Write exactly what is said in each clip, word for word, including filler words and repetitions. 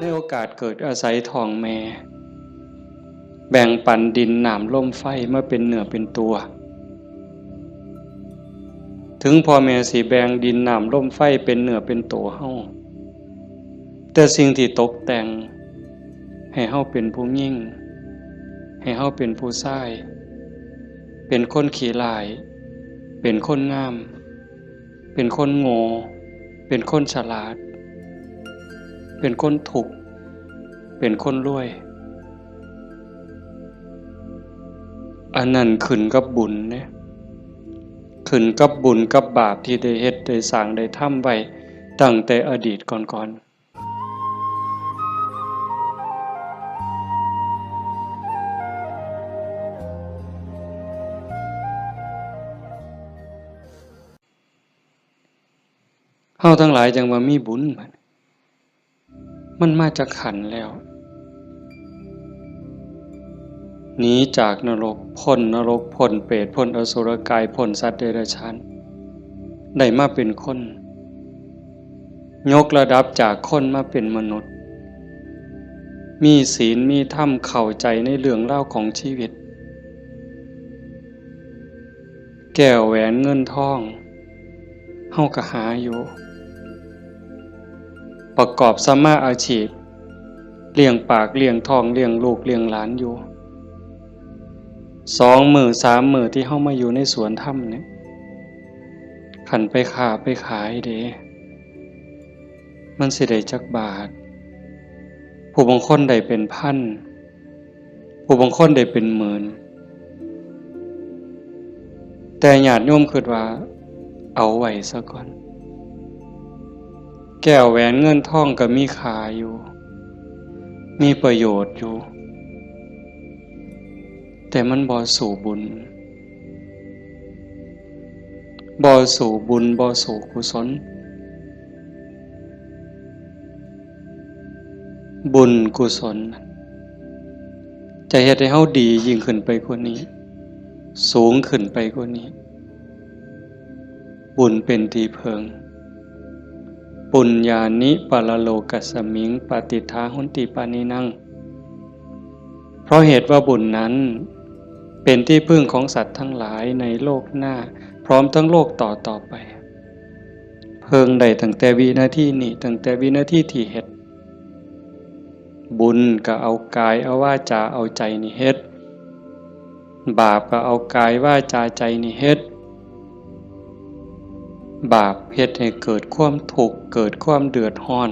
ในโอกาสเกิดอาศัยท้องแม่ แบ่งปันดินน้ำลมไฟมาเป็นเนื้อเป็นตัว ถึงพ่อแม่สิแบ่งดินน้ำลมไฟเป็นเนื้อเป็นตัวเฮา แต่สิ่งที่ตกแต่งให้เฮาเป็นผู้หญิง ให้เฮาเป็นผู้ชาย เป็นคนขี้ร้าย เป็นคนงาม เป็นคนโง่ เป็นคนฉลาด เป็นคนทุกข์ เป็นคนรวย อันนั้นขึ้นกับบุญเด้ ขึ้นกับบุญกับบาปที่ได้เฮ็ดได้สร้างได้ทำไว้ตั้งแต่อดีตก่อนๆ เฮาทั้งหลายจั่งว่ามีบุญบัด มันมาจากขันธ์แล้ว หนีจากนรก พ้นนรก พ้นเปรต พ้นอสุรกาย พ้นสัตว์เดรัจฉาน ได้มาเป็นคน ยกระดับจากคนมาเป็นมนุษย์ มีศีล มีธรรม เข้าใจในเรื่องราวของชีวิต แก้วแหวนเงินทอง เฮาก็หาอยู่ ประกอบสัมมาอาชีพ เลี้ยงปากเลี้ยงท้อง เลี้ยงลูกเลี้ยงหลานอยู่ สองมื้อสามมื้อที่เฮามาอยู่ในสวนธรรมเนี่ย คันไปค้าไปขายเด้ มันสิได้จักบาท ผู้บางคนได้เป็นพัน ผู้บางคนได้เป็นหมื่น แต่ญาติโยมคิดว่าเอาไว้ซะก่อน แก้วแหวนเงินทองก็มีค่าอยู่ มีประโยชน์อยู่ แต่มันบ่สู้บุญ บ่สู้บุญ บ่สู้กุศล บุญกุศล จะเฮ็ดให้เฮาดียิ่งขึ้นไปกว่านี้ สูงขึ้นไปกว่านี้ บุญเป็นที่เพิ่ง ปุญญานิปรโลกัสมิง ปฏิฏฐาหนติปาณินัง เพราะเหตุว่าบุญนั้นเป็นที่พึ่งของสัตว์ทั้งหลายในโลกหน้า พร้อมทั้งโลกต่อต่อไป เพิ่งได้ตั้งแต่วินาทีนี้ ตั้งแต่วินาทีที่เฮ็ด บุญก็เอากายเอาวาจาเอาใจนี่เฮ็ด บาปก็เอากายวาจาใจนี่เฮ็ด บาปเฮ็ดให้เกิดความทุกข์ เกิดความเดือดร้อน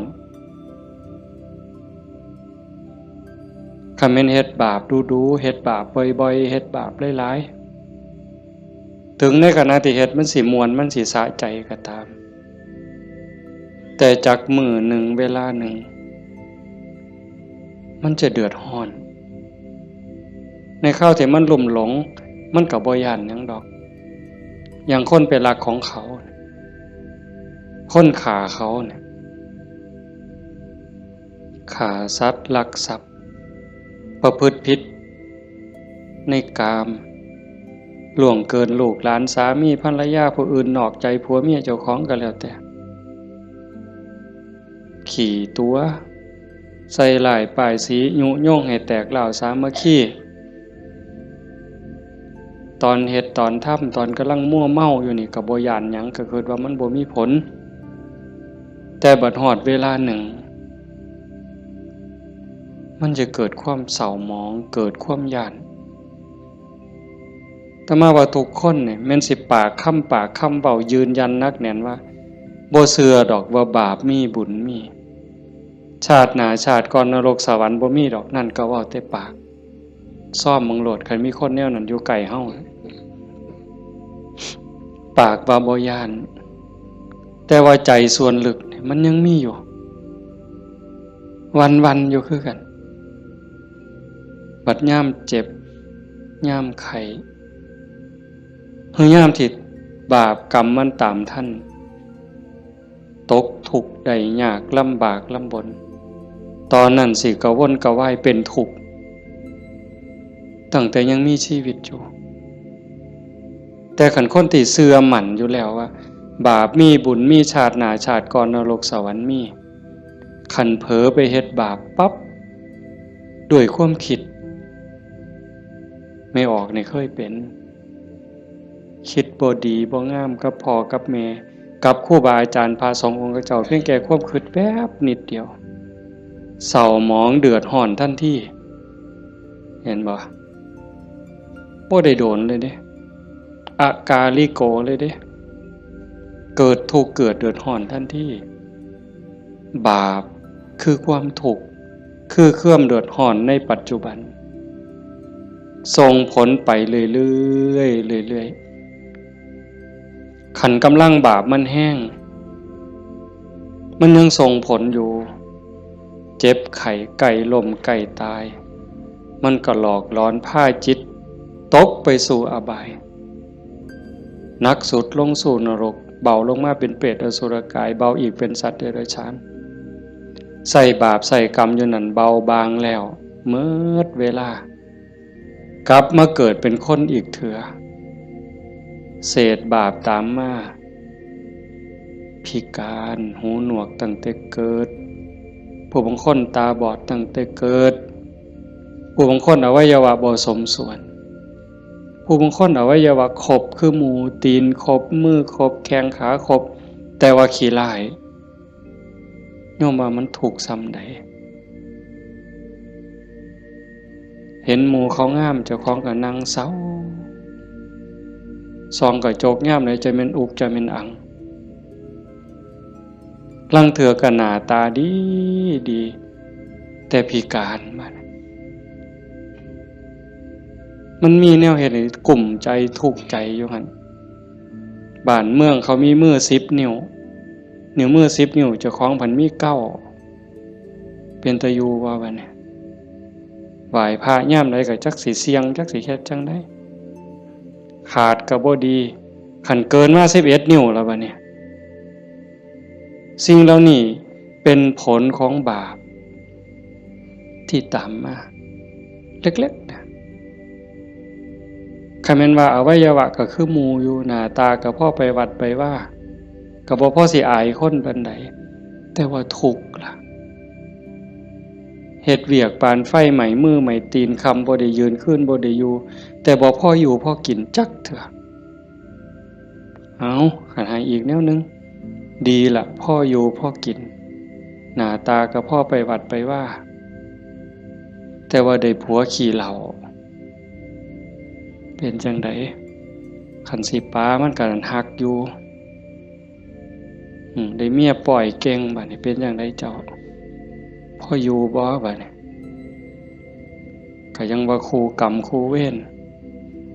คันแม่นเฮ็ดบาปดูๆ เฮ็ดบาปบ่อยๆ เฮ็ดบาปหลายๆ ถึงในขณะที่เฮ็ดมันสิม่วน มันสิสะใจก็ตาม แต่จักมื้อหนึ่งเวลาหนึ่ง มันจะเดือดร้อน ในคราวที่มันลุ่มหลง มันก็บ่ย้านหยังดอก อย่างคนไปลักของเขา คนฆ่าเขาเนี่ย ฆ่าสัตว์ ลักทรัพย์ ประพฤติผิดในกาม ล่วงเกินลูกหลานสามีภรรยาผู้อื่นนอกใจผัวเมียเจ้าของก็แล้วแต่ ขี้ตั๋ว ใส่ร้ายป้ายสี ยุยงให้แตกร้าวสามัคคี ตอนเฮ็ดตอนทำ ตอนกำลังมัวเมาอยู่นี่ก็บ่ย้านหยัง ก็คิดว่ามันบ่มีผล แต่บัดฮอดเวลาหนึ่ง มันจะเกิดความเศร้าหมอง เกิดความย้าน อาตมาว่าทุกคนเนี่ย แม่นสิปากคำ ปากคำเว้ายืนยันหนักแน่นว่า บ่เชื่อดอกว่าบาปมีบุญมี ชาติหน้าชาติก่อนนรกสวรรค์บ่มีดอก นั่นก็เว้าแต่ปาก ซ่อมเบิ่งโลด คันมีคนแนวนั้นอยู่ใกล้เฮา ปากว่าบ่ย้าน แต่ว่าใจส่วนลึกนี่มันยังมีอยู่ หวั่นๆ อยู่คือกัน บัดยามเจ็บ ยามไข้ หรือยามที่บาปกรรมมันตามทัน ตกทุกข์ได้ยาก ลำบากลำบน ตอนนั้นสิกระวนกระวายเป็นทุกข์ ตั้งแต่ยังมีชีวิตอยู่ แต่คันคนที่เชื่อมั่นอยู่แล้วว่า บาปมีบุญมี ชาติหน้าชาติก่อนนรกสวรรค์มี คันเผลอไปเฮ็ดบาปปั๊บ ด้วยความคิด แม่ออกนี่เคยเป็น คิดบ่ดีบ่งามกับพ่อกับแม่ กับครูบาอาจารย์พระสงฆ์องค์เจ้า เพียงแค่ความคิดแป๊บนิดเดียว เศร้าหมองเดือดร้อนทันที เห็นบ่ บ่ได้โดนเลยเด้ อากาลิโกเลยเด้ เกิดทุกข์เกิดเดือดร้อนทันที บาปคือความทุกข์ คือความเดือดร้อนในปัจจุบัน ส่งผลไปเรื่อยๆ เรื่อยๆ คันกำลังบาปมันแฮง มันยังส่งผลอยู่ เจ็บไข้ใกล้ล้มใกล้ตาย มันก็หลอกหลอนพาจิตตกไปสู่อบาย หนักสุดลงสู่นรก เบาลงมาเป็นเปรตอสุรกาย เบาอีกเป็นสัตว์เดรัจฉาน ใส่บาปใส่กรรมอยู่นั่นเบาบางแล้ว เมิดเวลา กลับมาเกิดเป็นคนอีกเถื่อ เศษบาปตามมา พิการ หูหนวกตั้งแต่เกิด ผู้บางคนตาบอดตั้งแต่เกิด ผู้บางคนอวัยวะบ่สมส่วน ผู้บางคนอวัยวะครบคือหมู ตีนครบ มือครบ แข้งขาครบ แต่ว่าขี้ร้าย โยมว่ามันทุกข์ส่ำใด เห็นหมู่เขางาม เจ้าของก็นั่งเศร้า ส่องกระจกยามใดจะแม่นอุกจะแม่นอัง ลางเทื่อก็หน้าตาดีดี แต่พิการ บาดนี้ มันมีแนวเฮ็ดให้กุ้มใจทุกข์ใจอยู่หั่น บ้านเมืองเขามีมือสิบนิ้ว นิ้วมือสิบนิ้ว เจ้าของพันมีเก้า เป็นตาอยู่บ่บาดนี้ ไหว้พระยามใดก็จักสิเสี่ยง จักสิเฮ็ดจั่งใด ขาดก็บ่ดี คันเกินมาสิบเอ็ดนิ้วแล้วบาดนี้ สิ่งเหล่านี้เป็นผลของบาปที่ตามมา เล็กๆ นะ คันแม่นว่าอวัยวะก็คือหมู่อยู่ หน้าตาก็พอไปวัดไปวา ก็บ่พอสิอายคนปานใด แต่ว่าทุกข์ล่ะ เฮ็ดเวียกปานไฟไหม้มือไหม้ตีน ค่ำบ่ได้ยืน คืนบ่ได้อยู่ แต่บ่พออยู่พอกินจักเทื่อ เอา คันให้อีกแนวหนึ่ง ดีละ พออยู่พอกิน หน้าตาก็พอไปวัดไปวา แต่ว่าได้ผัวขี้เหล้า เป็นจั่งใด คันสิปามันก็ฮักอยู่ อืม ได้เมียป้อยเก่ง บาดนี้เป็นจั่งใดเจ้า พออยู่บ่ บาดนี้ ก็ยังว่าคู่กรรมคู่เวร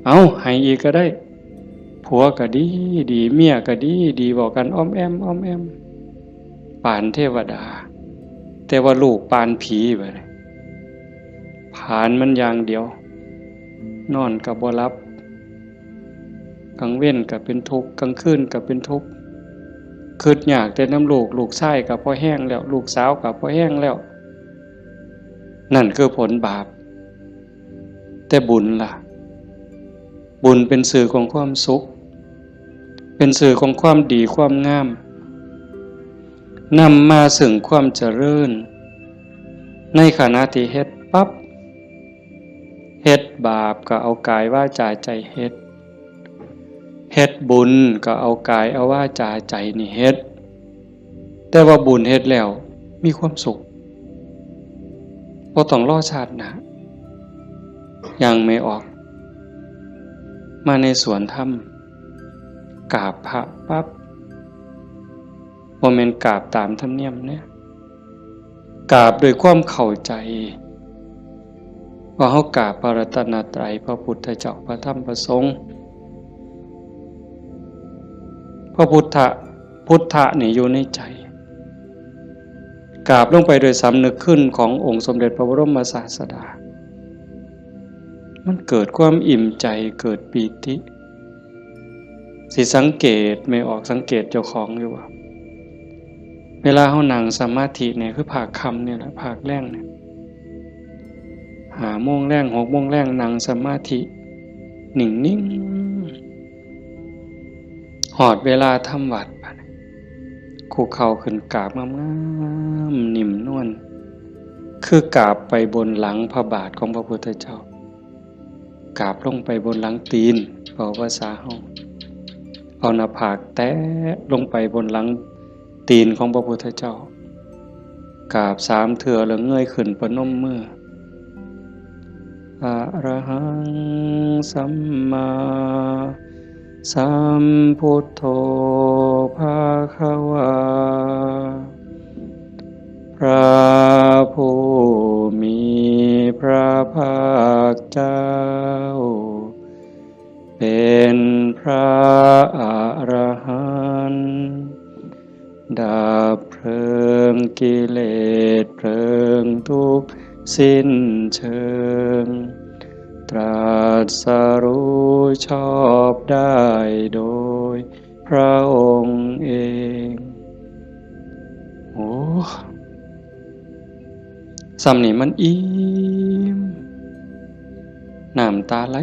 เอา ให้อีกก็ได้ ผัวก็ดีดี เมียก็ดีดี เว้ากันอ้อมแอ้มอ้อมแอ้ม ปานเทวดา แต่ว่าลูกปานผีบาดนี้ ผลาญมันอย่างเดียว นอนก็บ่หลับ กลางเว็นก็เป็นทุกข์ กลางคืนก็เป็นทุกข์ คิดยากแต่นำลูก ลูกชายก็พอแฮงแล้ว ลูกสาวก็พอแฮงแล้ว นั่นคือผลบาป แต่บุญล่ะ บุญเป็นสื่อของความสุข เป็นสื่อของความดีความงาม นำมาซึ่งความเจริญ ในขณะที่เฮ็ดปั๊บ เฮ็ดบาปก็เอากายวาจาใจเฮ็ด เฮ็ดบุญก็เอากายเอาวาจาใจนี่เฮ็ด แต่ว่าบุญเฮ็ดแล้วมีความสุข บ่ต้องรอชาติหน้า ย่างแม่ออก มาในสวนธรรม กราบพระปั๊บ บ่แม่นกราบตามธรรมเนียมเด้ กราบด้วยความเข้าใจ ว่าเฮากราบพระรัตนตรัย พระพุทธเจ้า พระธรรม พระสงฆ์ พระพุทธะ พุทธะนี่อยู่ในใจ กราบลงไปโดยสำนึกคุณขององค์สมเด็จพระบรมศาสดา มันเกิดความอิ่มใจ เกิดปีติ สิสังเกต แม่ออกสังเกตเจ้าของอยู่ว่า เวลาเฮานั่งสมาธิเนี่ย คือภาคค่ำเนี่ยแหละ ภาคแลงเนี่ย ห้าโมงแลง หกโมงแลง นั่งสมาธิ นิ่งๆ ฮอดเวลาทำวัตร บาดนี้ คุกเข่าขึ้นกราบงามๆ นิ่มนวล คือกราบไปบนหลังพระบาทของพระพุทธเจ้า กราบลงไปบนหลังตีน เว้าภาษาเฮา เอาหน้าผากแตะลงไปบนหลังตีนของพระพุทธเจ้า กราบสามเทื่อแล้วเงยขึ้นประนมมือ อะระหังสัมมาสัมพุทโธภะคะวา พระผู้มีพระภาคเจ้า เป็นพระอรหันต์ ดับเพลิงกิเลสเพลิงทุกข์สิ้นเชิง ตรัสรู้ชอบได้โดยพระองค์เอง โอ้ ส่ำนี่มันอิ่ม น้ำตาไหล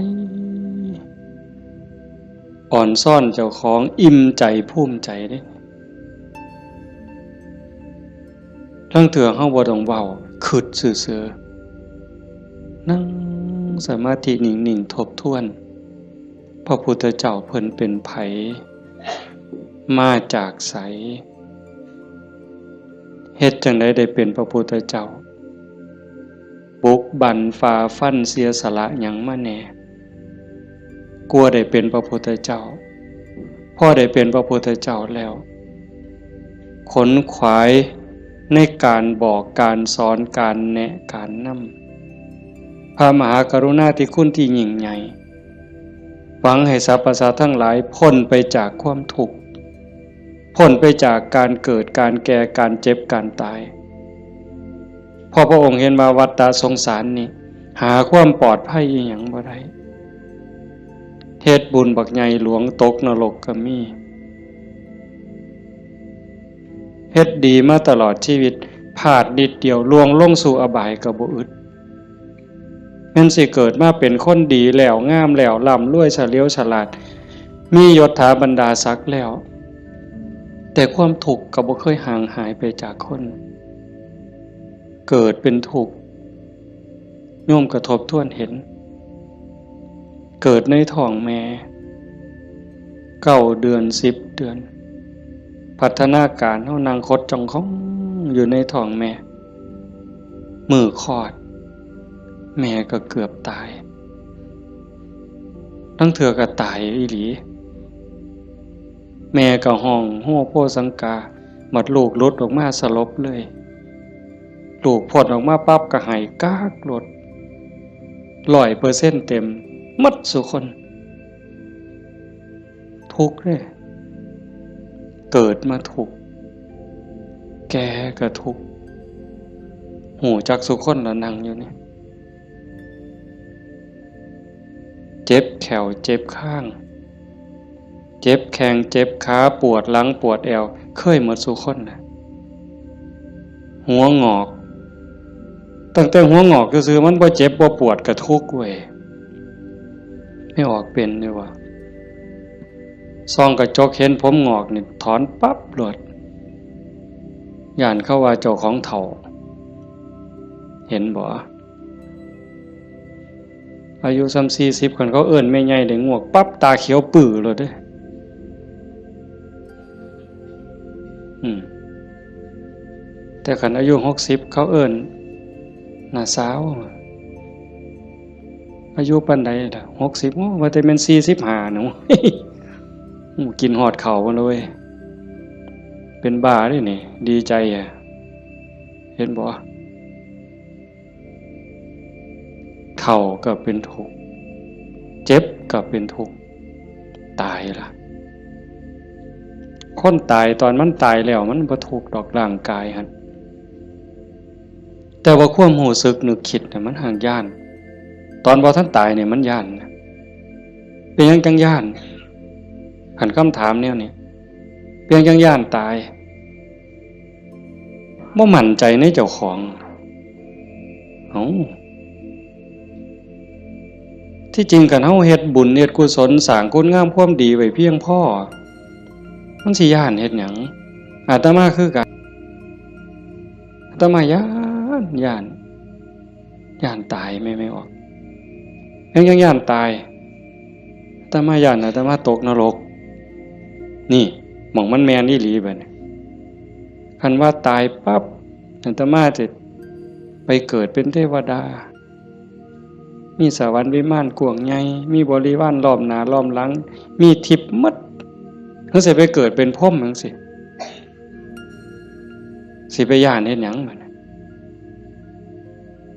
อ่อนซ้อนเจ้าของ อิ่มใจภูมิใจเด้ ลางเทื่อเฮาบ่ต้องเว้า คิดซื่อๆ นั่งสมาธินิ่งๆ ทบทวน พระพุทธเจ้าเพิ่นเป็นไผ มาจากไส เฮ็ดจั่งใดได้เป็นพระพุทธเจ้า บุกบั่นฝ่าฟันเสียสละหยังมาแหน่ กว่าได้เป็นพระพุทธเจ้า พอได้เป็นพระพุทธเจ้าแล้ว ขนขวายในการบอกการสอนการแนะการนำ พระมหากรุณาธิคุณที่ยิ่งใหญ่ หวังให้สรรพสัตว์ทั้งหลายพ้นไปจากความทุกข์ พ้นไปจากการเกิด การแก่ การเจ็บ การตาย เพราะพระองค์เห็นว่าวัฏฏะสงสารนี่ หาความปลอดภัยอีหยังบ่ได้ เฮ็ดบุญบักใหญ่หลวงตกนรกก็มี เฮ็ดดีมาตลอดชีวิต พลาดนิดเดียวล่วงลงสู่อบายก็บ่อึด แม่นสิเกิดมาเป็นคนดีแล้ว งามแล้ว ร่ำรวยเฉลียวฉลาด มียศถาบรรดาศักดิ์แล้ว แต่ความทุกข์ก็บ่เคยห่างหายไปจากคน เกิดเป็นทุกข์ โยมก็ทบทวนเห็น เกิดในท้องแม่ เก้าเดือน สิบเดือน พัฒนาการเฮานั่งขดจ้องของอยู่ในท้องแม่ มื้อคลอด แม่ก็เกือบตาย ลางเทื่อก็ตายอีหลี แม่ก็ฮ้องโฮโฮสังกา บัดลูกหลุดออกมาสลบเลย ลูกพ้นออกมาปั๊บก็ไห้ก๊ากโลด ร้อยเปอร์เซ็นต์เต็ม หมดซุคน ทุกข์เด้ เกิดมาทุกข์ แก่ก็ทุกข์ ฮู้จักซุคนล่ะนั่งอยู่นี่ เจ็บแข้วเจ็บคาง เจ็บแข้งเจ็บขา ปวดหลังปวดแอว เคยหมดซุคนน่ะ หัวงอก ตั้งแต่หัวงอกซื่อๆ มันบ่เจ็บบ่ปวดก็ทุกข์เว้ย ไม่ออกเป็นเลยว่ะ ส่องกระจกเห็นผมงอกนี่ถอนปั๊บโลด ย้านเขาว่าเจ้าของเฒ่า เห็นบ่ อายุส่ำสี่สิบ คันเขาเอิ้นแม่ใหญ่ได้งวกปั๊บ ตาเขียวปื้อโลดเด้ อืม แต่คันอายุหกสิบ เขาเอิ้นน้าสาว อายุปานใดล่ะ หกสิบ โอ้ ว่าแต่แม่นสี่สิบห้าหนู โอ้ กินฮอดข้าวมาเลย เป็นบ้าเด้นี่ ดีใจอะ เห็นบ่ เฒ่าก็เป็นทุกข์ เจ็บก็เป็นทุกข์ ตายล่ะ คนตายตอนมันตายแล้วมันบ่ทุกข์ดอกร่างกายหั่น แต่ว่าความรู้สึกนึกคิดน่ะมันห่างย้าน ตอนบ่ทันตายเนี่ยมันย้านนะ เป็นหยังจั่งย้าน คันคำถามแนวนี้ เป็นหยังจั่งย้านตาย บ่มั่นใจในเจ้าของ เอ้า ที่จริงคันเฮาเฮ็ดบุญเฮ็ดกุศลสร้างคุณงามความดีไว้เพียงพอ มันสิย้านเฮ็ดหยัง อาตมาคือกัน อาตมาย้าน ย้าน ย้านตาย แม่ แม่ออก ยัง ยังย้านตาย อาตมาย้าน อาตมาตกนรก นี่ หม่องมันแม่นอีหลีบัดนี้ คันว่าตายปั๊บ อาตมาจะไปเกิดเป็นเทวดา มีสวรรค์วิมานกว้างใหญ่ มีบริวารล้อมหน้าล้อมหลัง มีทิพย์หมด เฮาสิไปเกิดเป็นพรหมจั่งซี้ สิไปย้านเฮ็ดหยังบัดนี้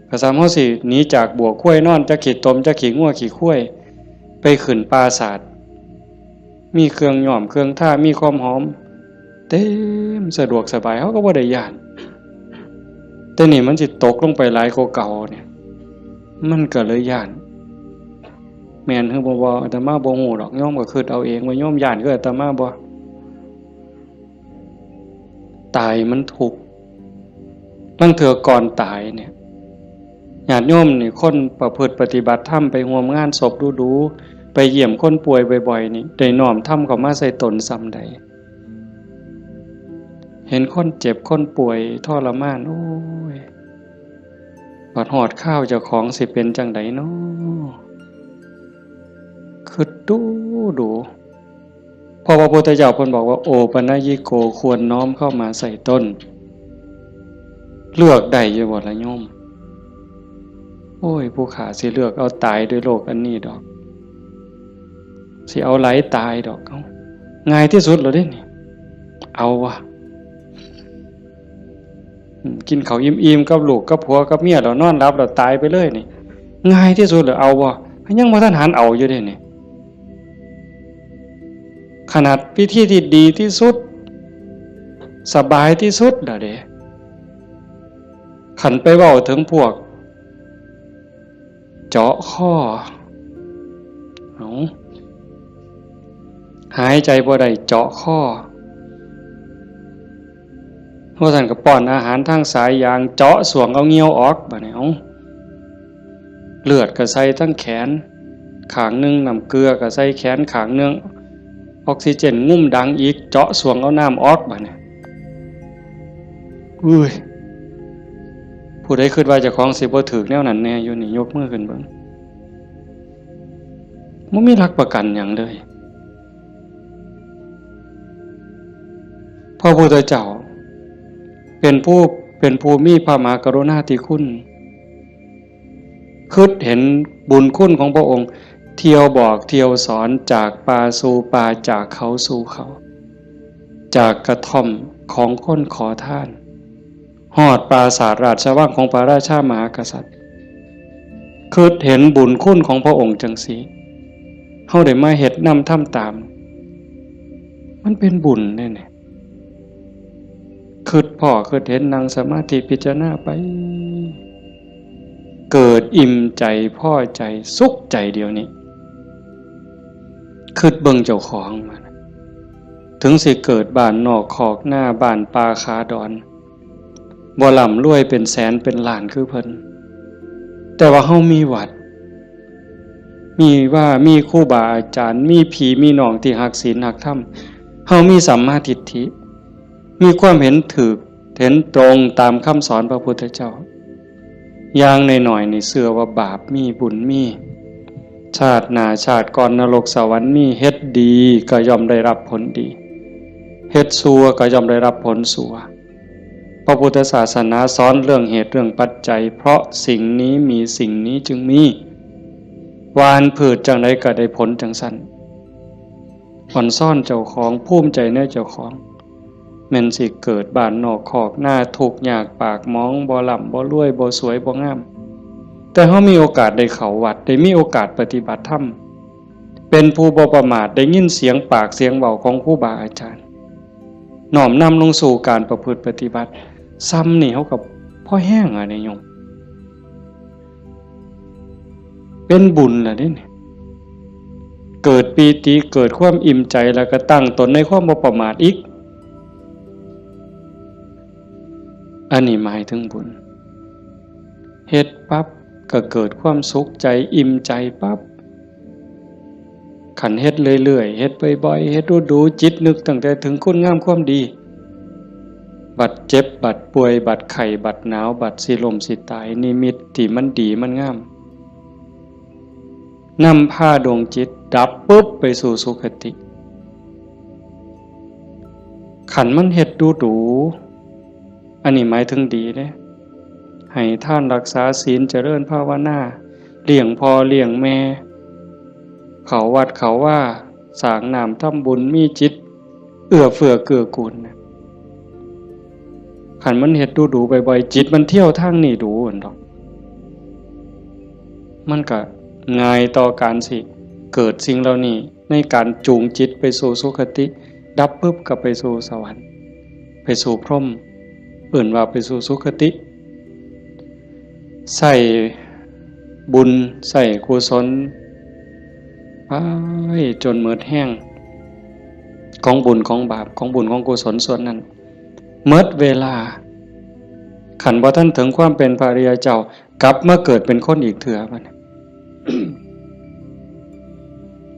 ก็ส่ำเฮาสิหนีจากบั้วควายนอน จักขี้ตม จักขี้งัวขี้ควาย ไปขึ้นปราสาท มีเครื่องย้อมเครื่องทา มีความหอม เต็ม สะดวกสบาย เฮาก็บ่ได้ย้าน แต่นี่มันสิตกลงไปหลายกว่าเก่าเนี่ย มันก็เลยย้าน แม่นหรือบ่ บ่ อาตมาบ่ฮู้ดอก โยมก็คิดเอาเองว่าโยมย้านคืออาตมาบ่ ตายมันทุกข์ ลางเทื่อก่อนตายเนี่ย ญาติโยมนี่ คนประพฤติปฏิบัติธรรม ไปร่วมงานศพดูๆ ไปเยี่ยมคนป่วยบ่อยๆ นี่ ได้น้อมธรรมเข้ามาใส่ตนส่ำใด เห็นคนเจ็บคนป่วยทรมาน โอ้ย บัดฮอดคราวเจ้าของสิเป็นจั่งใดน้อ คิดดูดู เพราะว่าพระพุทธเจ้าเพิ่นบอกว่า โอปัญญิโก ควรน้อมเข้ามาใส่ตน เลือกได้อยู่บ่ล่ะโยม โอ้ย ผู้ข้าสิเลือกเอาตายด้วยโรคอันนี้ดอก สิเอาไหลตายดอก เอ้า ง่ายที่สุดแล้วเด้นี่ เอาวะ อืม กินข้าวอิ่มๆ กับลูกกับผัวกับเมียแล้วนอนหลับแล้วตายไปเลยนี่ ง่ายที่สุดแล้ว เอาวะ ยังบ่ทันหันเอาอยู่เด้นี่ ขนาดวิธีที่ดีที่สุด สบายที่สุดแล้วเด้ คันไปเว้าถึงพวก เจาะคอ เอา หายใจบ่ได้เจาะคอ ว่าซั่นก็ป้อนอาหารทางสายยาง เจาะส่วงเอาเหงื่อออก บัดนี้ เอา เลือดก็ใส่ทั้งแขนข้างหนึ่ง น้ำเกลือก็ใส่แขนข้างหนึ่ง ออกซิเจนงุ้มดังอีก เจาะส่วงเอาน้ำออก บัดนี้ อุ้ย ผู้ใดคิดว่าเจ้าของสิบ่ถืกแนวนั้นแน่อยู่นี่ ยกมือขึ้นเบิ่ง บ่มีหลักประกันหยังเลย พระพุทธเจ้า เป็นผู้ เป็นผู้มีพระมหากรุณาธิคุณ คิดเห็นบุญคุณของพระองค์ เที่ยวบอกเที่ยวสอน จากป่าสู่ป่า จากเขาสู่เขา จากกระท่อมของคนขอทาน ฮอดปราสาทราชวังของพระราชามหากษัตริย์ คิดเห็นบุญคุณของพระองค์จั่งซี้ เฮาได้มาเฮ็ดนำทำตาม มันเป็นบุญเด้เนี่ย คิดพ้อคิดเห็น นั่งสมาธิพิจารณาไป เกิดอิ่มใจ พอใจ สุขใจเดี๋ยวนี้ คิดเบิ่งเจ้าของมัน ถึงสิเกิดบ้านนอกคอกนา บ้านป่าขาดอน บ่ร่ำรวยเป็นแสนเป็นล้านคือเพิ่น แต่ว่าเฮามีวัด มีว่า มีครูบาอาจารย์ มีพี่มีน้องที่ฮักศีลฮักธรรม เฮามีสัมมาทิฏฐิ มีความเห็นถูก เห็นตรงตามคำสอนพระพุทธเจ้า อย่างน้อยๆ นี่เชื่อว่าบาปมี บุญมี ชาติหน้าชาติก่อนนรกสวรรค์มี เฮ็ดดีก็ย่อมได้รับผลดี เฮ็ดชั่วก็ย่อมได้รับผลชั่ว พระพุทธศาสนาสอนเรื่องเหตุเรื่องปัจจัย เพราะสิ่งนี้มีสิ่งนี้จึงมี หว่านพืชจั่งใดก็ได้ผลจั่งซั้น อ่อนซ้อนเจ้าของ ภูมิใจในเจ้าของ แม่นสิเกิดบ้านนอกคอกนา ทุกข์ยากปากหมอง บ่ร่ำบ่รวย บ่สวยบ่งาม แต่เฮามีโอกาสได้เข้าวัด ได้มีโอกาสปฏิบัติธรรม เป็นผู้บ่ประมาท ได้ยินเสียงปากเสียงเว้าของครูบาอาจารย์ น้อมนำลงสู่การประพฤติปฏิบัติ ส่ำนี่เฮาก็พอแฮงอะเนี่ยโยม เป็นบุญล่ะเด้เนี่ย เกิดปีติ เกิดความอิ่มใจ แล้วก็ตั้งตนในความบ่ประมาทอีก อันนี้หมายถึงบุญ เฮ็ดปั๊บก็เกิดความสุขใจ อิ่มใจปั๊บ คันเฮ็ดเรื่อยๆ เฮ็ดบ่อยๆ เฮ็ดดูๆ จิตนึกตั้งแต่ถึงคุณงามความดี บัดเจ็บ บัดป่วย บัดไข้ บัดหนาว บัดสิล้มสิตาย นิมิตที่มันดีมันงาม นำพาดวงจิตดับปุ๊บไปสู่สุคติ คันมันเฮ็ดดูดู อันนี้หมายถึงดีเด้ ให้ทานรักษาศีลเจริญภาวนา เลี้ยงพ่อเลี้ยงแม่ เข้าวัดเข้าวา สร้างน้ำทำบุญ มีจิตเอื้อเฟื้อเกื้อกูลนะ คันมันเฮ็ดดูดูบ่อยๆ จิตมันเที่ยวทางนี้ดูหั่นดอก มันก็ง่ายต่อการสิเกิดสิ่งเหล่านี้ ในการจูงจิตไปสู่สุคติ ดับปุ๊บก็ไปสู่สวรรค์ ไปสู่พรหม เอิ้นว่าไปสู่สุคติ ใส่บุญใส่กุศลไปจนหมดแฮง ของบุญของบาป ของบุญของกุศลส่วนนั้น หมดเวลา คันบ่ทันถึงความเป็นพระอริยเจ้า กลับมาเกิดเป็นคนอีกเทื่อบัดนี้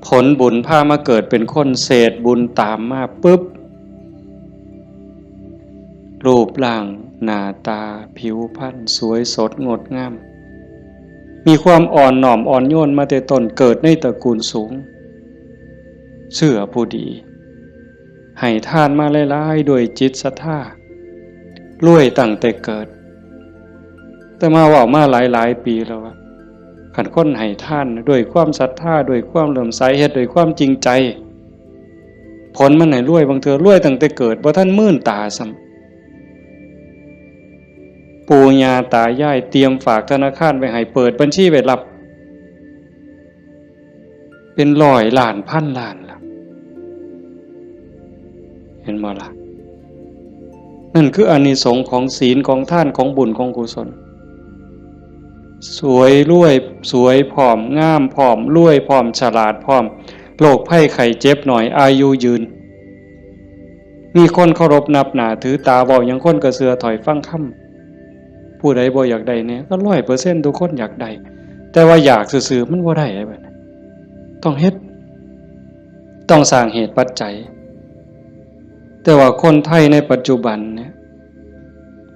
ผลบุญพามาเกิดเป็นคน เศษบุญตามมาปุ๊บ รูปร่างหน้าตาผิวพรรณสวยสดงดงาม มีความอ่อนน้อมอ่อนโยนมาแต่ต้น เกิดในตระกูลสูง เชื่อผู้ดี ให้ทานมาหลายๆ ด้วยจิตศรัทธา รวยตั้งแต่เกิด แต่มาเว้ามาหลายๆ ปีแล้วว่า คันคนให้ทานด้วยความศรัทธา ด้วยความเลื่อมใส เฮ็ดด้วยความจริงใจ ผลมันให้รวย บางเทื่อรวยตั้งแต่เกิด บ่ทันมื่นตาซ้ำ ปู่ย่าตายายเตรียมฝากธนาคารไว้ให้ เปิดบัญชีไว้รับ เป็นร้อยล้านพันล้านล่ะ เห็นบ่ล่ะ นั่นคืออานิสงส์ของศีล ของทาน ของบุญ ของกุศล สวยรวย สวยพร้อม งามพร้อม รวยพร้อม ฉลาดพร้อม โรคภัยไข้เจ็บน้อย อายุยืน มีคนเคารพนับหน้าถือตา เว้าหยังคนก็เชื่อถ้อยฟังคำ ผู้ใดบ่อยากได้แน่ ก็ร้อยเปอร์เซ็นต์ ทุกคนอยากได้ แต่ว่าอยากซื่อๆ มันบ่ได้บัดนี้ ต้องเฮ็ด ต้องสร้างเหตุปัจจัย แต่ว่าคนไทยในปัจจุบันเนี่ย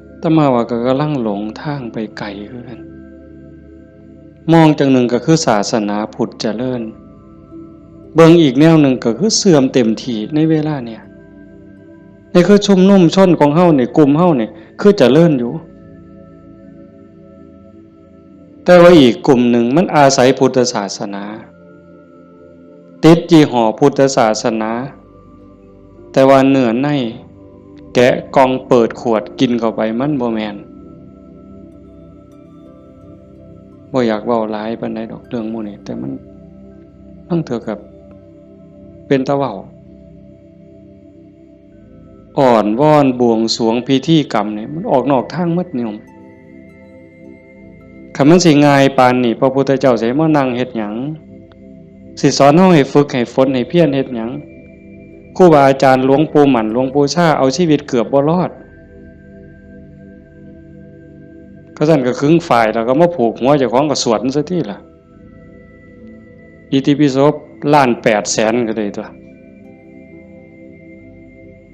อาตมาว่าก็กำลังหลงทางไปไกลคือกัน มองจั่งหนึ่งก็คือศาสนาพุทธเจริญ เบิ่งอีกแนวหนึ่งก็คือเสื่อมเต็มที่ในเวลาเนี่ย นี่คือชุมนุมชนของเฮานี่ กลุ่มเฮานี่ คือเจริญอยู่ แต่ว่าอีกกลุ่มหนึ่งมันอาศัยพุทธศาสนา ติดยี่ห้อพุทธศาสนา แต่ว่าเนื้อในแกะกล่องเปิดขวดกินเข้าไป มันบ่แม่น บ่อยากเว้าหลายปานใดดอกเรื่องหมู่นี้ แต่มัน ลางเทื่อก็เป็นตาเว้า อ้อนวอนบวงสรวงพิธีกรรมนี่ มันออกนอกทางหมดโยม คันมันสิง่ายปานนี้ พระพุทธเจ้าสิให้มานั่งเฮ็ดหยัง สิสอนเฮาให้ฝึกให้ฝนให้เพียรเฮ็ดหยัง ครูบาอาจารย์หลวงปู่หมั่น หลวงปู่ชา เอาชีวิตเกือบบ่รอด เขาซั่นก็ขึงฝ้ายแล้วก็มาผูกหัวเจ้าของก็สวดมันซะติล่ะ อิติปิโสล้านแปดแสนก็ได้ตั๊ว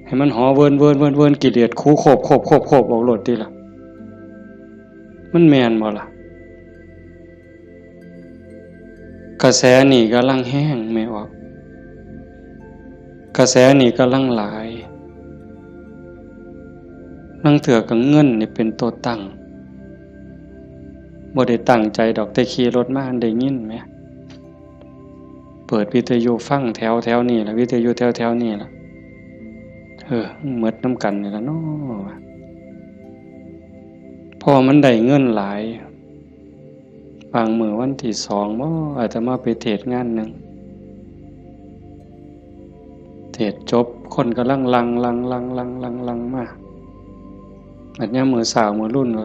ให้มันหอเวินเวินเวินเวิน กิเลสคูโคบโคบโคบโคบออกโลดติล่ะ มันแม่นบ่ล่ะ กระแสนี่กำลังแฮงแม่ออก กระแสนี่กำลังหลาย ลางเทื่อก็เงินนี่เป็นตัวตั้ง บ่ได้ตั้งใจดอก แต่ขี่รถมาได้ยินแหม เปิดวิทยุฟังแถวแถวนี่ล่ะ วิทยุแถวแถวนี่ล่ะ เออ หมดนำกันนี่ล่ะเนาะ เพราะว่ามันได้เงินหลาย บางมื้อวันที่สองบ่ อาตมาไปเทศน์งานหนึ่ง เทศน์จบ คนกำลังหลั่ง หลั่ง หลั่ง หลั่ง หลั่ง หลั่งมา บัดยามมื้อเช้ามื้อรุ่นก็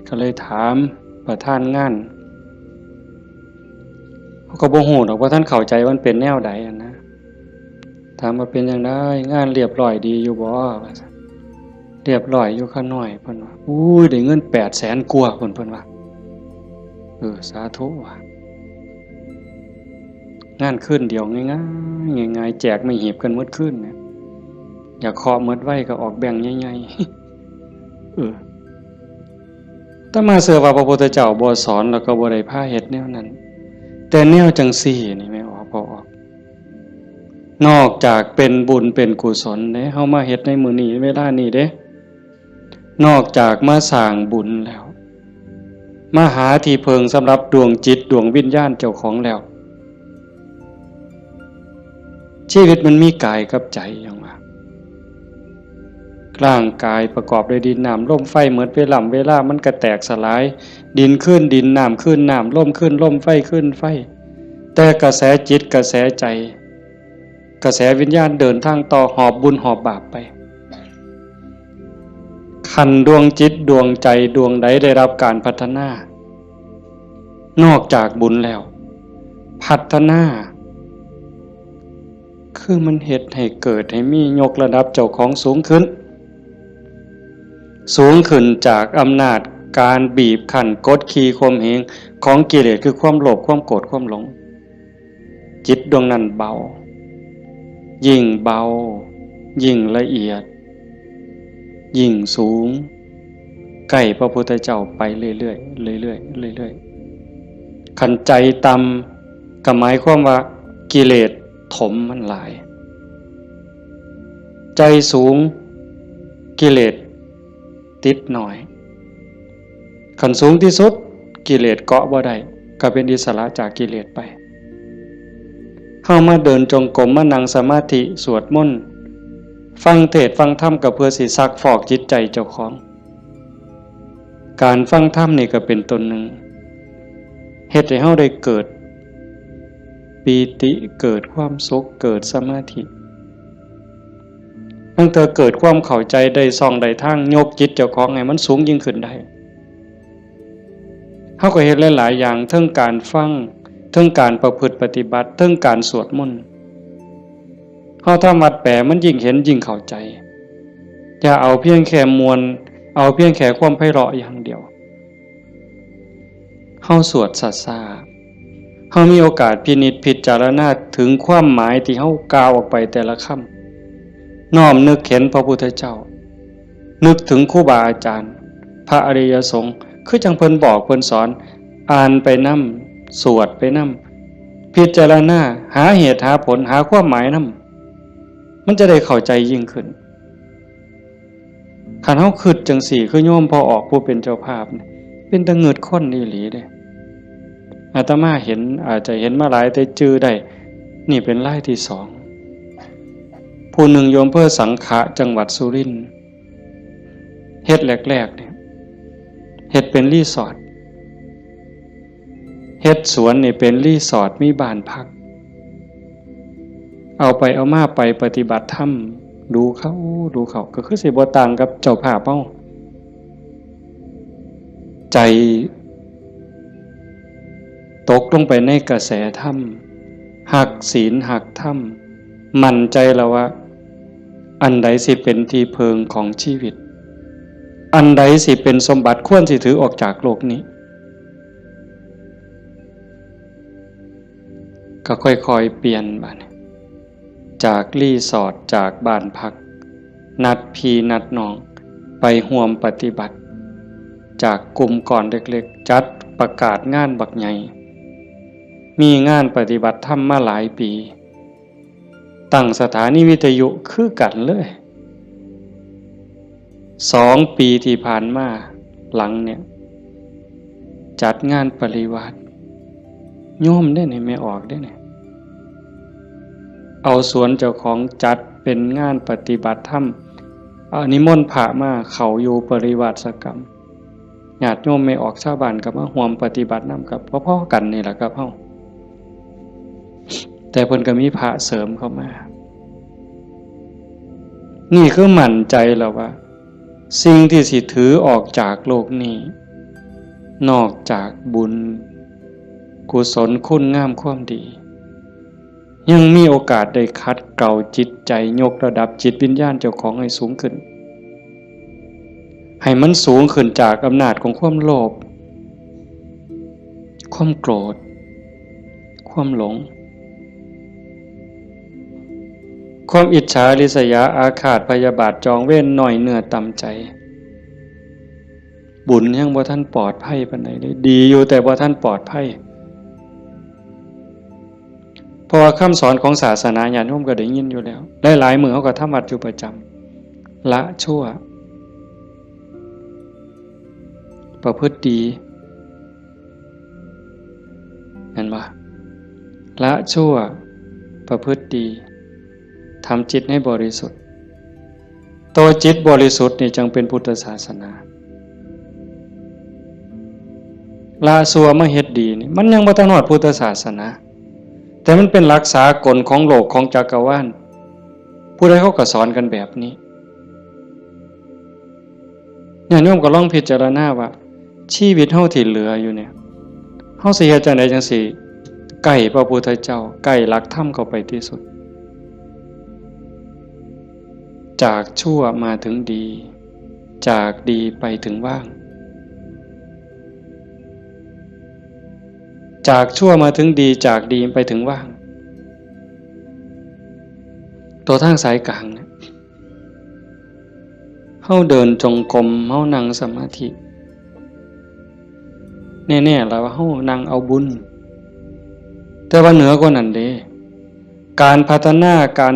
ก็เลยถามประธานงาน เขาก็บ่ฮู้ดอกว่าท่านเข้าใจว่ามันเป็นแนวใดอะนะ ถามว่าเป็นจั่งใด งานเรียบร้อยดีอยู่บ่ ว่าซั่น เรียบร้อยอยู่ข้าน้อย เพิ่นว่า อุ้ย ได้เงินแปดแสนกว่า เพิ่น เพิ่นว่า เออ สาธุ ว่ะ งานคืนเดียวง่ายๆ ง่ายๆ แจกไม่หีบกันหมดคืนเนี่ย อยากเคาะหมดไวก็ออกแบงค์ใหญ่ๆ เออ อาตมาเชื่อว่าพระพุทธเจ้าบ่สอนแล้วก็บ่ได้พาเฮ็ดแนวนั้น แต่แนวจังซี่นี่แม่ออก พอออก นอกจากเป็นบุญเป็นกุศลเด้ เฮามาเฮ็ดในมื้อนี้เวลานี้เด้ นอกจากมาสร้างบุญแล้ว มาหาที่เพิ่งสำหรับดวงจิตดวงวิญญาณเจ้าของแล้ว ชีวิตมันมีกายกับใจอย่างว่า ร่างกายประกอบด้วยดินน้ำลมไฟ หมดเวลา เวลามันก็แตกสลาย ดินคืนดิน น้ำคืนน้ำ ลมคืนลม ไฟคืนไฟ แต่กระแสจิตกระแสใจ กระแสวิญญาณเดินทางต่อ หอบบุญหอบบาปไป คันดวงจิตดวงใจดวงใดได้รับการพัฒนา นอกจากบุญแล้ว พัฒนา คือมันเฮ็ดให้เกิดให้มี ยกระดับเจ้าของสูงขึ้น สูงขึ้นจากอำนาจการบีบคั้นกดขี่ข่มเหงของกิเลส คือความโลภ ความโกรธ ความหลง จิตดวงนั้นเบา ยิ่งเบา ยิ่งละเอียด ยิ่งสูง ใกล้พระพุทธเจ้าไปเรื่อยๆ เรื่อยๆ เรื่อยๆ คันใจต่ำก็หมายความว่ากิเลสถมมันหลาย ใจสูง กิเลสติดน้อย คันสูงที่สุด กิเลสเกาะบ่ได้ ก็เป็นอิสระจากกิเลสไป เฮามาเดินจงกรม มานั่งสมาธิ สวดมนต์ ฟังเทศน์ฟังธรรม ก็เพื่อสิซักฟอกจิตใจเจ้าของ การฟังธรรมนี่ก็เป็นต้นหนึ่ง เฮ็ดให้เฮาได้เกิดปีติ เกิดความสุข เกิดสมาธิ ตั้งแต่เกิดความเข้าใจ ได้ช่องได้ทาง ยกจิตเจ้าของให้มันสูงยิ่งขึ้นได้ เฮาก็เฮ็ดหลายๆ อย่าง เทิงการฟัง เทิงการประพฤติปฏิบัติ เทิงการสวดมนต์ เฮาทำวัดแปล มันยิ่งเห็นยิ่งเข้าใจ อย่าเอาเพียงแค่ม่วน เอาเพียงแค่ความไพเราะอย่างเดียว เฮาสวดช้าๆ เฮามีโอกาสพินิจพิจารณาถึงความหมายที่เฮากล่าวออกไปแต่ละคำ น้อมนึกเห็นพระพุทธเจ้า นึกถึงครูบาอาจารย์ พระอริยสงฆ์ คือจั่งเพิ่นบอกเพิ่นสอน อ่านไปนำ สวดไปนำ พิจารณา หาเหตุหาผล หาความหมายนำ มันจะได้เข้าใจยิ่งขึ้น คันเฮาคิดจั่งซี้ คือโยมพ่อออกผู้เป็นเจ้าภาพนี่ เป็นตาเงิดคนอีหลีเด้ อาตมาเห็น อาจจะเห็นมาหลายแต่จื่อได้ นี่เป็นรายที่สอง ผู้หนึ่งอยู่อำเภอสังขะ จังหวัดสุรินทร์ เฮ็ดแรกๆ เนี่ย เฮ็ดเป็นรีสอร์ท เฮ็ดสวนนี่เป็นรีสอร์ท มีบ้านพัก เอาไปเอามาไปปฏิบัติธรรม ดูเข้า ดูเข้า ก็คือสิบ่ต่างกับเจ้าภาพเฮา ใจตกลงไปในกระแสธรรม ฮักศีลฮักธรรม มั่นใจแล้วว่า อันใดสิเป็นที่เพิ่งของชีวิต อันใดสิเป็นสมบัติควรสิถือออกจากโลกนี้ ก็ค่อยๆ เปลี่ยนบัดนี้ จากรีสอร์ท จากบ้านพัก นัดพี่นัดน้อง ไปร่วมปฏิบัติ จากกลุ่มก้อนเล็กๆ จัดประกาศงานบักใหญ่ มีงานปฏิบัติธรรมมาหลายปี ตั้งสถานีวิทยุคือกันเลย สองปีที่ผ่านมาหลังเนี่ย จัดงานปริวาส โยมเด้นี่ แม่ออกเด้นี่ เอาสวนเจ้าของจัดเป็นงานปฏิบัติธรรม เอานิมนต์พระมาเข้าอยู่ปริวาสกรรม ญาติโยมแม่ออกชาวบ้านก็มาร่วมปฏิบัตินำ กับพอๆ กันนี่แหละครับเฮา แต่เพิ่นก็มีพระเสริมเข้ามา นี่คือมั่นใจแล้วว่า สิ่งที่สิถือออกจากโลกนี้ นอกจากบุญ กุศลคุณงามความดี ยังมีโอกาสได้ขัดเกลาจิตใจ ยกระดับจิตวิญญาณเจ้าของให้สูงขึ้น ให้มันสูงขึ้นจากอำนาจของความโลภ ความโกรธ ความหลง ความอิจฉาริษยาอาฆาตพยาบาทจองเวรน้อยเนื้อต่ำใจ บุญยังบ่ทันปลอดภัยปานใดเลย ดีอยู่แต่บ่ทันปลอดภัย เพราะว่าคำสอนของศาสนาญาติโยมก็ได้ยินอยู่แล้ว หลายๆมื้อเฮาก็ทำวัดอยู่ประจำ ละชั่ว ประพฤติดี เห็นบ่ ละชั่ว ประพฤติดี ทำจิตให้บริสุทธิ์ ตัวจิตบริสุทธิ์นี่จังเป็นพุทธศาสนา ละชั่วมาเฮ็ดดีนี่ มันยังบ่ทันฮอดพุทธศาสนา แต่มันเป็นหลักสากลของโลกของจักรวาล ผู้ใดเขาก็สอนกันแบบนี้ ญาติโยมก็ลองพิจารณาว่า ชีวิตเฮาที่เหลืออยู่เนี่ย เฮาสิเฮ็ดจั่งใดจั่งสิใกล้พระพุทธเจ้า ใกล้หลักธรรมเข้าไปที่สุด จากชั่วมาถึงดี จากดีไปถึงว่าง จากชั่วมาถึงดี จากดีไปถึงว่าง ตัวทางสายกลางเนี่ย เฮาเดินจงกรม เฮานั่งสมาธิ แน่ๆ แล้วว่าเฮานั่งเอาบุญ แต่ว่าเหนือกว่านั้นเด้ การพัฒนา การ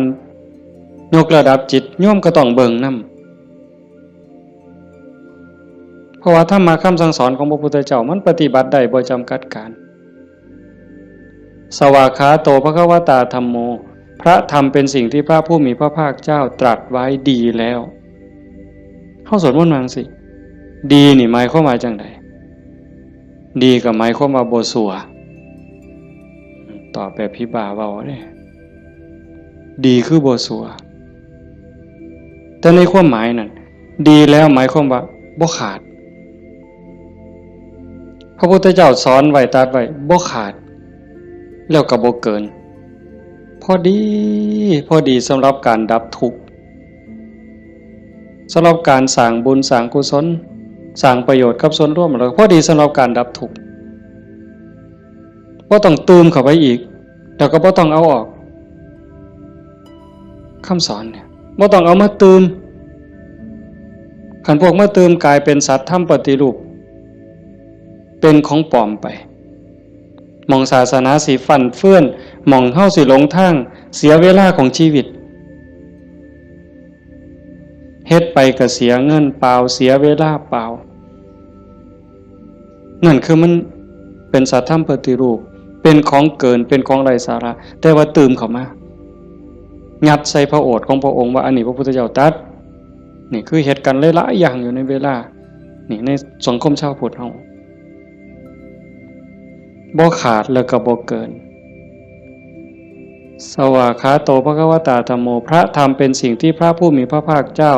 ยกระดับจิต โยมก็ต้องเบิ่งนำ เพราะว่าธรรมะคำสั่งสอนของพระพุทธเจ้ามันปฏิบัติได้บ่จำกัดการ สวากขาโตภควตาธัมโม พระธรรมเป็นสิ่งที่พระผู้มีพระภาคเจ้าตรัสไว้ดีแล้ว เฮาสวดมนต์ว่าจั่งซี้ ดีนี่หมายความว่าจั่งใด ดีก็หมายความว่าบ่ซั่ว ตอบแบบผีบ้าเว้าเด้ ดีคือบ่ซั่ว แต่ในความหมายนั่น ดีแล้วหมายความว่าบ่ขาด พระพุทธเจ้าสอนไว้ ตรัสไว้ บ่ขาด แล้วก็บ่เกิน พอดี พอดีสำหรับการดับทุกข์ สำหรับการสร้างบุญสร้างกุศล สร้างประโยชน์กับส่วนรวม แล้วพอดีสำหรับการดับทุกข์ บ่ต้องตื่มเข้าไปอีก แล้วก็บ่ต้องเอาออก คำสอนเนี่ย บ่ต้องเอามาตื่ม คันพวกมาตื่มกลายเป็นสัตว์ธรรมปฏิรูป เป็นของปลอมไป หม่องศาสนาสิฟั่นเฟือน หม่องเฮาสิหลงทาง เสียเวลาของชีวิต เฮ็ดไปก็เสียเงินเปล่า เสียเวลาเปล่า นั่นคือมันเป็นสัตว์ธรรมปฏิรูป เป็นของเกิน เป็นของไร้สาระ แต่ว่าตื่มเข้ามา ยัดใส่พระโอษฐ์ของพระองค์ว่าอันนี้พระพุทธเจ้าตรัส นี่คือเฮ็ดกันหลายๆอย่างอยู่ในเวลา นี่ในสังคมชาวพุทธเฮา บ่ขาดแล้วก็บ่เกิน สวากขาโตภควตาธัมโม พระธรรมเป็นสิ่งที่พระผู้มีพระภาคเจ้า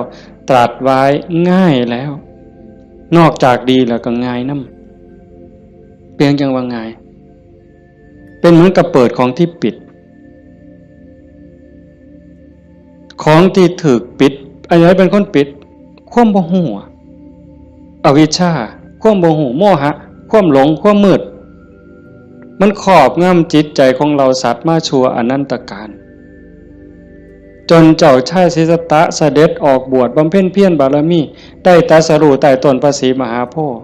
ตรัสไว้ง่ายแล้ว นอกจากดีแล้วก็ง่ายนำ เปรียงจั่งว่าง่าย เป็นเหมือนกับเปิดของที่ปิด ของที่ถูกปิด อันไหนเป็นคนปิด ความบ่ฮู้อะ อวิชชา ความบ่ฮู้ โมหะ ความหลง ความมืด มันครอบงำจิตใจของเราสัตว์มาชั่วอนันตกาล จนเจ้าชายสิทธัตถะเสด็จออกบวชบำเพ็ญเพียรบารมี ได้ตรัสรู้ใต้ต้นพระศรีมหาโพธิ์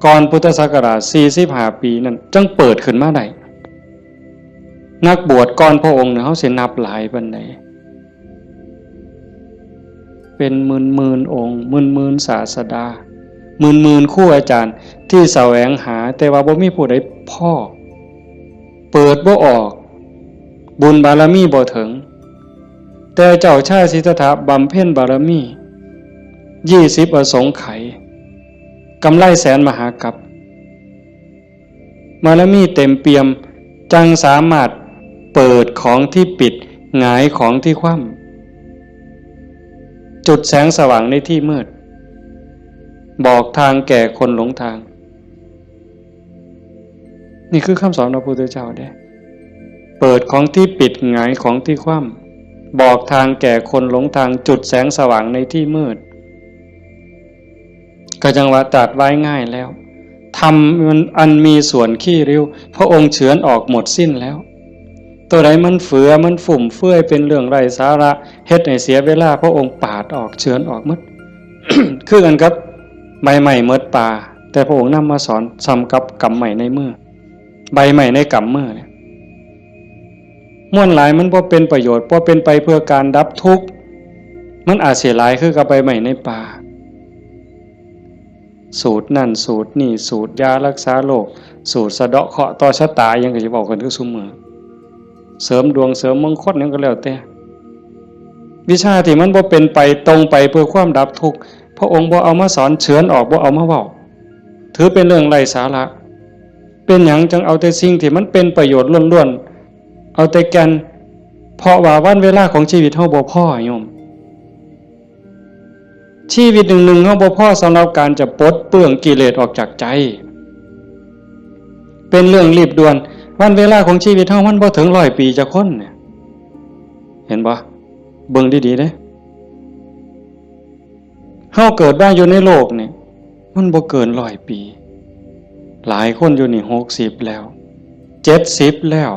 ก่อนพุทธศักราชสี่สิบห้าปีนั่น จั่งเปิดขึ้นมาได้ นักบวชก่อนพระองค์เนี่ย เฮาสินับหลายปานใด เป็นหมื่นๆองค์ หมื่นๆศาสดา หมื่นๆครูอาจารย์ที่แสวงหา แต่ว่าบ่มีผู้ใดพ้อ เปิดบ่ออก บุญบารมีบ่ถึง แต่เจ้าชายสิทธัตถะบำเพ็ญบารมี ยี่สิบอสงไขย กำไรแสนมหากัป บารมีเต็มเปี่ยม จั่งสามารถเปิดของที่ปิด หงายของที่คว่ำ จุดแสงสว่างในที่มืด บอกทางแก่คนหลงทาง นี่คือคำสอนพระพุทธเจ้าเด้ เปิดของที่ปิด หงายของที่คว่ำ บอกทางแก่คนหลงทาง จุดแสงสว่างในที่มืด ก็จั่งว่าตรัสไว้ง่ายแล้ว ธรรมอันมีส่วนขี้ริ้ว พระองค์เฉือนออกหมดสิ้นแล้ว ตัวใดมันเฟือ มันฟุ่มเฟือย เป็นเรื่องไร้สาระ เฮ็ดให้เสียเวลา พระองค์ปาดออก เฉือนออกหมด คือกันกับใบไม้หมดป่า แต่พระองค์นำมาสอน ส่ำกับกำไม้ในมือ ใบไม้ในกำมือเนี่ย มวลหลายมันบ่เป็นประโยชน์ บ่เป็นไปเพื่อการดับทุกข์ มันอาจสิหลายคือกับใบไม้ในป่า สูตรนั่นสูตรนี่ สูตรยารักษาโรค สูตรสะเดาะเคราะห์ต่อชะตา อิหยังก็สิเว้ากันคือซุมื้อ เสริมดวงเสริมมงคลหยังก็แล้วแต่ วิชาที่มันบ่เป็นไปตรงไปเพื่อความดับทุกข์ พระองค์บ่เอามาสอน เฉือนออก บ่เอามาเว้า ถือเป็นเรื่องไร้สาระ เป็นหยังจังเอาแต่สิ่งที่มันเป็นประโยชน์ล้วนๆ เอาแต่แก่น เพราะว่าวันเวลาของชีวิตเฮาบ่พอโยม ชีวิตหนึ่งๆ เฮาบ่พอสำหรับการจะปลดเปลื้องกิเลสออกจากใจ เป็นเรื่องรีบด่วน วันเวลาของชีวิตเฮามันบ่ถึงร้อยปีจักคนเนี่ย เห็นบ่ เบิ่งดีๆ เด้ เฮาเกิดมาอยู่ในโลกนี่ มันบ่เกินร้อยปี หลายคนอยู่นี่หกสิบแล้ว เจ็ดสิบแล้ว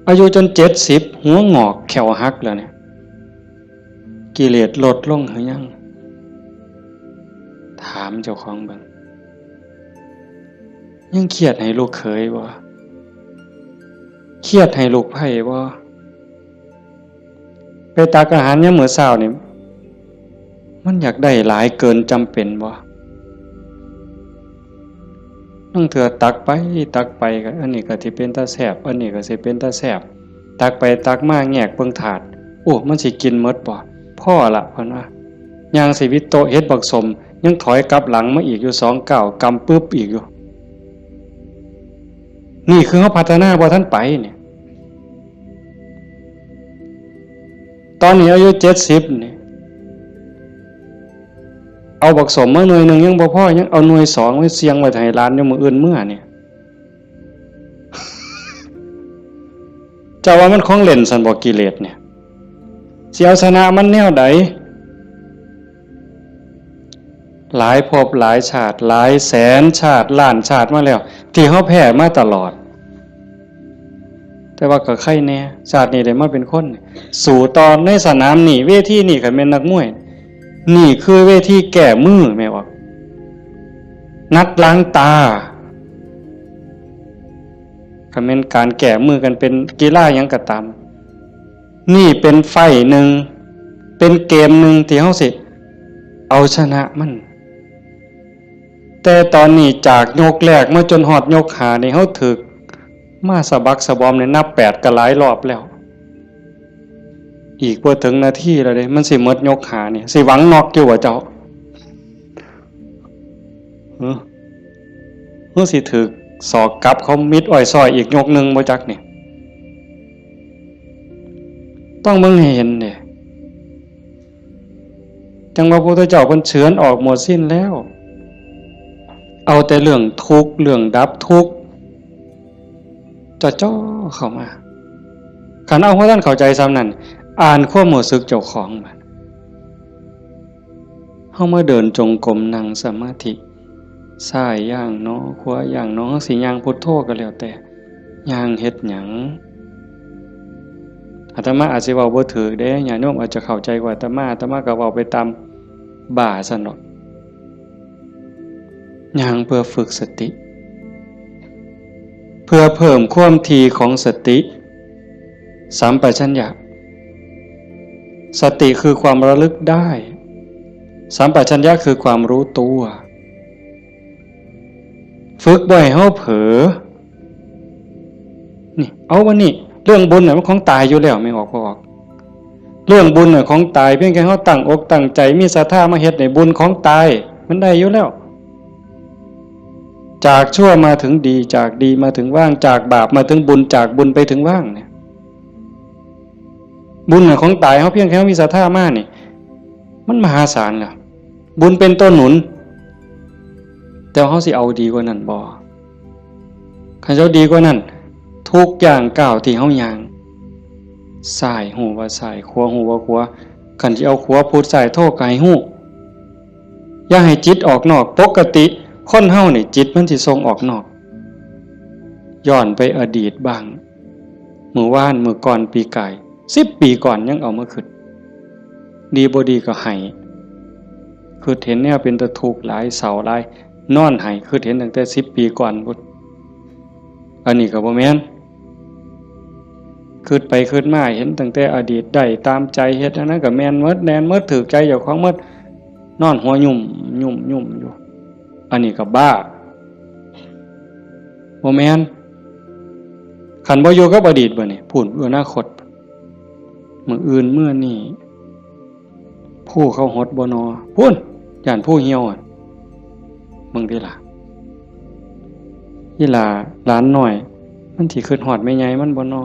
อายุจนเจ็ดสิบ หัวงอกแข้วหักแล้วเนี่ย กิเลสลดลงหรือยัง ถามเจ้าของเบิ่ง ยังเครียดให้ลูกเขยบ่ เครียดให้ลูกไพร่บ่ ไปตักอาหารยามมื้อเช้านี่ มันอยากได้หลายเกินจำเป็นบ่ ลางเทื่อตักไปตักไปก็ อันนี้ก็สิเป็นตาแซ่บ อันนี้ก็สิเป็นตาแซ่บ ตักไปตักมาแงกเบิ่งถาด โอ้ มันสิกินหมดบ่ พอละ เพิ่นว่า ย่างสิวิดโต๊ะเฮ็ดบักสม ยังถอยกลับหลังมาอีกอยู่สองก้าว กำปึ๊บอีกอยู่ นี่คือเฮาพัฒนาบ่ทันไปเนี่ย ตอนนี้อายุเจ็ดสิบนี่ เอาบักสมมาหน่วยหนึ่งยังบ่พอ ยังเอาหน่วยสองไว้เสี่ยงไว้ให้หลานอยู่มื้ออื่นเมือเนี่ย เจ้าว่ามันของเล่นซั่นบ่ กิเลสเนี่ย สิเอาชนะมันแนวใด หลายภพหลายชาติ หลายแสนชาติ ล้านชาติมาแล้ว ที่เฮาแพ้มาตลอด แต่ว่าก็ไคแน่ ชาตินี้ได้มาเป็นคน สู้ต่อในสนามนี่ เวทีนี่ คันแม่นนักมวย นี่คือเวทีแก้มือ แม่นบ่ นัดล้างตา คันแม่นการแก้มือกันเป็นกีฬาหยังก็ตาม นี่เป็นไฟต์หนึ่ง เป็นเกมหนึ่งที่เฮาสิเอาชนะมัน แต่ตอนนี้จากยกแรกมาจนฮอดยกห้านี่ เฮาถืกมาสะบักสะบอมนี่ นับแปดก็หลายรอบแล้ว อีกบ่ถึงนาทีแล้วเด้ มันสิหมดยกห้านี่ สิหวังน็อกอยู่บ่เจ้า เออ เฮาสิถืกศอกกลับเขามิดอ้อยซ้อยอีกยกหนึ่งบ่จักนี่ ต้องเบิ่งให้เห็นเด้ จั่งว่าพระพุทธเจ้าเพิ่นเฉือนออกหมดสิ้นแล้ว เอาแต่เรื่องทุกข์ เรื่องดับทุกข์ จ่อๆ เข้ามา คันเอาบ่ทันเข้าใจส่ำนั้น อ่านความรู้สึกเจ้าของบัด เฮามาเดินจงกรม นั่งสมาธิ ซ้ายย่างหนอ ขวาย่างหนอ เฮาสิย่างพุทโธก็แล้วแต่ ย่างเฮ็ดหยัง อาตมาอาจสิเว้าบ่ถูกเด้ ญาติโยมอาจจะเข้าใจกว่าอาตมา อาตมาก็เว้าไปตามบ้าซั่นดอก ย่างเพื่อฝึกสติ เพื่อเพิ่มความถี่ของสติ สัมปชัญญะ สติคือความระลึกได้ สัมปชัญญะคือความรู้ตัว ฝึกบ่ให้เฮาเผลอ นี่ เอาวันนี้ เรื่องบุญน่ะมันของตายอยู่แล้ว แม่นออกบ่ออก เรื่องบุญน่ะของตาย เพียงแค่เฮาตั้งอกตั้งใจ มีศรัทธามาเฮ็ดนี่ บุญของตาย มันได้อยู่แล้ว จากชั่วมาถึงดี จากดีมาถึงว่าง จากบาปมาถึงบุญ จากบุญไปถึงว่างเนี่ย บุญน่ะของตาย เฮาเพียงแค่เฮามีศรัทธามานี่ มันมหาศาลแล้ว บุญเป็นตัวหนุน แต่เฮาสิเอาดีกว่านั้นบ่ คันเฮาดีกว่านั้น ทุกย่างก้าวที่เฮาย่าง ซ้ายฮู้ว่าซ้าย ขวาฮู้ว่าขวา คันสิเอาขวาพุทซ้ายโธก็ให้ฮู้ อย่าให้จิตออกนอก ปกติคนเฮานี่จิตมันสิส่งออกนอก ย้อนไปอดีตบ้าง มื้อวาน มื้อก่อน ปีกาย สิบปีก่อนยังเอามาคิด ดีบ่ดีก็ไห้ คิดเห็นแนวเป็นตาทุกข์หลาย เศร้าหลาย นอนไห้ คิดเห็นตั้งแต่สิบปีก่อนพุ้น อันนี้ก็บ่แม่น คิดไปคิดมาเห็นตั้งแต่อดีต ได้ตามใจ เฮ็ดอันนั้นก็แม่นหมด แม่นหมด ถูกใจเจ้าของหมด นอนหัวยุ่มยุ่มยุ่มอยู่ อันนี้ก็บ้า บ่แม่น คันบ่อยู่กับอดีตบัดนี้ พู้น อนาคต มื้ออื่นมื้อนี้ ผู้เขาหดบ่นอ พู้น ย่านผู้เหี่ยวอะ เบิ่งติล่ะ อีหล่าหลานน้อย มันสิคิดฮอดแม่ใหญ่มันบ่นอ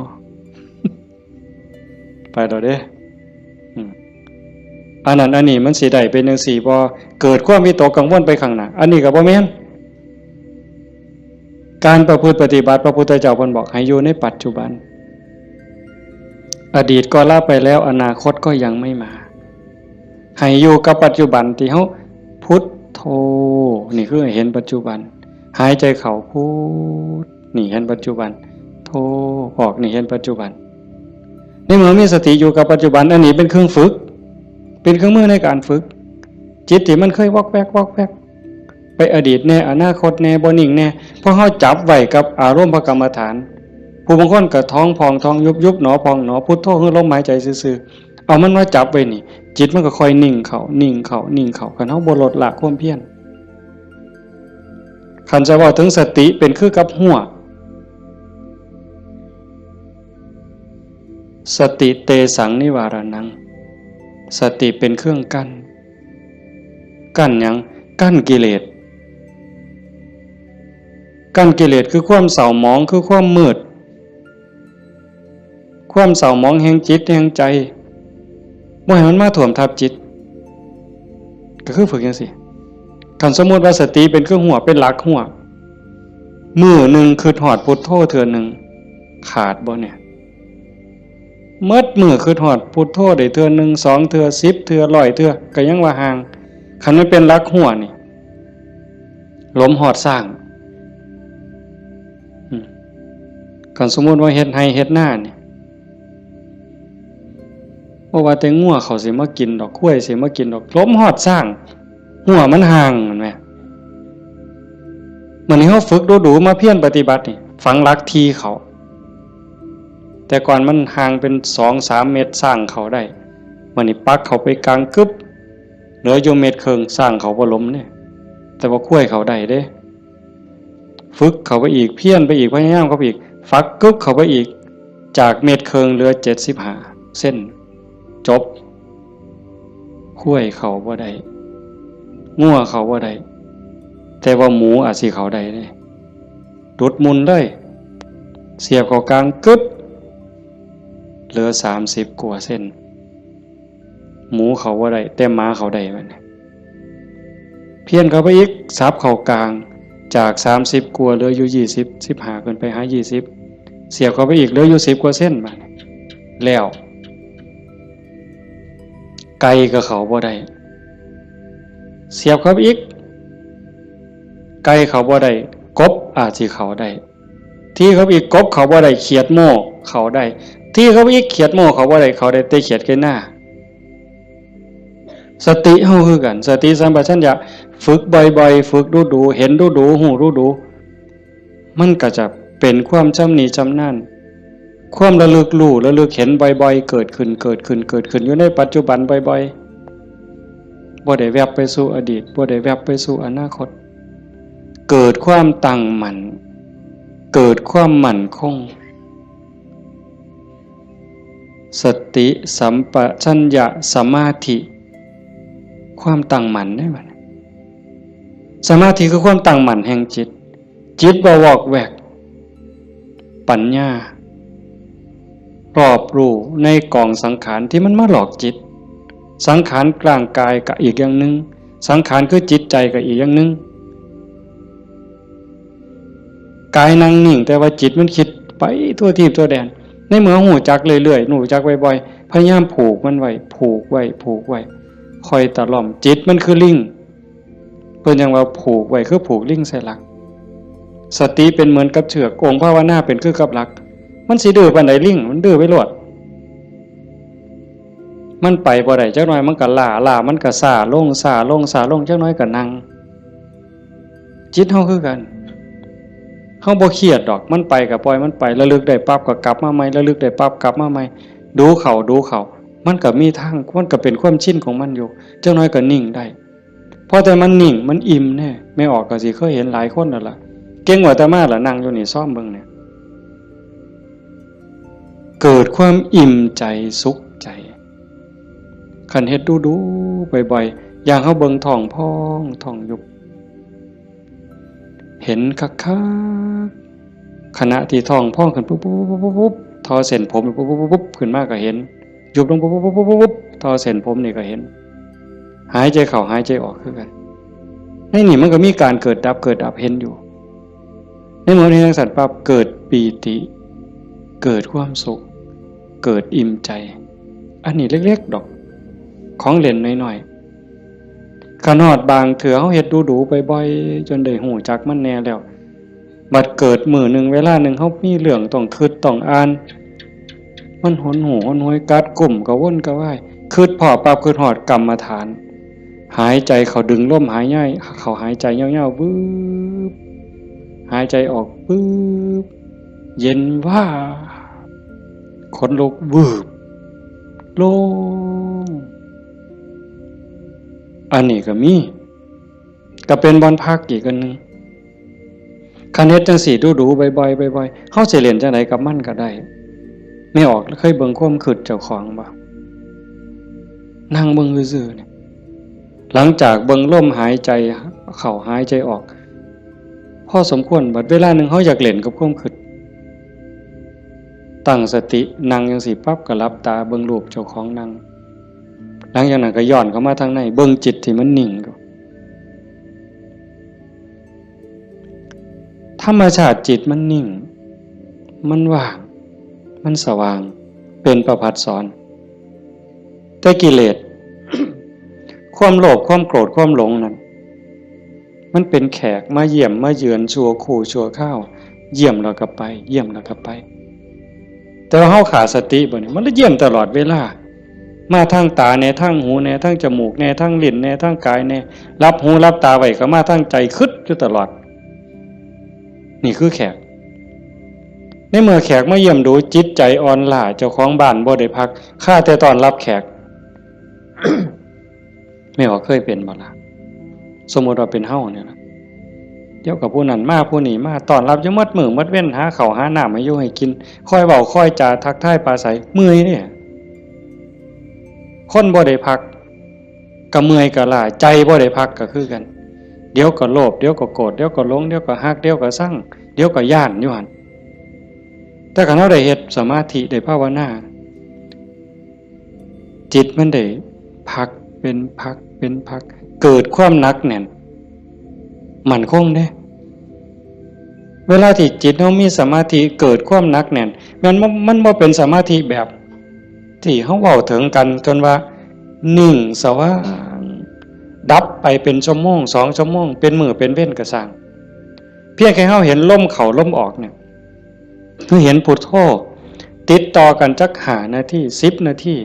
ไปแล้วเด้ อืม อันนั้นอันนี้มันสิได้เป็นจั่งซี้บ่ เกิดความวิตกกังวลไปข้างหน้า อันนี้ก็บ่แม่น การประพฤติปฏิบัติ พระพุทธเจ้าเพิ่นบอกให้อยู่ในปัจจุบัน อดีตก็ละไปแล้ว อนาคตก็ยังไม่มา ให้อยู่กับปัจจุบันที่เฮาพุทโธ นี่คือให้เห็นปัจจุบัน หายใจเข้าพุท นี่เห็นปัจจุบัน โธ ออก นี่เห็นปัจจุบัน ในเมื่อมีสติอยู่กับปัจจุบัน อันนี้เป็นเครื่องฝึก เป็นเครื่องมือในการฝึก จิตที่มันเคยวอกแวกวอกแวก ไปอดีตแน่ อนาคตแน่ บ่นิ่งแน่ เพราะเฮาจับไว้กับอารมณ์พระกรรมฐาน ผู้บางคนก็ท้องพองท้องยุบ ยุบหนอพองหนอ พุทโธคือลมหายใจซื่อๆ เอามันมาจับไว้นี่ จิตมันก็ค่อยนิ่งเข้า นิ่งเข้า นิ่งเข้า คันเฮาบ่ลดละความเพียร คันจะเว้าถึงสติเป็นคือกับฮั้ว สติเตสังนิวารณัง สติเป็นเครื่องกั้น กั้นหยัง กั้นกิเลส กั้นกิเลสคือความเศร้าหมอง คือความมืด ความเศร้าหมองแห่งจิตแห่งใจ บ่ให้มันมาท่วมทับจิต ก็คือฝึกจั่งซี้ คันสมมุติว่าสติเป็นเครื่องฮั้ว เป็นหลักฮั้ว มื้อหนึ่งคิดฮอดพุทโธเทื่อหนึ่ง ขาดบ่เนี่ย หมดมื้อคิดฮอดพุทโธได้เทื่อหนึ่ง สองเทื่อ สิบเทื่อ ร้อยเทื่อ ก็ยังว่าห่าง คันมันเป็นหลักฮั้วนี่ หลมฮอดซ้าง อืม คันสมมุติว่าเฮ็ดไร่เฮ็ดนานี่ บ่ว่าแต่งัวเขาสิมากินดอก ควายสิมากินดอก หลมฮอดซ้าง ฮั้วมันห่าง แม่นบ่ มื้อนี้เฮาฝึกดูๆ มาเพียรปฏิบัตินี่ ฝังหลักถี่เข้า แต่ก่อนมันห่างเป็นสองสามเมตร ซ้างเข้าได้ มื้อนี้ปักเข้าไปกลางกึ๊บ เหลืออยู่เมตรครึ่ง ซ้างเข้าบ่หลมเนี่ย แต่ว่าควายเข้าได้เด้ ฝึกเข้าไปอีก เพียรไปอีก พยายามเข้าไปอีก ฝักกึ๊บเข้าไปอีก จากเมตรครึ่งเหลือเจ็ดสิบห้าเซน จบ ควายเข้าบ่ได้ งัวเข้าบ่ได้ แต่ว่าหมูอาจสิเข้าได้เด้ ดุดมุนเลย เสียบเข้ากลางกึ๊บ เหลือสามสิบกว่าเซน หมูเข้าบ่ได้ แต่หมาเข้าได้บัดนี้ เพี้ยนเข้าไปอีก สับเข้ากลาง จากสามสิบกว่าเหลืออยู่ยี่สิบ สิบห้าขึ้นไปหายี่สิบ เสียบเข้าไปอีกเหลืออยู่สิบกว่าเซนบัดนี้ แล้ว ไก่ก็เข้าบ่ได้ เสียบเข้าไปอีก ไก่เข้าบ่ได้ กบอาจสิเข้าได้ ที่เข้าไปอีก กบเข้าบ่ได้ เขียดโม่เข้าได้ ที่เข้าไปอีก เขียดโม่เข้าบ่ได้ เข้าได้แต่เขียดไก่นา สติเฮาคือกัน สติสัมปชัญญะ ฝึกบ่อยๆ ฝึกดูๆ เห็นดูๆ ฮู้ดูๆ มันก็จะเป็นความชำนิชำนาญ ความระลึกรู้ ระลึกเห็นบ่อยๆ เกิดขึ้น เกิดขึ้น เกิดขึ้น อยู่ในปัจจุบันบ่อยๆ บ่ได้แวบไปสู่อดีต บ่ได้แวบไปสู่อนาคต เกิดความตั้งมั่น เกิดความมั่นคง สติสัมปชัญญะสมาธิ ความตั้งมั่นได้บัดนี้ สมาธิคือความตั้งมั่นแห่งจิต จิตบ่วอกแวก ปัญญา รอบรู้ในกองสังขารที่มันมาหลอกจิต สังขารร่างกายก็อีกอย่างหนึ่ง สังขารคือจิตใจก็อีกอย่างหนึ่ง กายนั่งนิ่ง แต่ว่าจิตมันคิดไปทั่วทีปทั่วแดน ในเมื่อฮู้จักเรื่อยๆ ฮู้จักบ่อยๆ พยายามผูกมันไว้ ผูกไว้ ผูกไว้ ค่อยตะล่อม จิตมันคือลิง เพิ่นยังว่าผูกไว้คือผูกลิงใส่หลัก สติเป็นเหมือนกับเชือก องค์ภาวนาเป็นคือกับหลัก มันสิดื้อปานใด ลิง มันดื้อไปโลด มันไปบ่ได้ จักหน่อยมันก็ล้า ล้ามันก็ซ้าลง ซ้าลง ซ้าลง จักหน่อยก็นั่ง จิตเฮาคือกัน เฮาบ่เครียดดอก มันไปก็ปล่อยมันไป ระลึกได้ปั๊บก็กลับมาใหม่ ระลึกได้ปั๊บกลับมาใหม่ ดูเข้า ดูเข้า มันก็มีทาง มันก็เป็นความชินของมันอยู่ จักหน่อยก็นิ่งได้ พอแต่มันนิ่ง มันอิ่มแน่ แม่ออกก็สิเคยเห็นหลายคนแล้วล่ะ เก่งกว่าอาตมาล่ะ นั่งอยู่นี่ ซอมเบิ่งเนี่ย เกิดความอิ่มใจ สุขใจ คันเฮ็ดดูๆ บ่อยๆ อย่างเฮาเบิ่งท้องพอง ท้องยุบ เห็นคักๆ ขณะที่ท้องพองขึ้นปุ๊บปุ๊บปุ๊บปุ๊บปุ๊บ ทอเส้นผมปุ๊บปุ๊บปุ๊บปุ๊บ ขึ้นมาก็เห็น ยุบลงปุ๊บปุ๊บปุ๊บปุ๊บปุ๊บ ทอเส้นผมนี่ก็เห็น หายใจเข้า หายใจออกคือกัน ในนี่มันก็มีการเกิดดับ เกิดดับ เห็นอยู่ ในเมื่อเห็นจั่งซั้นปั๊บ เกิดปีติ เกิดความสุข เกิดอิ่มใจ อันนี้เล็กๆ ดอก ของเล่นน้อยๆ คันฮอดบางเทื่อเฮาเฮ็ดดูๆ บ่อยๆ จนได้ฮู้จักมันแน่แล้ว บัดเกิดมื้อหนึ่งเวลาหนึ่ง เฮามีเรื่องต้องคิดต้องอ่าน มันหนหูหนหวย กัดกุ้มกระวนกระวาย คิดพ้อปั๊บ คิดฮอดกรรมฐาน หายใจเข้า ดึงลมหายใจเข้า หายใจยาวๆ วืบ หายใจออก วืบ เย็นวาบ ขนลุก วืบ โล่ง อันนี้ก็มี ก็เป็นบ่อนพักอีกอันหนึ่ง คันเฮ็ดจั่งซี้ดูๆ บ่อยๆ บ่อยๆ เฮาสิเล่นจั่งใดกับมันก็ได้ แม่ออกเคยเบิ่งความคิดเจ้าของบ่ นั่งเบิ่งซื่อๆ เนี่ย หลังจากเบิ่งลมหายใจเข้า หายใจออก พอสมควร บัดเวลาหนึ่งเฮาอยากเล่นกับความคิด ตั้งสติ นั่งจั่งซี้ปั๊บ ก็หลับตาเบิ่งรูปเจ้าของนั่ง หลังจากนั้นก็ย้อนเข้ามาทางใน เบิ่งจิตที่มันนิ่งอยู่ ธรรมชาติจิตมันนิ่ง มันว่าง มันสว่าง เป็นประภัสสร แต่กิเลส ความโลภ ความโกรธ ความหลงนั่น มันเป็นแขกมาเยี่ยมมาเยือนชั่วครู่ชั่วคราว เยี่ยมแล้วก็ไป เยี่ยมแล้วก็ไป แต่ว่าเฮาขาดสติบัดนี้ มันเลยเยี่ยมตลอดเวลา มาทางตาแน่ ทางหูแน่ ทางจมูกแน่ ทางลิ้นแน่ ทางกายแน่ หลับหูหลับตาไว้ก็มาทางใจ คิดอยู่ตลอด นี่คือแขก ในเมื่อแขกมาเยี่ยมดู จิตใจอ่อนล้า เจ้าของบ้านบ่ได้พัก ข้าแต่ต้อนรับแขก แม่ออกเคยเป็นบ่ล่ะ สมมุติว่าเป็นเฮาเนี่ยล่ะ เดี๋ยวก็ผู้นั้นมา ผู้นี้มา ต้อนรับอยู่หมดมื้อหมดเว็น หาข้าวหาน้ำให้อยู่ให้กิน คอยเว้าคอยจา ทักทายปราศรัย เมื่อยเด้ คนบ่ได้พัก ก็เมื่อยก็ล้า ใจบ่ได้พักก็คือกัน เดี๋ยวก็โลภ เดี๋ยวก็โกรธ เดี๋ยวก็หลง เดี๋ยวก็ฮัก เดี๋ยวก็ซัง เดี๋ยวก็ย้านอยู่หั่น แต่คันเฮาได้เฮ็ดสมาธิ ได้ภาวนา จิตมันได้พักเป็นพักเป็นพัก เกิดความหนักแน่น มั่นคงเด้ เวลาที่จิตเฮามีสมาธิ เกิดความหนักแน่น แม่นบ่ มันบ่เป็นสมาธิแบบที่เฮาเว้าถึงกัน จนว่านิ่งสว่าง ดับไปเป็นชั่วโมง สองชั่วโมง เป็นมื้อเป็นเว็นก็ซ่าง เพียงแค่เฮาเห็นลมเข้าลมออกเนี่ย คือเห็นพุทโธติดต่อกันจักห้านาที สิบนาที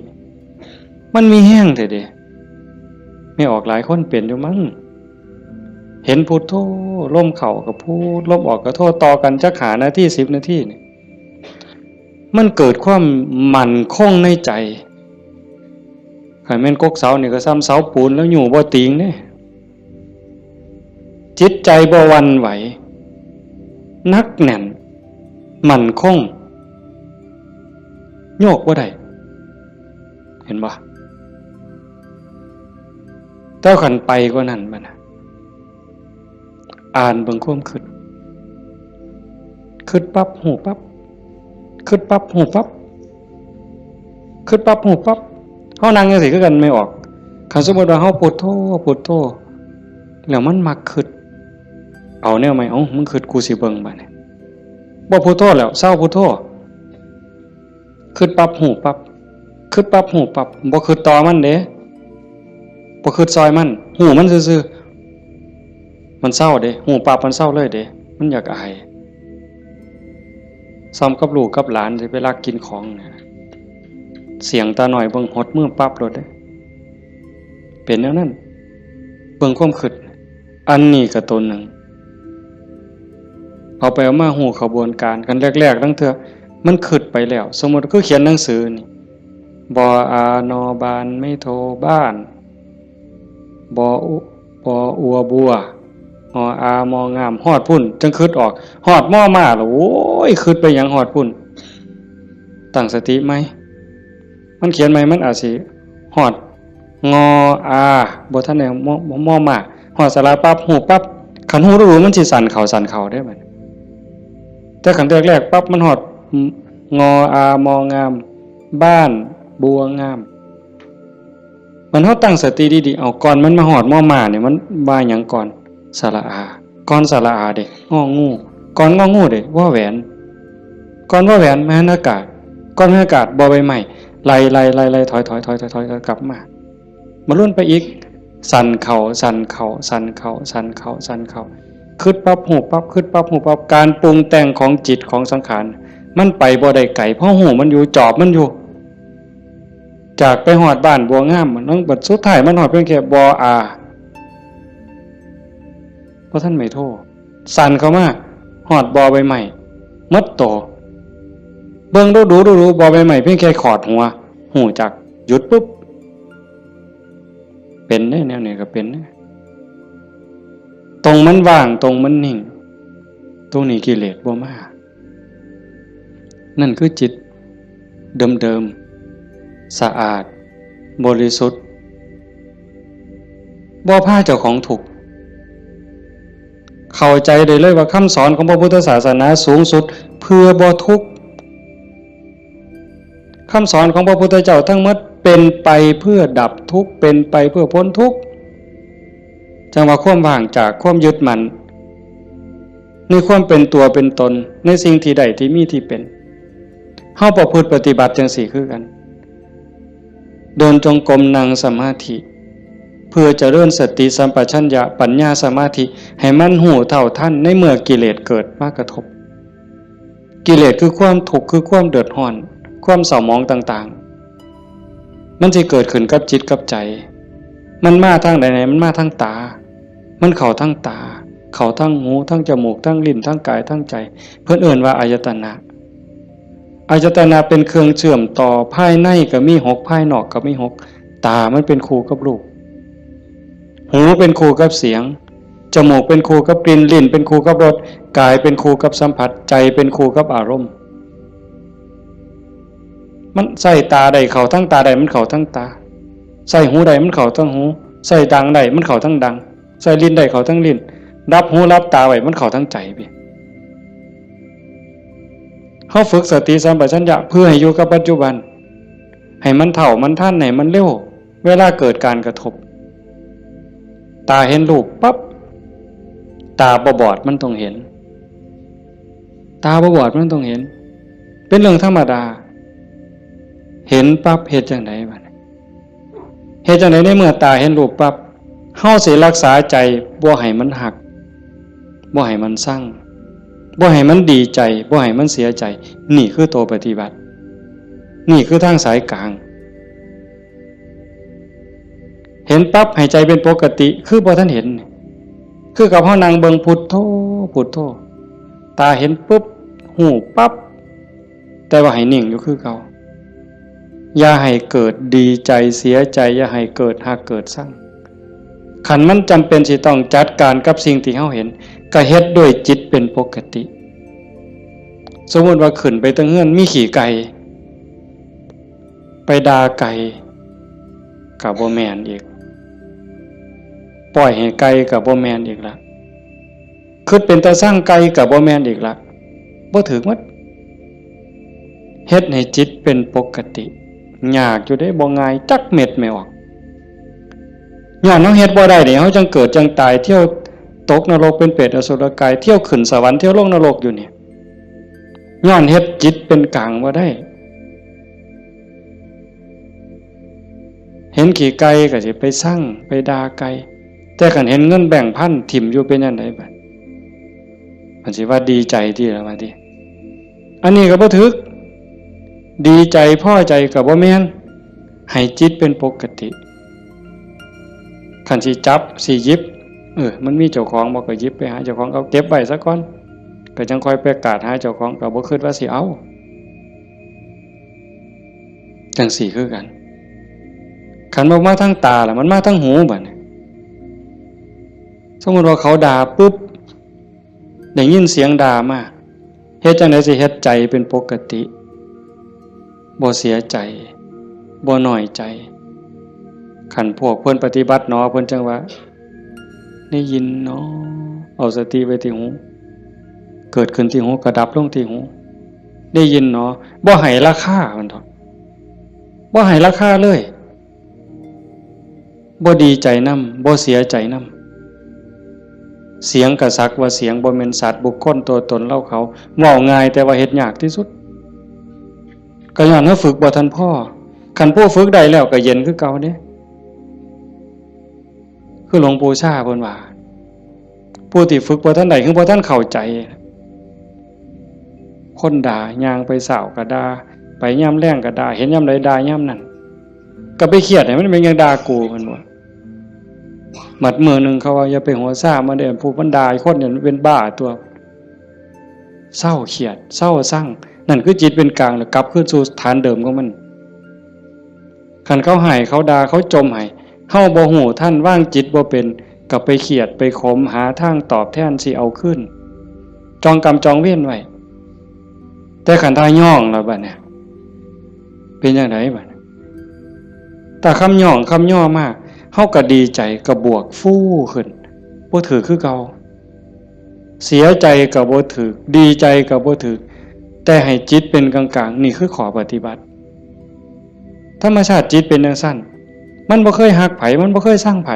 มันมีแฮงแท้เด้ แม่ออกหลายคนเป็นอยู่มั้ง เห็นพุทโธ ลมเข้าก็พุท ลมออกก็โธ ต่อกันจักห้านาที สิบนาทีนี่ มันเกิดความมั่นคงในใจ คันแม่นกกเสานี่ก็ส่ำเสาปูนแล้วอยู่บ่ติงเด้ จิตใจบ่หวั่นไหว หนักแน่น มั่นคง โยกบ่ได้ เห็นบ่ แต่คันไปกว่านั้นบัดน่ะ อ่านเบิ่งความคิด คิดปั๊บ ฮู้ปั๊บ คิดปั๊บ ฮู้ปั๊บ คิดปั๊บ ฮู้ปั๊บ เฮานั่งจั่งซี้คือกัน แม่ออก คันสมมุติว่าเฮาพุทโธ พุทโธ แล้วมันมักคิด เอาแนวใหม่ เอ้า มึงคิด กูสิเบิ่งบัดนี้ บ่พุทโธแล้ว เซาพุทโธ คิดปั๊บ ฮู้ปั๊บ คิดปั๊บ ฮู้ปั๊บ บ่คิดต่อมันเด้ บ่คิดซอยมัน ฮู้มันซื่อๆ มันเซาเด้ ฮู้ปั๊บมันเซาเลยเด้ มันอยากอาย ส่ำกับลูกกับหลานสิไปลักกินของนะ เสี้ยงตาน้อยเบิ่งหดมือปั๊บโลดเด้ เป็นแนวนั้น เบิ่งความคิด อันนี้ก็ตัวหนึ่ง เอาไปเอามาฮู้ขบวนการกันแรกๆ ตั้งเทื่อมันคิดไปแล้ว สมมุติคือเขียนหนังสือนี่ บออา นอบาน ไม้โท บ้าน บออุ บออัว บัว งออา มองาม ฮอดพุ้นจั่งคิดออก ฮอดมอม้าแล้ว โอ้ย คิดไปหยังฮอดพุ้น ตั้งสติใหม่ มันเขียนใหม่ มันอาจสิฮอด งออา บ่ทันได้ มอ มอม้า ฮอดสระปั๊บ ฮู้ปั๊บ คันฮู้ดูมันสิสั่นเข้าสั่นเข้าเด้บัดนี้ แต่คันแรกๆปั๊บ มันฮอด งออา มองาม บ้าน บัวงาม มันเฮาตั้งสติดีๆ เอา ก่อนมันมาฮอดมอม้าเนี่ย มันว่าหยังก่อน สระอา ก่อนสระอาเด้ งองู ก่อนงองูเด้ วอแหวน ก่อนวอแหวน มหันตากาศ ก่อนมหันตากาศ บอใบไม้ ไล่ๆๆๆ ถอยๆๆๆๆ กลับมา มาลุ้นไปอีก สั่นเข้า สั่นเข้า สั่นเข้า สั่นเข้า สั่นเข้า คิดปั๊บ ฮู้ปั๊บ คิดปั๊บ ฮู้ปั๊บ การปรุงแต่งของจิตของสังขาร มันไปบ่ได้ไกล เพราะฮู้มันอยู่ จอบมันอยู่ จากไปฮอดบ้านบัวงาม มันบัดสุดท้ายมันฮอดเพียงแค่บออา บ่ทันไม้โท สั่นเข้ามา ฮอดบอใบไม้ หมดโต เบิ่งดูๆๆๆ บอใบไม้เพียงแค่ขอดหัว ฮู้จัก หยุดปุ๊บ เป็นเด้ แนวนี้ก็เป็นเด้ ตรงมันว่าง ตรงมันนิ่ง ตรงนี้กิเลสบ่มา นั่นคือจิตเดิมๆ สะอาด บริสุทธิ์ บ่พาเจ้าของทุกข์ เข้าใจได้เลยว่าคำสอนของพระพุทธศาสนาสูงสุดเพื่อบ่ทุกข์ คำสอนของพระพุทธเจ้าทั้งหมดเป็นไปเพื่อดับทุกข์ เป็นไปเพื่อพ้นทุกข์ จั่งว่าความว่างจากความยึดมั่น ในความเป็นตัวเป็นตน ในสิ่งที่ได้ที่มีที่เป็น เฮาประพฤติปฏิบัติจั่งซี้คือกัน เดินจงกรม นั่งสมาธิ เพื่อเจริญสติสัมปชัญญะ ปัญญาสมาธิ ให้มันฮู้เท่าทันในเมื่อกิเลสเกิดมากระทบ กิเลสคือความทุกข์ คือความเดือดร้อน ความเศร้าหมองต่างๆ มันสิเกิดขึ้นกับจิตกับใจ มันมาทางใด มันมาทางตา มันเข้าทางตา เข้าทางหู ทางจมูก ทางลิ้น ทางกาย ทางใจ เพิ่นเอิ้นว่าอายตนะ อายตนะเป็นเครื่องเชื่อมต่อ ภายในก็มีหก ภายนอกก็มีหก ตามันเป็นคู่กับรูป หูเป็นคู่กับเสียง จมูกเป็นคู่กับกลิ่น ลิ้นเป็นคู่กับรส กายเป็นคู่กับสัมผัส ใจเป็นคู่กับอารมณ์ มันใส่ตาได้เข้าทั้งตาได้ มันเข้าทั้งตา ใส่หูได้มันเข้าทั้งหู ใส่ดังได้มันเข้าทั้งดัง ใส่ลิ้นได้เข้าทั้งลิ้น รับหูรับตาไว้มันเข้าทั้งใจไป เฮาฝึกสติสัมปชัญญะเพื่อให้อยู่กับปัจจุบัน ให้มันเท่ามันทัน ให้มันเร็ว เวลาเกิดการกระทบ ตาเห็นรูปปั๊บ ตาบ่บอดมันต้องเห็น ตาบ่บอดมันต้องเห็น เป็นเรื่องธรรมดา เห็นปั๊บเฮ็ดจั่งใดบัดนี้ เฮ็ดจั่งใดในเมื่อตาเห็นรูปปั๊บ เฮาสิรักษาใจบ่ให้มันฮัก บ่ให้มันชัง บ่ให้มันดีใจ บ่ให้มันเสียใจ นี่คือตัวปฏิบัติ นี่คือทางสายกลาง เห็นปั๊บให้ใจเป็นปกติ คือบ่ทันเห็น คือกับเฮานั่งเบิ่งพุทโธ พุทโธ ตาเห็นปุ๊บ ฮู้ปั๊บ แต่ว่าให้นิ่งอยู่คือเก่า อย่าให้เกิดดีใจเสียใจ อย่าให้เกิดฮักเกิดชัง คันมันจำเป็นสิต้องจัดการกับสิ่งที่เฮาเห็น ก็เฮ็ดด้วยจิตเป็นปกติ สมมุติว่าขึ้นไปเทิงเฮือนมีขี้ไก่ ไปด่าไก่ ก็บ่แม่นอีก ปล่อยให้ไก่ก็บ่แม่นอีกละ คิดเป็นตาซังไก่ก็บ่แม่นอีกละ บ่ถืกหมด เฮ็ดให้จิตเป็นปกติ ยากอยู่เด้ บ่ง่ายจักเม็ดแม่ออก ย้อนเฮาเฮ็ดบ่ได้นี่ เฮาจั่งเกิดจั่งตาย เที่ยวตกนรกเป็นเปรตอสุรกาย เที่ยวขึ้นสวรรค์ เที่ยวลงนรกอยู่นี่ ย้อนเฮ็ดจิตเป็นกลางบ่ได้ เห็นขี้ไก่ก็สิไปซัง ไปด่าไก่ แต่คันเห็นเงินแบงค์พันถิ่มอยู่เป็นจั่งใดบัด มันสิว่าดีใจติล่ะว่าติ อันนี้ก็บ่ถืก ดีใจพอใจก็บ่แม่น ให้จิตเป็นปกติ คันสิจับสิหยิบ เออ มันมีเจ้าของบ่ก็หยิบไปหาเจ้าของ เอาเก็บไว้ซะก่อน ก็จั่งค่อยไปกาดหาเจ้าของ ก็บ่คิดว่าสิเอา จั่งซี้คือกัน คันบ่มาทางตาล่ะ มันมาทางหูบัดนี้ สมมุติว่าเขาด่าปุ๊บ ได้ยินเสียงด่ามา เฮ็ดจั่งใดสิเฮ็ดใจเป็นปกติ บ่เสียใจ บ่น้อยใจ คันพวกเพิ่นปฏิบัติหนอ เพิ่นจั่งว่า ได้ยินหนอ เอาสติไว้ที่หู เกิดขึ้นที่หู ก็ดับลงที่หู ได้ยินหนอ บ่ให้ราคา เพิ่นเถาะ บ่ให้ราคาเลย บ่ดีใจนำ บ่เสียใจนำ เสียงก็สักว่าเสียง บ่แม่นสัตว์บุคคลตัวตนเราเขา เว้าง่ายแต่ว่าเฮ็ดยากที่สุด ก็ย้อนว่าฝึกบ่ทันพอ คันผู้ฝึกได้แล้วก็เย็นคือเก่าเด้ คือหลวงปู่ชาเพิ่นว่า ผู้ที่ฝึกบ่ทันได้ คือบ่ทันเข้าใจ คนด่า ย่างไปเช้าก็ด่า ไปยามแลงก็ด่า เห็นยามใดด่ายามนั้น ก็ไปเครียดให้มันเป็นหยังด่ากู เพิ่นว่า บัดมื้อหนึ่งเขาว่า อย่าไปหัวซ่ามันเด้อ ผู้มันด่าคนเนี่ยมันเป็นบ้าตัว เซาเครียด เซาซัง นั่นคือจิตเป็นกลาง แล้วกลับคืนสู่ฐานเดิมของมัน คันเขาให้ เขาด่า เขาจ่มให้ เฮาบ่ฮู้ทัน วางจิตบ่เป็น ก็ไปเครียด ไปขม หาทางตอบแทนสิเอาคืน จองกรรมจองเวรไว้ แต่คันถ้าย้องแล้วบัดเนี่ย เป็นจั่งใดบัดเนี่ย ถ้าคำย้องคำย่อมา เฮาก็ดีใจ ก็บวกฟูขึ้น บ่ถืกคือเก่า เสียใจก็บ่ถืก ดีใจก็บ่ถืก แต่ให้จิตเป็นกลางๆ นี่คือข้อปฏิบัติ ธรรมชาติจิตเป็นจั่งซั้น มันบ่เคยฮักไผ มันบ่เคยซังไผ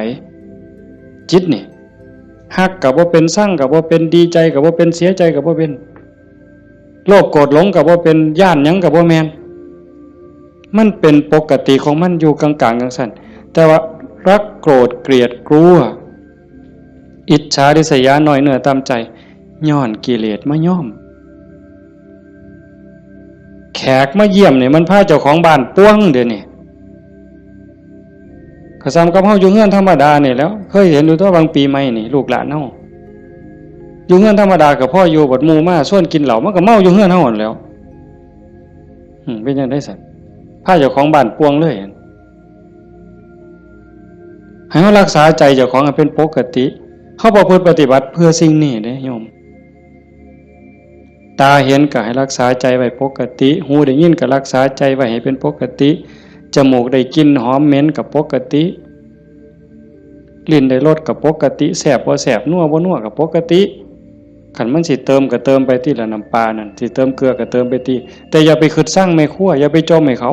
จิตนี่ ฮักก็บ่เป็น ซังก็บ่เป็น ดีใจก็บ่เป็น เสียใจก็บ่เป็น โลภโกรธหลงก็บ่เป็น ย้านหยังก็บ่แม่น มันเป็นปกติของมันอยู่กลางๆ จั่งซั้น แต่ว่ารักโกรธเกลียดกลัว อิจฉาริษยา น้อยเนื้อต่ำใจ ย้อนกิเลสมาย้อม แขกมาเยี่ยมนี่มันพาเจ้าของบ้านป่วงเดี๋ยวนี้ ก็ส่ำกับเฮาอยู่เฮือนธรรมดานี่แหล้ว เคยเห็นอยู่ตั๊ว บางปีใหม่นี่ ลูกหลานเฮาอยู่เฮือนธรรมดาก็พออยู่ บัดหมู่มาชวนกินเหล้า มันก็เมาอยู่เฮือนเฮาหั้นแหล้ว อืม เป็นจั่งใดซั้น พาเจ้าของบ้านป่วงเลย ให้เฮารักษาใจเจ้าของให้เป็นปกติ เฮาประพฤติปฏิบัติเพื่อสิ่งนี้เด้โยม ตาเห็นก็ให้รักษาใจไว้ปกติ หูได้ยินก็รักษาใจไว้ให้เป็นปกติ จมูกได้กลิ่นหอมเหม็นก็ปกติ ลิ้นได้รสก็ปกติ แซ่บบ่แซ่บ นัวบ่นัวก็ปกติ คันมันสิเติมก็เติมไปติละ น้ำปลานั่น สิเติมเกลือก็เติมไปติ แต่อย่าไปคิดซังแม่ครัว อย่าไปจ่มให้เขา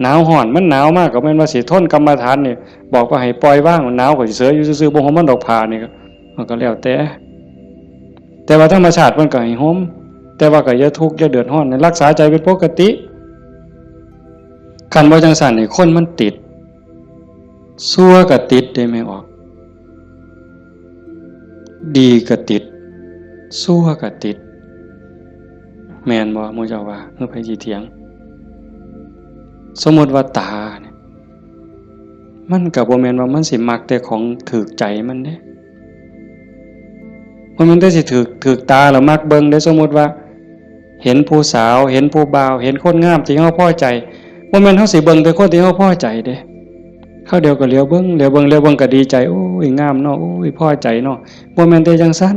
หนาวฮ้อน มันหนาวมากก็แม่นว่าสิทนกรรมฐานนี่ บอกว่าให้ปล่อยวาง หนาวก็สิเสยอยู่ซื่อๆ บ่ห่มมันดอกผ้านี่ก็ มันก็แล้วแต่ แต่ว่าธรรมชาติมันก็ให้ห่ม แต่ว่าก็อย่าทุกข์อย่าเดือดร้อน รักษาใจเป็นปกติ คันบ่จั่งซั้นนี่คนมันติด ชั่วก็ติดเด้แม่ออก ดีก็ติด ชั่วก็ติด แม่นบ่หมู่เจ้าว่า คือไผสิเถียง สมมุติว่าตาเนี่ย มันก็บ่แม่นว่ามันสิมักแต่ของถืกใจมันเด้ บ่แม่นแต่สิถืก ถืกตาแล้วมักเบิ่งเด้ สมมุติว่า เห็นผู้สาว เห็นผู้บ่าว เห็นคนงามที่เฮาพอใจ บ่แม่นเฮาสิเบิ่งแต่คนที่เฮาพอใจเด้ คราวเดียวก็เหลียวเบิ่ง เหลียวเบิ่ง เหลียวเบิ่งก็ดีใจ โอ้ย งามเนาะ โอ้ย พอใจเนาะ บ่แม่นแต่จั่งซั้น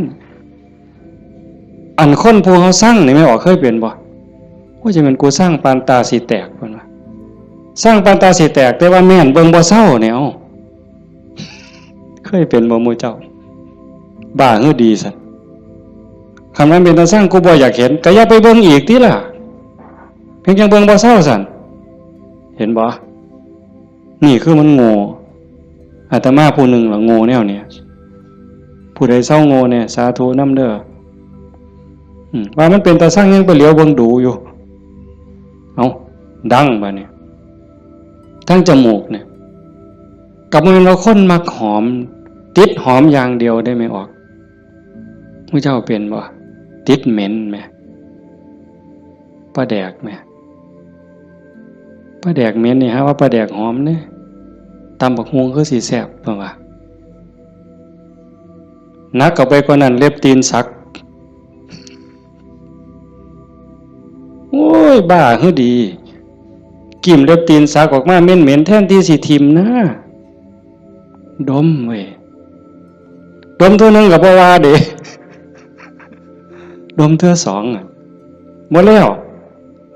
อันคนผู้เฮาซังนี่แม่ออกเคยเป็นบ่ โอ้ย จะแม่นกูซังปานตาสิแตก เพิ่นว่า ซังปานตาสิแตก แต่ว่าแม่นเบิ่งบ่เซาเนี่ย เอ้า เคยเป็นบ่หมู่เจ้า บ้าหือดีซั้น คันมันเป็นตาซัง กูบ่อยากเห็น ก็อย่าไปเบิ่งอีกติล่ะ เพียงจั่งเบิ่งบ่เซาซั้น เห็นบ่ นี่คือมันโง่ อาตมาผู้หนึ่งล่ะโง่แนวเนี้ย ผู้ใดเซาโง่แน่ สาธุนำเด้อ อืม ว่ามันเป็นตาซังยังไปเหลียวเบิ่งดูอยู่ เอ้า ดังบัดนี้ ทั้งจมูกเนี่ย ก็บ่แม่นว่าคนมักหอม ติดหอมอย่างเดียวเด้แม่ออก มื้อเจ้าเป็นบ่ ติดเหม็นแหม ปลาแดกแหม ปลาแดกเหม็นนี่ หาว่าปลาแดกหอมเด้ ตำบักหุ่งคือสิแซ่บ เพิ่นว่า หนักเข้าไปกว่านั้น เล็บตีนสัก โอ้ย บ้าคือดี กิ่มเล็บตีนสักออกมาเหม็นๆ แทนที่สิถิ่มนะ ดมเว้ย ดมเทื่อหนึ่งก็บ่ว่าเด้ ดมเทื่อสองอะ บ่แล้ว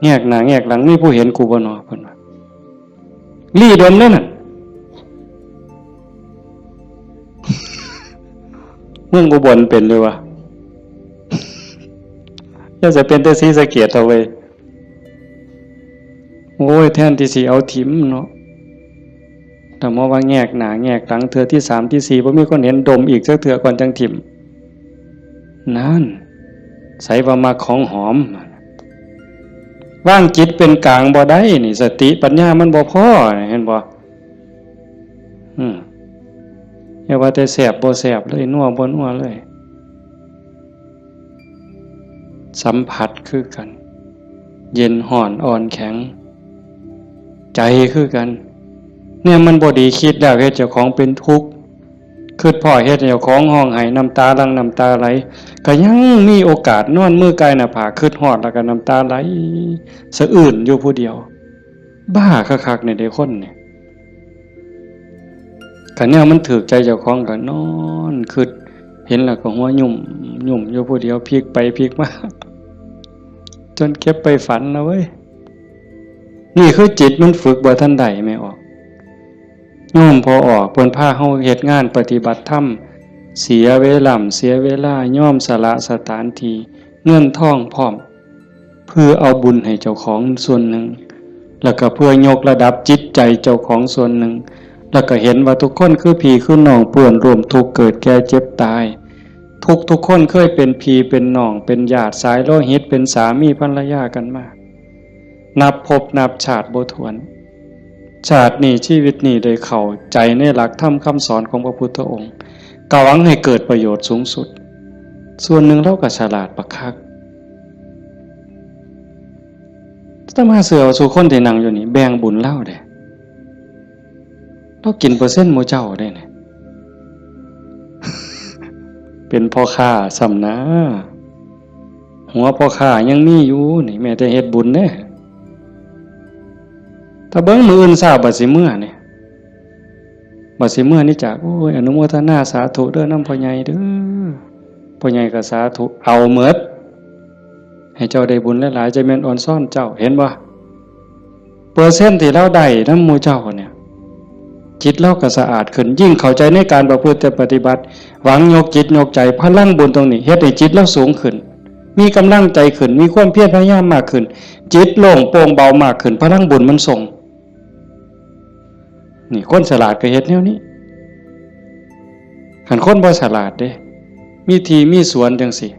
แงกหน้าแงกหลัง มีผู้เห็นกูบ่นอ เพิ่นว่า ลี้ดมเด้อนั่น เมืองอุบลเป็นอยู่วะ อย่าจะเป็นแต่ศรีสะเกษเอาเว้ย โอ้ย แทนที่สิเอาถิ่มเนาะ แต่มาว่าแงกหน้าแงกหลัง เทื่อที่สามที่สี่ บ่มีคนเห็น ดมอีกจักเทื่อก่อนจั่งถิ่ม นั่น ใสว่ามักของหอม วางจิตเป็นกลางบ่ได้นี่ สติปัญญามันบ่พอ เห็นบ่ อืม อย่าว่าแต่แซ่บบ่แซ่บเลย นัวบ่นัวเลย สัมผัสคือกัน เย็นฮ้อนอ่อนแข็ง ใจคือกัน เนี่ยมันบ่ดี คิดแล้วเฮ็ดเจ้าของเป็นทุกข์ คิดพ้อเฮ็ดให้เจ้าของฮ้องไห้ น้ำตาหลั่งน้ำตาไหล ก็ยังมีโอกาสนอนมือกายหน้าผาก คิดฮอดแล้วก็น้ำตาไหล สะอื้นอยู่ผู้เดียว บ้าคักๆ เนี่ยเด้คนเนี่ย คันแนวมันถืกใจเจ้าของก็นอนคิด เห็นแล้วก็หัวยุ่มยุ่มอยู่ผู้เดียว พลิกไปพลิกมา จนเก็บไปฝันนะเว้ย นี่คือจิตมันฝึกบ่ทันได้ แม่ออก โยมพ่อออก เพิ่นพาเฮาเฮ็ดงานปฏิบัติธรรม เสียเวลา เสียเวลา ยอมสละสถานที่ เงินทองพร้อม เพื่อเอาบุญให้เจ้าของส่วนหนึ่ง แล้วก็เพื่อยกระดับจิตใจเจ้าของส่วนหนึ่ง แล้วก็เห็นว่าทุกคนคือพี่คือน้อง เปื้อนร่วมทุกข์เกิดแก่เจ็บตาย ทุกทุกคนเคยเป็นพี่เป็นน้อง เป็นญาติสายโลหิต เป็นสามีภรรยากันมา นับภพนับชาติบ่ถ้วน ชาตินี้ชีวิตนี้ได้เข้าใจในหลักธรรมคำสอนของพระพุทธองค์ ก็หวังให้เกิดประโยชน์สูงสุด ส่วนหนึ่งลาวก็ฉลาดบักคัก อาตมาเชื่อว่าซุคนที่นั่งอยู่นี่แบ่งบุญลาวเด้ ลาวกินเปอร์เซ็นต์หมู่เจ้าเด้นี่ เป็นพ่อค้าซ้ำนะ หัวพ่อค้ายังมีอยู่นี่ แม้แต่เฮ็ดบุญเด้ ถ้าเบิ่งมื้ออื่นเช้าบัดสิเมือนี่ บัดสิเมือนี่จาก โอ้ย อนุโมทนาสาธุเด้อนำพ่อใหญ่เด้อ พ่อใหญ่ก็สาธุ เอาหมด ให้เจ้าได้บุญหลายๆ จะแม่นออนซ่อนเจ้า เห็นบ่ เปอร์เซ็นต์ที่ลาวได้นำหมู่เจ้าเนี่ย จิตลาวก็สะอาดขึ้น ยิ่งเข้าใจในการประพฤติปฏิบัติ หวังยกจิตยกใจ พลังบุญตรงนี้เฮ็ดให้จิตลาวสูงขึ้น มีกำลังใจขึ้น มีความเพียรพยายามมากขึ้น จิตโล่งโปร่งเบามากขึ้น พลังบุญมันส่ง นี่คนฉลาดก็เฮ็ดแนวนี้ คันคนบ่ฉลาดเด้ มีที่มีสวนจังซี่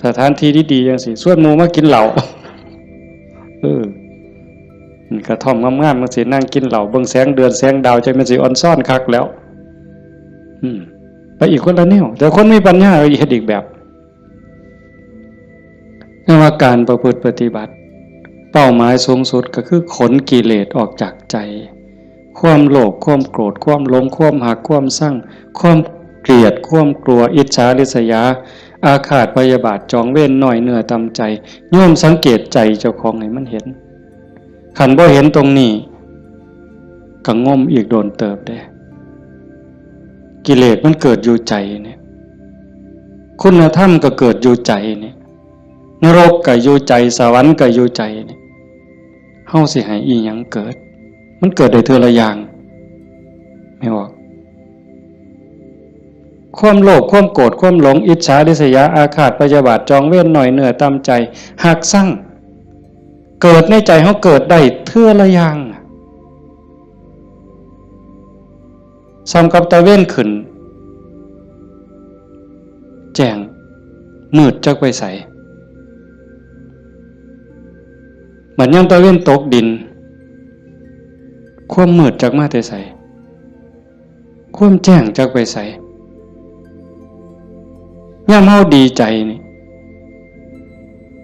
สถานที่ดีๆจังซี่ ชวนหมู่มากินเหล้า เออ นี่กระท่อมงามๆจังซี่ นั่งกินเหล้า เบิ่งแสงเดือนแสงดาว จักแม่นสิออนซ่อนคักแล้ว อืม ไปอีกคนละแนว แต่คนมีปัญญาเฮ็ดอีกแบบ เรียกว่าการประพฤติปฏิบัติ เป้าหมายสูงสุดก็คือขนกิเลสออกจากใจ ความโลภ ความโกรธ ความหลง ความฮัก ความชัง ความเกลียด ความกลัว อิจฉาริษยา อาฆาตพยาบาท จองเวร น้อยเนื้อต่ำใจ โยมสังเกตใจเจ้าของให้มันเห็น คันบ่เห็นตรงนี้ ก็งมอีกโดนเติบเด้ กิเลสมันเกิดอยู่ใจเนี่ย คุณธรรมก็เกิดอยู่ใจเนี่ย นรกก็อยู่ใจ สวรรค์ก็อยู่ใจเนี่ย เฮาสิให้อีหยังเกิด มันเกิดได้เทื่อละอย่าง แม่นบ่ ความโลภ ความโกรธ ความหลง อิจฉาริษยา อาฆาตพยาบาท จองเวร น้อยเนื้อต่ำใจ ฮักชัง เกิดในใจเฮาเกิดได้เทื่อละอย่าง ส่ำกับตะเวนขึ้น แจ้ง มืดจักไปไส บัดยามตะเวนตกดิน ความมืดจักมาแต่ไส ความแจ้งจักไปไส ยามเฮาดีใจนี่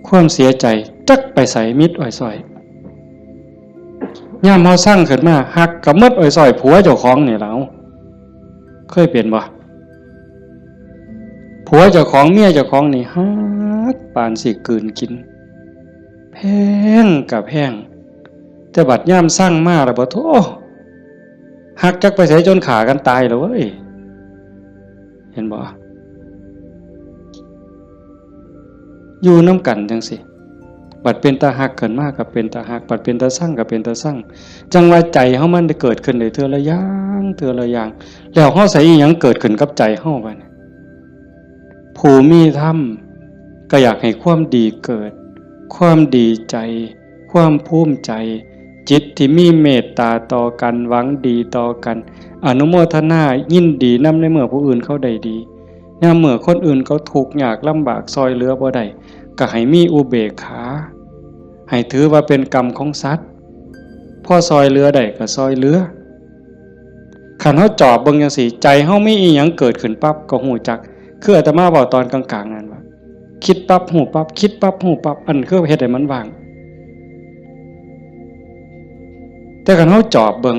ความเสียใจจักไปไส มิดอ้อยซ้อย ยามเฮาซังขึ้นมา ฮักก็มิดอ้อยซ้อย ผัวเจ้าของนี่ล่ะ เอ้า เคยเป็นบ่ ผัวเจ้าของ เมียเจ้าของนี่ฮักปานสิกลืนกิน แพงก็แพง แต่บัดยามซังมาแล้วบ่ โธ่ ฮักจักไปไส จนฆ่ากันตายแล้วเว้ย เห็นบ่ อยู่นำกันจั่งซี้ บัดเป็นตาฮักขึ้นมาก็เป็นตาฮัก บัดเป็นตาซังก็เป็นตาซัง จั่งว่าใจเฮามันได้เกิดขึ้นได้เทื่อละอย่าง เทื่อละอย่าง แล้วเฮาใส่อีหยังเกิดขึ้นกับใจเฮาบัดนี้ ผู้มีธรรมก็อยากให้ความดีเกิด ความดีใจ ความภูมิใจ จิตที่มีเมตตาต่อกัน หวังดีต่อกัน อนุโมทนายินดีนำในเมื่อผู้อื่นเขาได้ดี ยามเมื่อคนอื่นเขาทุกข์ยากลำบาก ซอยเหลือบ่ได้ ก็ให้มีอุเบกขา ให้ถือว่าเป็นกรรมของสัตว์ พอซอยเหลือได้ก็ซอยเหลือ คันเฮาจอบเบิ่งจั่งซี้ ใจเฮามีอีหยังเกิดขึ้นปั๊บก็ฮู้จัก คืออาตมาเว้าตอนกลางๆ นั่นว่า คิดปั๊บฮู้ปั๊บ คิดปั๊บฮู้ปั๊บ อันคือเฮ็ดให้มันว่าง แต่คันเฮาจอบเบิ่ง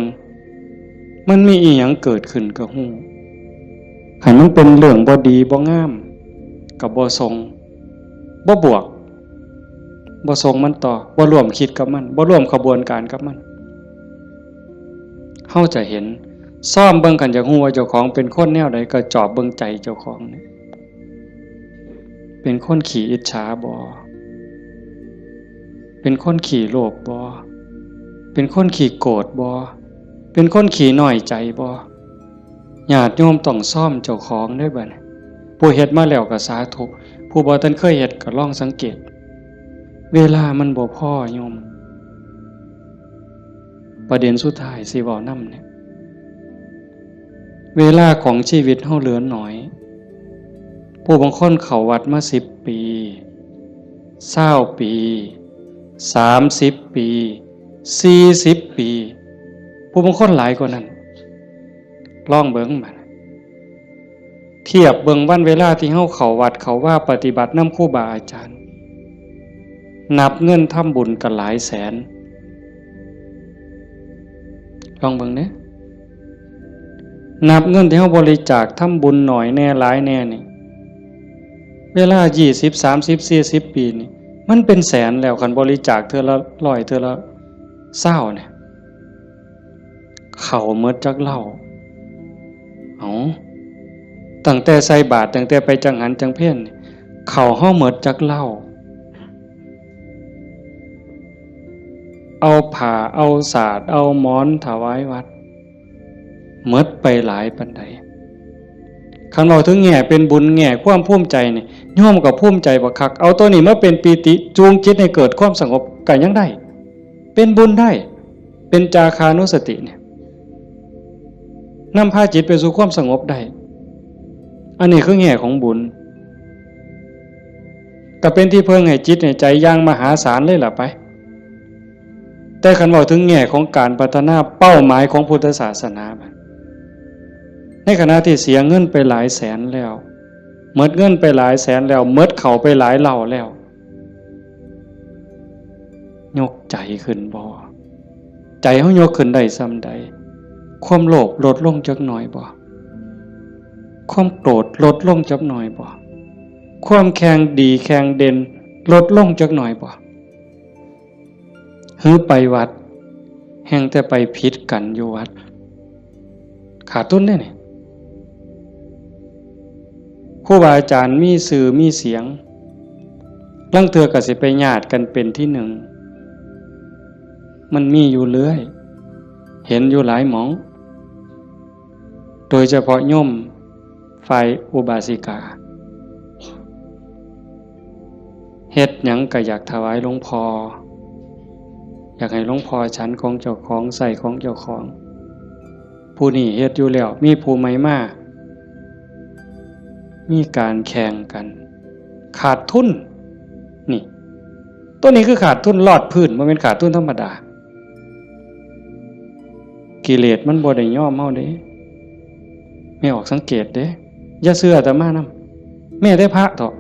มันมีอีหยังเกิดขึ้นก็ฮู้ คันมันเป็นเรื่องบ่ดีบ่งาม ก็บ่ส่ง บ่บวก บ่ส่งมันต่อ บ่ร่วมคิดกับมัน บ่ร่วมขบวนการกับมัน เฮาจะเห็น ซ่อมเบิ่ง คันอยากฮู้ว่าเจ้าของเป็นคนแนวใด ก็จอบเบิ่งใจเจ้าของนี่ เป็นคนขี้อิจฉาบ่ เป็นคนขี้โลภบ่ เป็นคนขี้โกรธบ่ เป็นคนขี้น้อยใจบ่ ญาติโยมต้องซ่อมเจ้าของเด้อบัดนี้ ผู้เฮ็ดมาแล้วก็สาธุ ผู้บ่ทันเคยเฮ็ดก็ลองสังเกต เวลามันบ่พอโยม ประเด็นสุดท้ายสิเว้านำเนี่ย เวลาของชีวิตเฮาเหลือน้อย ผู้บางคนเข้าวัดมาสิบปี ซาวปี สามสิบปี สี่สิบปี ผู้บางคนหลายกว่านั้น ลองเบิ่งบัด เทียบเบิ่งวันเวลาที่เฮาเข้าวัดเข้าวาปฏิบัตินำครูบาอาจารย์ นับเงินทำบุญก็หลายแสน ลองเบิ่งเด้ นับเงินที่เฮาบริจาคทำบุญน้อยแน่หลายแน่นี่ เวลายี่สิบ สามสิบ สี่สิบ ปีนี่ มันเป็นแสนแล้ว คันบริจาคเทื่อละร้อย เทื่อละซาวเนี่ย เข้าหมดจักเหล้า เอ้า ตั้งแต่ใส่บาตร ตั้งแต่ไปจังหันจังเพลนี่ เข้าเฮาหมดจักเหล้า เอาผ้า เอาสาด เอาหมอนถวายวัด หมดไปหลายปานใด คันเว้าถึงแง่เป็นบุญ แง่ความภูมิใจนี่ โยมก็ภูมิใจบักคัก เอาตัวนี้มาเป็นปีติ จูงจิตให้เกิดความสงบก็ยังได้ เป็นบุญได้ เป็นจาคานุสติเนี่ย นำพาจิตไปสู่ความสงบได้ อันนี้คือแง่ของบุญ ก็เป็นที่เพิ่งให้จิตให้ใจอย่างมหาศาลเลยล่ะไป แต่คันเว้าถึงแง่ของการพัฒนาเป้าหมายของพุทธศาสนาบัด ในขณะที่เสียเงินไปหลายแสนแล้ว หมดเงินไปหลายแสนแล้ว หมดเข้าไปหลายเหล้าแล้ว ยกใจขึ้นบ่ ใจเฮายกขึ้นได้ส่ำใด ความโลภลดลงจักหน่อยบ่ ความโกรธลดลงจักหน่อยบ่ ความแข่งดีแข่งเด่นลดลงจักหน่อยบ่ หือไปวัด แฮ่งแต่ไปผิดกันอยู่วัด ขาดทุนเด้นี่ ครูบาอาจารย์มีชื่อมีเสียง ลางเทื่อก็สิไปญาติกันเป็นที่หนึ่ง มันมีอยู่เรื่อย เห็นอยู่หลายหม่อง โดยเฉพาะโยมฝ่ายอุบาสิกา เฮ็ดหยังก็อยากถวายหลวงพ่อ อยากให้หลวงพ่อฉันของเจ้าของ ใช้ของเจ้าของ ผู้นี้เฮ็ดอยู่แล้ว มีผู้ใหม่มา มีการแข่งกัน ขาดทุน นี่ ตัวนี้คือขาดทุนลอดพื้น บ่แม่นขาดทุนธรรมดา กิเลสมันบ่ได้ยอมเฮาเด้ แม่ออกสังเกตเด้ อย่าเชื่ออาตมานำ แม้แต่พระเถาะ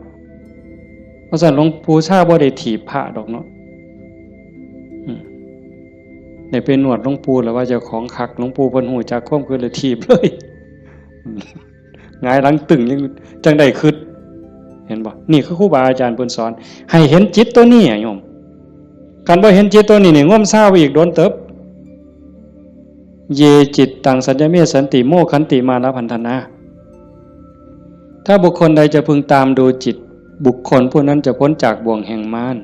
เพราะฉะนั้นหลวงปู่ชาบ่ได้ถีบพระดอกเนาะ อืม ได้ไปนวดหลวงปู่แล้วว่าเจ้าของคัก หลวงปู่เพิ่นฮู้จักความคิดเลยถีบเลย หงายหลังตึงยังจังได้คิด เห็นบ่ นี่คือครูบาอาจารย์เพิ่นสอน ให้เห็นจิตตัวนี้อะโยม คันบ่เห็นจิตตัวนี้นี่ งมซาวอีกโดนเติบ เย จิตตัง สัญญเม สันติ โม ขันติ มานะ พันธนา ถ้าบุคคลใดจะพึงตามดูจิต บุคคลผู้นั้นจะพ้นจากบ่วงแห่งมาร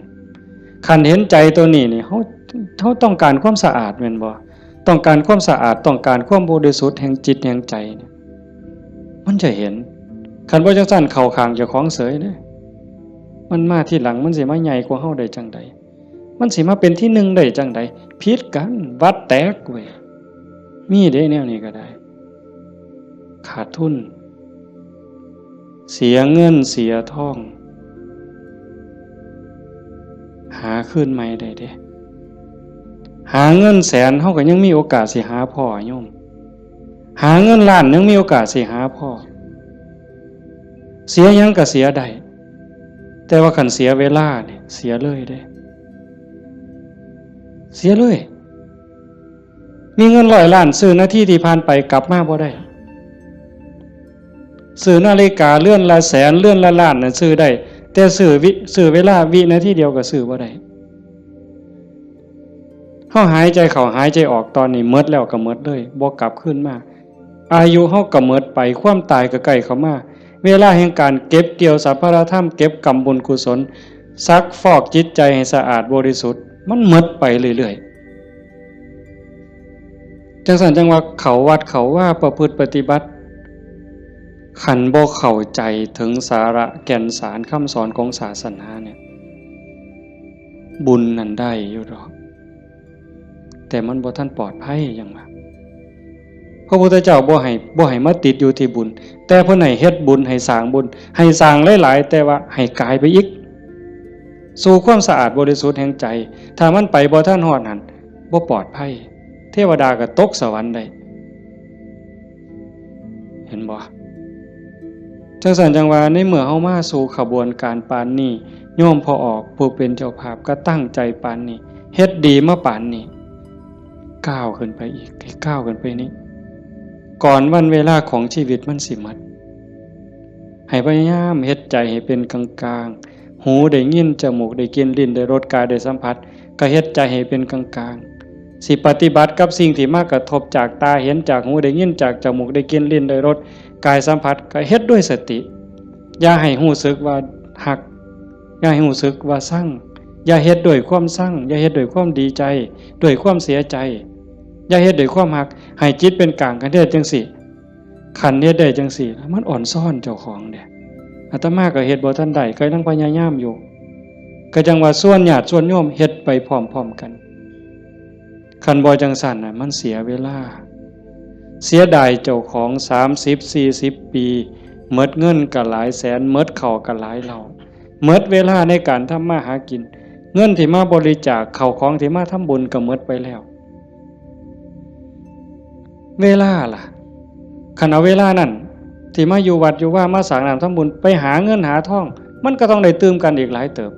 คันเห็นใจตัวนี้นี่ เฮา เฮาต้องการความสะอาดแม่นบ่ ต้องการความสะอาด ต้องการความบริสุทธิ์แห่งจิตแห่งใจเนี่ย มันจะเห็น คันบ่จังซั่นเข้าข้างเจ้าของเสยเด้ มันมาทีหลัง มันสิมาใหญ่กว่าเฮาได้จังใด มันสิมาเป็นที่หนึ่งได้จังใด ผิดกัน วัดแตกเว้ย มีเด้แนวนี้ก็ได้ ขาดทุน เสียเงินเสียทอง หาคืนใหม่ได้เด้ หาเงินแสน เฮาก็ยังมีโอกาสสิหาพ้อโยม หาเงินล้านยังมีโอกาสสิหาพ้อ เสียหยังก็เสียได้ แต่ว่าคันเสียเวลาเนี่ย เสียเลยเด้ เสียเลย มีเงินร้อยล้าน ซื้อนาทีที่ผ่านไปกลับมาบ่ได้ ซื้อนาฬิกาเรือนละแสน เรือนละล้านน่ะซื้อได้ แต่ซื้อวิ ซื้อเวลาวินาทีเดียวก็ซื้อบ่ได้ เฮาหายใจเข้าหายใจออกตอนนี้หมดแล้วก็หมดเลย บ่กลับคืนมา อายุเฮาก็หมดไป ความตายก็ใกล้เข้ามา เวลาแห่งการเก็บเกี่ยวสรรพธรรม เก็บกำบุญกุศล ซักฟอกจิตใจให้สะอาดบริสุทธิ์ มันหมดไปเรื่อยๆ จังซั่นจังว่าเข้าวัดเข้าวาประพฤติปฏิบัติ คันบ่เข้าใจถึงสาระแก่นสารคำสอนของศาสนาเนี่ย บุญนั่นได้อยู่ดอก แต่มันบ่ทันปลอดภัยหยังว่า พระพุทธเจ้าบ่ให้ บ่ให้มาติดอยู่ที่บุญ แต่เพิ่นให้เฮ็ดบุญ ให้สร้างบุญ ให้สร้างหลายๆ แต่ว่าให้กายไปอีก สู่ความสะอาดบริสุทธิ์แห่งใจ ถ้ามันไปบ่ทันฮอดหั่น บ่ปลอดภัย เทวดาก็ตกสวรรค์ได้ เห็นบ่ จังซั่นจังว่า ในเมื่อเฮามาสู่ขบวนการปานนี้ โยมพ่อออกผู้เป็นเจ้าภาพก็ตั้งใจปานนี้ เฮ็ดดีมาปานนี้ ก้าวขึ้นไปอีก ให้ก้าวขึ้นไปนี้ ก่อนวันเวลาของชีวิตมันสิหมด ให้พยายามเฮ็ดใจให้เป็นกลางๆ หูได้ยิน จมูกได้กลิ่น ลิ้นได้รส กายได้สัมผัส ก็เฮ็ดใจให้เป็นกลางๆ สิปฏิบัติกับสิ่งที่มากระทบจากตาเห็น จากหูได้ยิน จากจมูกได้กลิ่น ลิ้นได้รส กายสัมผัส ก็เฮ็ดด้วยสติ อย่าให้รู้สึกว่าฮัก อย่าให้รู้สึกว่าซัง อย่าเฮ็ดด้วยความซัง อย่าเฮ็ดด้วยความดีใจ ด้วยความเสียใจ อย่าเฮ็ดด้วยความฮัก ให้จิตเป็นกลาง คันเฮ็ดจังซี่ คันเฮ็ดได้จังซี่ มันอ่อนซ้อนเจ้าของเด้ อาตมาก็เฮ็ดบ่ทันได้ ก็ยังพยายามอยู่ ก็จังว่าชวนญาติชวนโยมเฮ็ดไปพร้อมๆ กัน คันบ่จังซั่นน่ะ มันเสียเวลา เสียดายเจ้าของ สามสิบ สี่สิบ ปี หมดเงินก็หลายแสน หมดข้าวก็หลายเหล้า หมดเวลาในการทำมาหากิน เงินที่มาบริจาค ข้าวของที่มาทำบุญก็หมดไปแล้ว เวลาล่ะ คันเอาเวลานั่น ที่มาอยู่วัดอยู่วา มาสร้างน้ำทำบุญ ไปหาเงินหาทอง มันก็ต้องได้ตื่มกันอีกหลายเติบ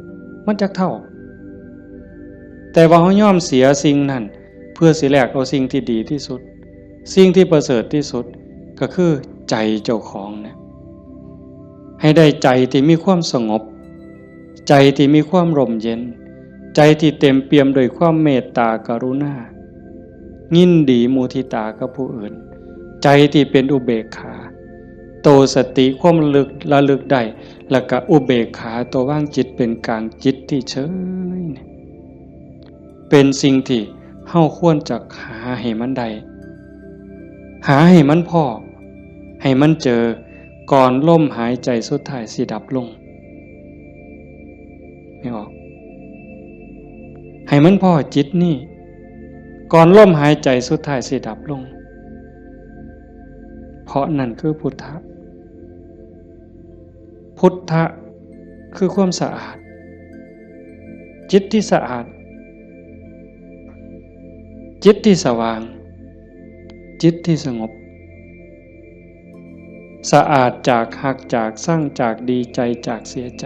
มันจักเท่า แต่ว่าเฮายอมเสียสิ่งนั้น เพื่อสิแลกเอาสิ่งที่ดีที่สุด สิ่งที่ประเสริฐที่สุด ก็คือใจเจ้าของเนี่ย ให้ได้ใจที่มีความสงบ ใจที่มีความร่มเย็น ใจที่เต็มเปี่ยมด้วยความเมตตากรุณา ยินดีมุทิตากับผู้อื่น ใจที่เป็นอุเบกขา โตสติความระลึก ระลึกได้ แล้วก็อุเบกขา ตัววางจิตเป็นกลาง จิตที่เฉยเนี่ย เป็นสิ่งที่เฮาควรจะหาให้มันได้ หาให้มันพ้อ ให้มันเจอ ก่อนลมหายใจสุดท้ายสิดับลง ไม่ออก ให้มันพ้อจิตนี่ ก่อนลมหายใจสุดท้ายสิดับลง เพราะนั่นคือพุทธะ พุทธะคือความสะอาด จิตที่สะอาด จิตที่สว่าง จิตที่สงบ สะอาดจากฮัก จากซัง จากดีใจ จากเสียใจ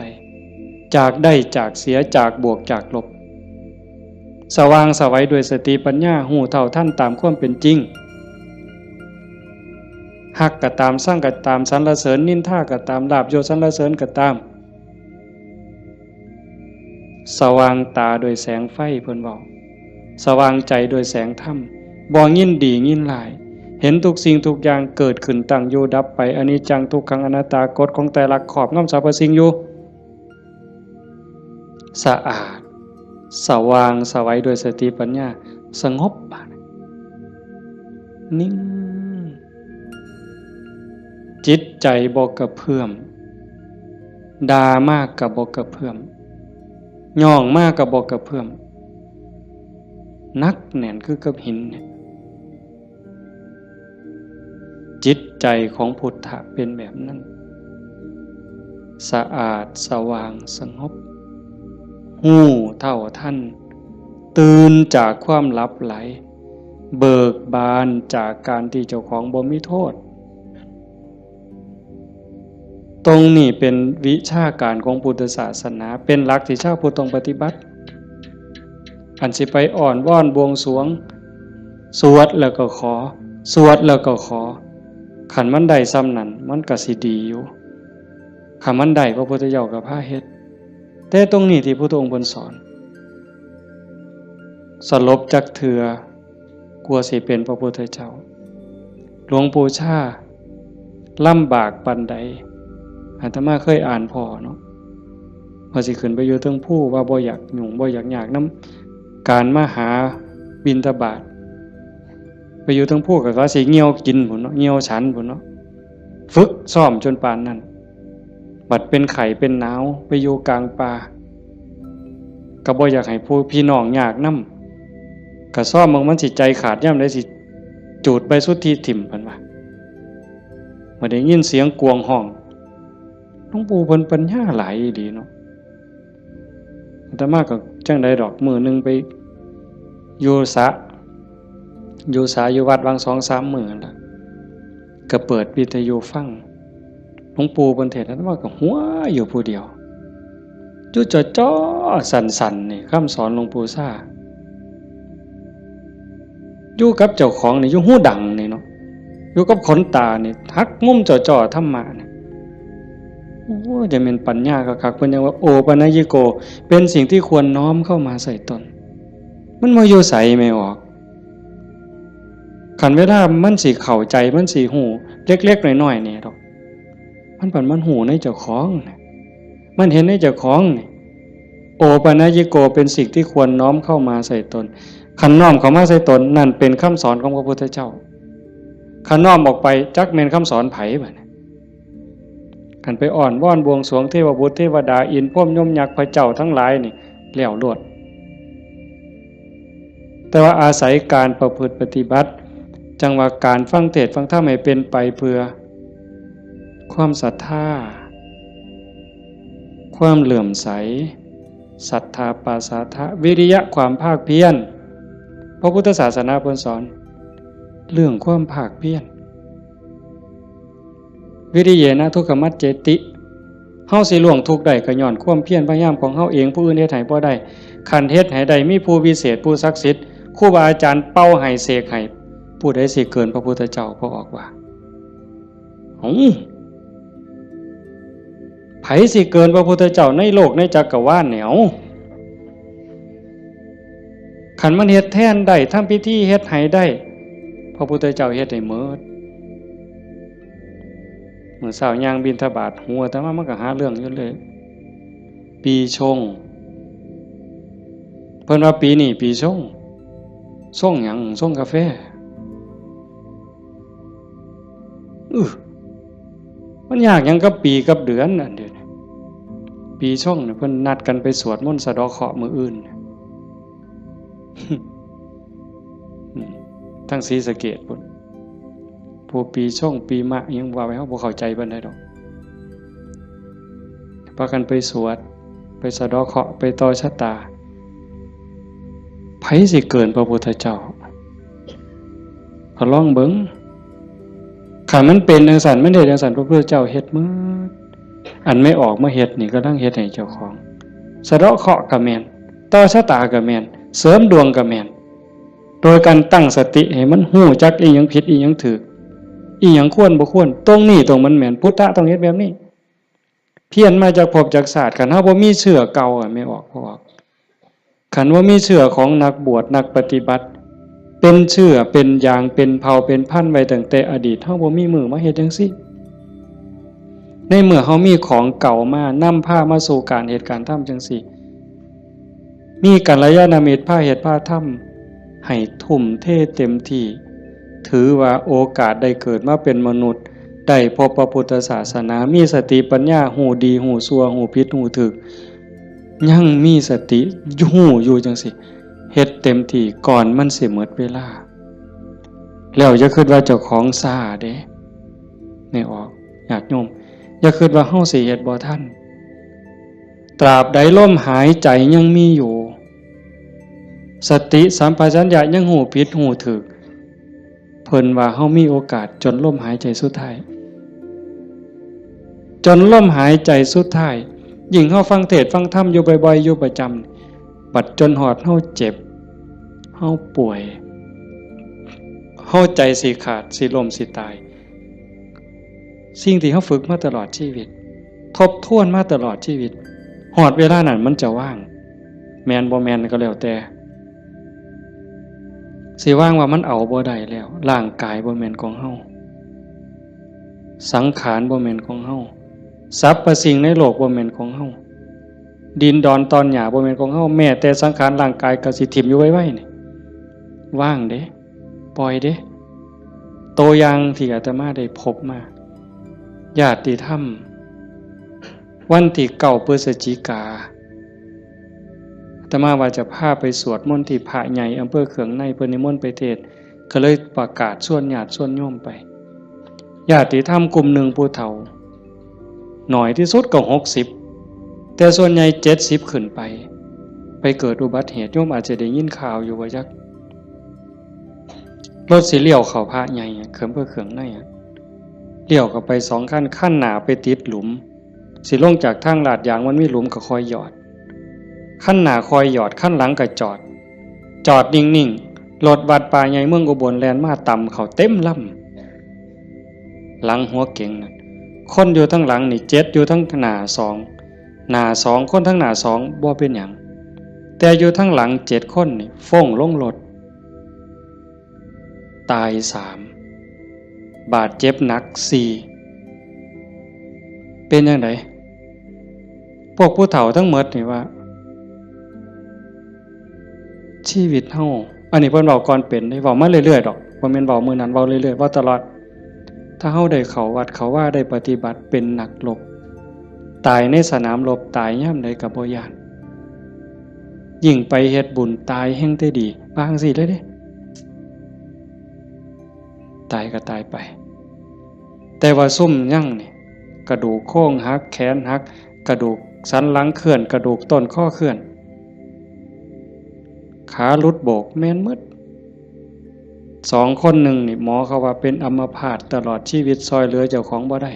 จากได้ จากเสีย จากบวก จากลบ สว่างไสวด้วยสติปัญญา ฮู้เท่าทันตามความเป็นจริง ฮักก็ตาม ซังก็ตาม สรรเสริญนินทาก็ตาม ลาภยศสรรเสริญก็ตาม สว่างตาด้วยแสงไฟ เพิ่นเว้า สว่างใจด้วยแสงธรรม บ่ยินดียินร้าย เห็นทุกสิ่งทุกอย่างเกิดขึ้น ตั้งอยู่ดับไป อนิจจัง ทุกขัง อนัตตา กฎของไตรลักษณ์ครอบงำสรรพสิ่งอยู่ สะอาด สว่างไสวด้วยสติปัญญา สงบ บาดนี้ นิ่ง จิตใจบ่กระเพื่อม ด่ามากก็บ่กระเพื่อม ย่องมากก็บ่กระเพื่อม หนักแน่นคือกับหินเนี่ย จิตใจของพุทธะเป็นแบบนั้น สะอาด สว่าง สงบ ฮู้เท่าทัน ตื่นจากความหลับไหล เบิกบานจากการที่เจ้าของบ่มีโทษ ตรงนี้เป็นวิชาการของพุทธศาสนา เป็นหลักที่ชาวพุทธต้องปฏิบัติ อันสิไปอ้อนวอนบวงสรวง สวดแล้วก็ขอ สวดแล้วก็ขอ คันมันได้ส่ำนั้น มันก็สิดีอยู่ คันมันได้ พระพุทธเจ้าก็พาเฮ็ด แต่ตรงนี้ที่พุทธองค์เพิ่นสอน สลบจักเทื่อ กว่าสิเป็นพระพุทธเจ้า หลวงปู่ชาลำบากปานใด อาตมาเคยอ่านพ้อเนาะ ว่าสิขึ้นไปอยู่เทิงภู ว่าบ่อยากยุ่ง บ่อยากยากนำการมาหาบิณฑบาต ไปอยู่เทิงภูก็ว่าสิเหี่ยวกินพุ้นเนาะ เหี่ยวฉันพุ้นเนาะ ฝึกซ้อมจนปานนั้น บัดเป็นไข้เป็นหนาว ไปอยู่กลางป่า ก็บ่อยากให้ผู้พี่น้องยากนำ ก็ซ้อมเบิ่งมันสิใจขาดยามใด สิจูดใบสุทธิถิ่ม เพิ่นว่า บ่ได้ยินเสียงกวางฮ้อง หลวงปู่เพิ่นปัญญาหลายอีหลีเนาะ อาตมาก็จั่งใดดอก มื้อหนึ่งไปอยู่สระ อยู่สระอยู่วัด วางสองสามมื้อนั่นล่ะ ก็เปิดวิทยุฟัง หลวงปู่เพิ่นเทศน์ อาตมาก็หัวอยู่ผู้เดียว อยู่จ่อๆ สั่นๆ นี่ คำสอนหลวงปู่ชา อยู่กับเจ้าของนี่ อยู่หูดังนี่เนาะ อยู่กับขนตานี่ หักมุมจ่อๆ ธรรมะนี่ โอ้ จะเป็นปัญญาคักๆ เพิ่นยังว่า โอปัญญิโก เป็นสิ่งที่ควรน้อมเข้ามาใส่ตน มันบ่อยู่ไสแม่ออก คันเวลามันสิเข้าใจ มันสิฮู้ เล็กๆ น้อยๆ นี่ดอก มันบัดมันฮู้ในเจ้าของน่ะ มันเห็นในเจ้าของนี่ โอปัญญิโก เป็นสิ่งที่ควรน้อมเข้ามาใส่ตน คันน้อมเข้ามาใส่ตน นั่นเป็นคำสอนของพระพุทธเจ้า คันน้อมออกไป จักแม่นคำสอนไผบัดนี้ คันไปอ้อนวอนบวงสรวงเทวบุตรเทวดา อินทร์พรหมยมยักษ์พระเจ้าทั้งหลายนี่ แล้วโลด แต่ว่าอาศัยการประพฤติปฏิบัติ จั่งว่าการฟังเทศน์ฟังธรรมให้เป็นไปเพื่อ ความศรัทธา ความเลื่อมใส ศรัทธาปาสาทะ วิริยะ ความภาคเพียร พระพุทธศาสนาเพิ่นสอน เรื่องความภาคเพียร วิริเยนะทุกขมัจเจติ เฮาสิล่วงทุกข์ได้ก็ย้อนความเพียรพยายามของเฮาเอง ผู้อื่นเฮ็ดให้บ่ได้ คันเฮ็ดให้ได้ มีผู้วิเศษ ผู้ศักดิ์สิทธิ์ ครูบาอาจารย์เป่าให้เสกให้ ผู้ใดสิเกินพระพุทธเจ้า พระองค์ว่า เอ้า ไผสิเกินพระพุทธเจ้าในโลกในจักรวาลเนี่ย เอ้า คันมันเฮ็ดแทนได้ ทำพิธีเฮ็ดให้ได้ พระพุทธเจ้าเฮ็ดให้หมด มื้อเช้าย่างบิณฑบาต หัวอาตมามันก็หาเรื่องอยู่เลย ปีชง เพิ่นว่าปีนี้ปีชง ชงหยัง ชงกาแฟ อื้อ มันยากหยังกับปีกับเดือนอันเดียวนี้ ปีชงเนี่ยเพิ่นนัดกันไปสวดมนต์สะเดาะเคราะห์มื้ออื่น อืม ทั้งศรีสะเกษพุ้น ผู้ปีชงปีมะยังว่าไป เฮาบ่เข้าใจปานใดดอก พากันไปสวด ไปสะเดาะเคราะห์ ไปต่อชะตา ไผสิเกินพระพุทธเจ้า ก็ลองเบิ่ง คันมันเป็นจั่งซั้น มันเฮ็ดจั่งซั้น พระพุทธเจ้าเฮ็ดหมด อันแม่ออกมาเฮ็ดนี่กำลังเฮ็ดให้เจ้าของ สะเดาะเคราะห์ก็แม่น ต่อชะตาก็แม่น เสริมดวงก็แม่น โดยการตั้งสติให้มันฮู้จักอีหยังผิดอีหยังถูก อีหยังควรบ่ควร ตรงนี้ตรงมันแม่น พุทธะต้องเฮ็ดแบบนี้ เพี้ยนมาจากภพจากชาติ คันเฮาบ่มีเชื้อเก่าอะ แม่ออก พ่อออก คันว่ามีเชื้อของนักบวชนักปฏิบัติ เป็นเชื้อเป็นยางเป็นเผ่าเป็นพันธุ์ไว้ตั้งแต่อดีต เฮาบ่มีมื้อมาเฮ็ดจั่งซี้ ในเมื่อเฮามีของเก่ามานำพามาสู่การเฮ็ดการทำจั่งซี้ มีกัลยาณมิตรพาเฮ็ดพาทำ ให้ทุ่มเทเต็มที่ ถือว่าโอกาสได้เกิดมาเป็นมนุษย์ ได้พบพระพุทธศาสนา มีสติปัญญา ฮู้ดีฮู้ชั่ว ฮู้ผิดฮู้ถูก ยังมีสติฮู้อยู่จั่งซี้ เฮ็ดเต็มที่ก่อนมันสิหมดเวลา แล้วอย่าคิดว่าเจ้าของช้าเด้ แม่ออก ญาติโยม อย่าคิดว่าเฮาสิเฮ็ดบ่ทัน ตราบใดลมหายใจยังมีอยู่ สติสัมปชัญญะยังฮู้ผิดฮู้ถูก เพิ่นว่าเฮามีโอกาสจนลมหายใจสุดท้าย จนลมหายใจสุดท้าย ยิ่งเฮาฟังเทศน์ฟังธรรมอยู่บ่อยๆ อยู่ประจำ บัดจนฮอดเฮาเจ็บ เฮาป่วย เฮาใจสิขาด สิล้ม สิตาย สิ่งที่เฮาฝึกมาตลอดชีวิต ทบทวนมาตลอดชีวิต ฮอดเวลานั้นมันจะว่าง แม่นบ่แม่นก็แล้วแต่ สิว่างว่ามันเอาบ่ได้แล้ว ร่างกายบ่แม่นของเฮา สังขารบ่แม่นของเฮา สรรพสิ่งในโลกบ่แม่นของเฮา ดินดอนตอนหญ้าบ่แม่นของเฮา แม้แต่สังขารร่างกายก็สิถิ่มอยู่ไวๆ นี่ ว่างเด้ ปล่อยเด้ ตัวอย่างที่อาตมาได้พบมา ญาติธรรม วันที่เก้าพฤศจิกา อาตมาว่าจะพาไปสวดมนต์ที่พระใหญ่อำเภอเขืองใน เพิ่นนิมนต์ไปเทศน์ ก็เลยประกาศชวนญาติชวนโยมไป ญาติธรรมกลุ่มหนึ่งผู้เฒ่า น้อยที่สุดก็หกสิบ แต่ส่วนใหญ่เจ็ดสิบขึ้นไป ไปเกิดอุบัติเหตุ โยมอาจจะได้ยินข่าวอยู่ว่าจัก รถสิเลี้ยวเข้าพระใหญ่อะ เขืองเพื่อเขืองในอะ เลี้ยวเข้าไปสองคัน คันหน้าไปติดหลุม สิลงจากทางลาดยางมันมีหลุมก็คอยหยอด คันหน้าคอยหยอด คันหลังก็จอด จอดนิ่งๆ รถวัดป่าใหญ่เมืองอุบลแล่นมาตำเข้าเต็มลำ หลังหัวเก๋งนั่น คนอยู่ทั้งหลังนี่เจ็ด อยู่ทั้งหน้าสอง หน้าสอง คนทั้งหน้าสองบ่เป็นหยัง แต่อยู่ทั้งหลังเจ็ดคนนี่ฟ้งลงรถ ตายสาม บาดเจ็บหนักสี่ เป็นจั่งใด พวกผู้เฒ่าทั้งหมดนี่ว่า ชีวิตเฮา อันนี้เพิ่นเว้าก่อนเป็นเด้ เว้ามาเรื่อยๆ ดอก บ่แม่นเว้ามื้อนั้น เว้าเรื่อยๆ เว้าตลอด ถ้าเฮาได้เข้าวัดเข้าวา ได้ปฏิบัติ เป็นนักรบ ตายในสนามรบ ตายยามใดก็บ่ย้าน ยิ่งไปเฮ็ดบุญ ตายแฮ่งแต่ดี ว่าจั่งซี้เลยเด้ ตายก็ตายไป แต่ว่าซุมยังนี่ กระดูกโครงหัก แขนหัก กระดูกสันหลังเคลื่อน กระดูกต้นคอเคลื่อน ขาหลุดโบก แม่นหมด สองคนหนึ่งนี่ หมอเขาว่าเป็นอัมพาตตลอดชีวิต ซ่อยเหลือเจ้าของบ่ได้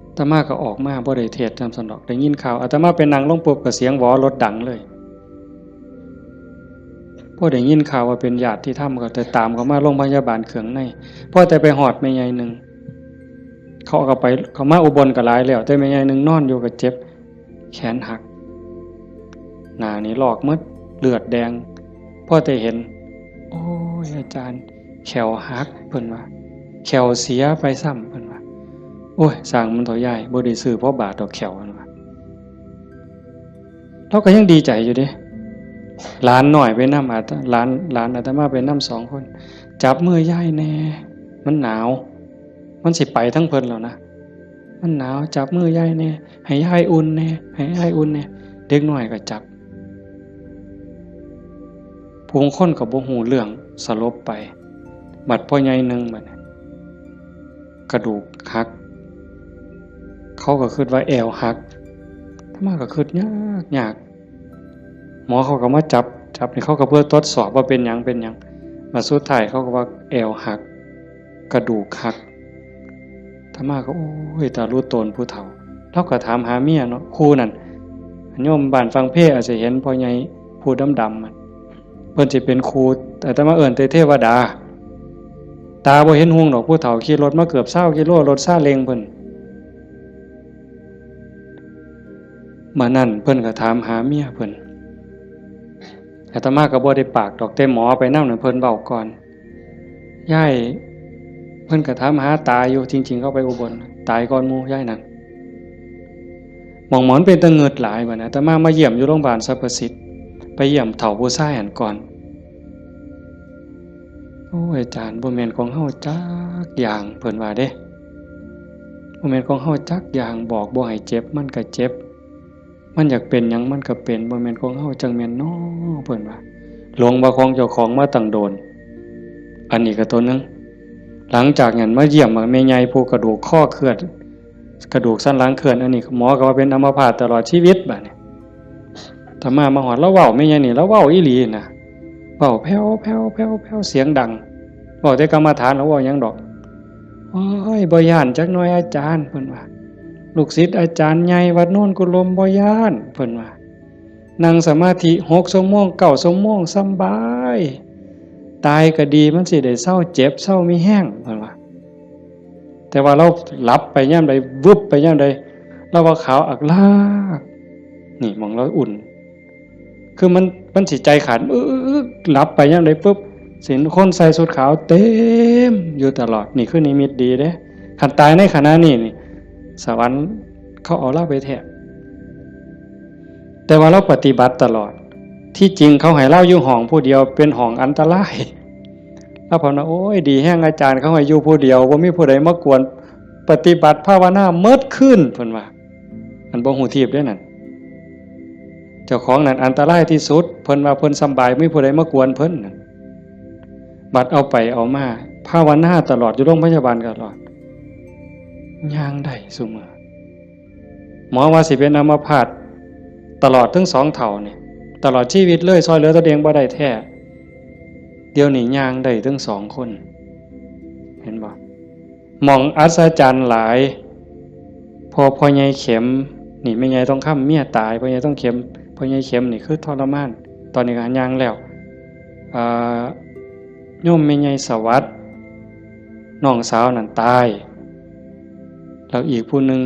อาตมาก็ออกมาบ่ได้เทศน์นำซั้นดอก ได้ยินข่าว อาตมาไปนั่งลงปุ๊บก็เสียงหวอรถดังเลย พอได้ยินข่าวว่าเป็นญาติธรรมก็แต่ตามเขามาโรงพยาบาลเขืองใน พอแต่ไปฮอดแม่ใหญ่หนึ่ง เขาก็ไป เขามาอุบลก็หลายแล้ว แต่แม่ใหญ่หนึ่งนอนอยู่ก็เจ็บ แขนหัก หน้านี่ลอกหมด เลือดแดง พอแต่เห็น โอ้ย อาจารย์ แข้วหัก เพิ่นว่า แข้วเสียไปซ้ำ เพิ่นว่า โอ้ย ซ่างมันเถาะยาย บ่ได้ซื้อพอบาทดอกแข้ว เพิ่นว่า เราก็ยังดีใจอยู่เด้ หลานน้อยไปนำ อาต- หลาน หลานอาตมาไปนำสองคน จับมือยายแน่ มันหนาว มันสิไปทั้งเพิ่นแล้วนะ มันหนาว จับมือยายแน่ ให้ยายอุ่นแน่ ให้ยายอุ่นแน่ เด็กน้อยก็จับ ผู้คนก็บ่ฮู้เรื่อง สลบไป บัดพ่อใหญ่หนึ่งบัดนี้ กระดูกหัก เขาก็คิดว่าแอวหัก อาตมาก็คิดยากยาก หมอเขาก็มาจับ จับนี่เขาก็เพื่อตรวจสอบว่าเป็นหยัง เป็นหยัง มาสุดท้ายเขาก็ว่าแอวหัก กระดูกหัก อาตมาก็ โอ้ย ตารู้ตนผู้เฒ่า เราก็ถามหาเมียเนาะ คู่นั่น โยมบ้านฟังเพลอาจจะเห็นพ่อใหญ่ผู้ดำๆ มัน เพิ่นสิเป็นคู่ อาตมาเอิ้นแต่เทวดา ตาบ่เห็นหุงดอก ผู้เฒ่าขี่รถมาเกือบซาวกิโล รถซาเล้งเพิ่น มื้อนั้นเพิ่นก็ถามหาเมียเพิ่น อาตมาก็บ่ได้ปากดอก แต่หมอไปนำน่ะเพิ่นเว้าก่อน ยาย เพิ่นก็ถามหาตาอยู่ จริงๆ เขาไปอุบล ตายก่อนหมู่ยายนั่น หม่องหมอนเป็นตะเงิดหลายบัดนี้ อาตมามาเยี่ยมอยู่โรงพยาบาลสรรพสิทธิ์ ไปเยี่ยมเฒ่าผู้ชายหั้นก่อน โอ้ย อาจารย์ บ่แม่นของเฮาจักอย่าง เพิ่นว่าเด้ บ่แม่นของเฮาจักอย่าง บอกบ่ให้เจ็บ มันก็เจ็บ มันอยากเป็นหยังมันก็เป็น บ่แม่นของเฮาจั่งแม่นน้อ เพิ่นว่า หลงว่าของเจ้าของมาตั้งโดน อันนี้ก็ตัวหนึ่ง หลังจากนั้นมาเยี่ยมแม่ใหญ่ผู้กระดูกข้อเคลื่อน กระดูกสันหลังเคลื่อน อันนี้หมอก็ว่าเป็นอัมพาตตลอดชีวิตบัดนี้ อาตมามาฮอด ลาวเว้าแม่ใหญ่นี่ ลาวเว้าอีหลีนะ เว้าแผ่วๆๆๆ เสียงดัง เว้าแต่กรรมฐาน ลาวเว้าหยังดอก โอ้ย บ่ย้านจักหน่อยอาจารย์ เพิ่นว่า ลูกศิษย์อาจารย์ใหญ่วัดโนนกุลม บ่ย้าน เพิ่นว่า นั่งสมาธิหกชั่วโมง เก้าชั่วโมง สำบาย ตายก็ดี มันสิได้เซาเจ็บ เซามีแฮง เพิ่นว่า แต่ว่าลาวหลับไปยามใด วึบไปยามใด ลาวว่าขาวอักลาก นี่หม่องลาวอุ่น คือมัน มันสิใจขาด อึ๊กๆๆ หลับไปยามใดปุ๊บ สิเห็นคนใส่ชุดขาวเต็มอยู่ตลอด นี่คือนิมิตดีเด้ คันตายในขณะนี้นี่ สวรรค์เขาเอาลาวไปแท้ แต่ว่าลาวปฏิบัติตลอด ที่จริงเขาให้ลาวอยู่ห้องผู้เดียว เป็นห้องอันตราย ลาวเพิ่นว่า โอ้ย ดีแฮงอาจารย์ เขาให้อยู่ผู้เดียว บ่มีผู้ใดมากวน ปฏิบัติภาวนาเมิดคืน เพิ่นว่า อันบ่ฮู้ทีบเด้นั่น เจ้าของนั่นอันตรายที่สุด เพิ่นว่าเพิ่นสำบาย บ่มีผู้ใดมากวนเพิ่นนั่น บัดเอาไปเอามา ภาวนาตลอด อยู่โรงพยาบาลตลอด ย่างได้ซุมื้อ หมอว่าสิเป็นอัมพาตตลอดทั้งสองเฒ่านี่ ตลอดชีวิตเลย ซ่อยเหลือตัวเองบ่ได้แท้ เดี๋ยวนี้ย่างได้ทั้งสองคน เห็นบ่ หม่องอัศจรรย์หลาย พอพ่อใหญ่เข็ม นี่แม่ใหญ่ทองคำเมียตาย พ่อใหญ่ทองเข็ม พ่อใหญ่เข็มนี่คือทรมาน ตอนนี้ก็ย่างแล้ว อ่า โยมแม่ใหญ่สวัสดิ์ น้องสาวนั่นตาย แล้วอีกผู้หนึ่ง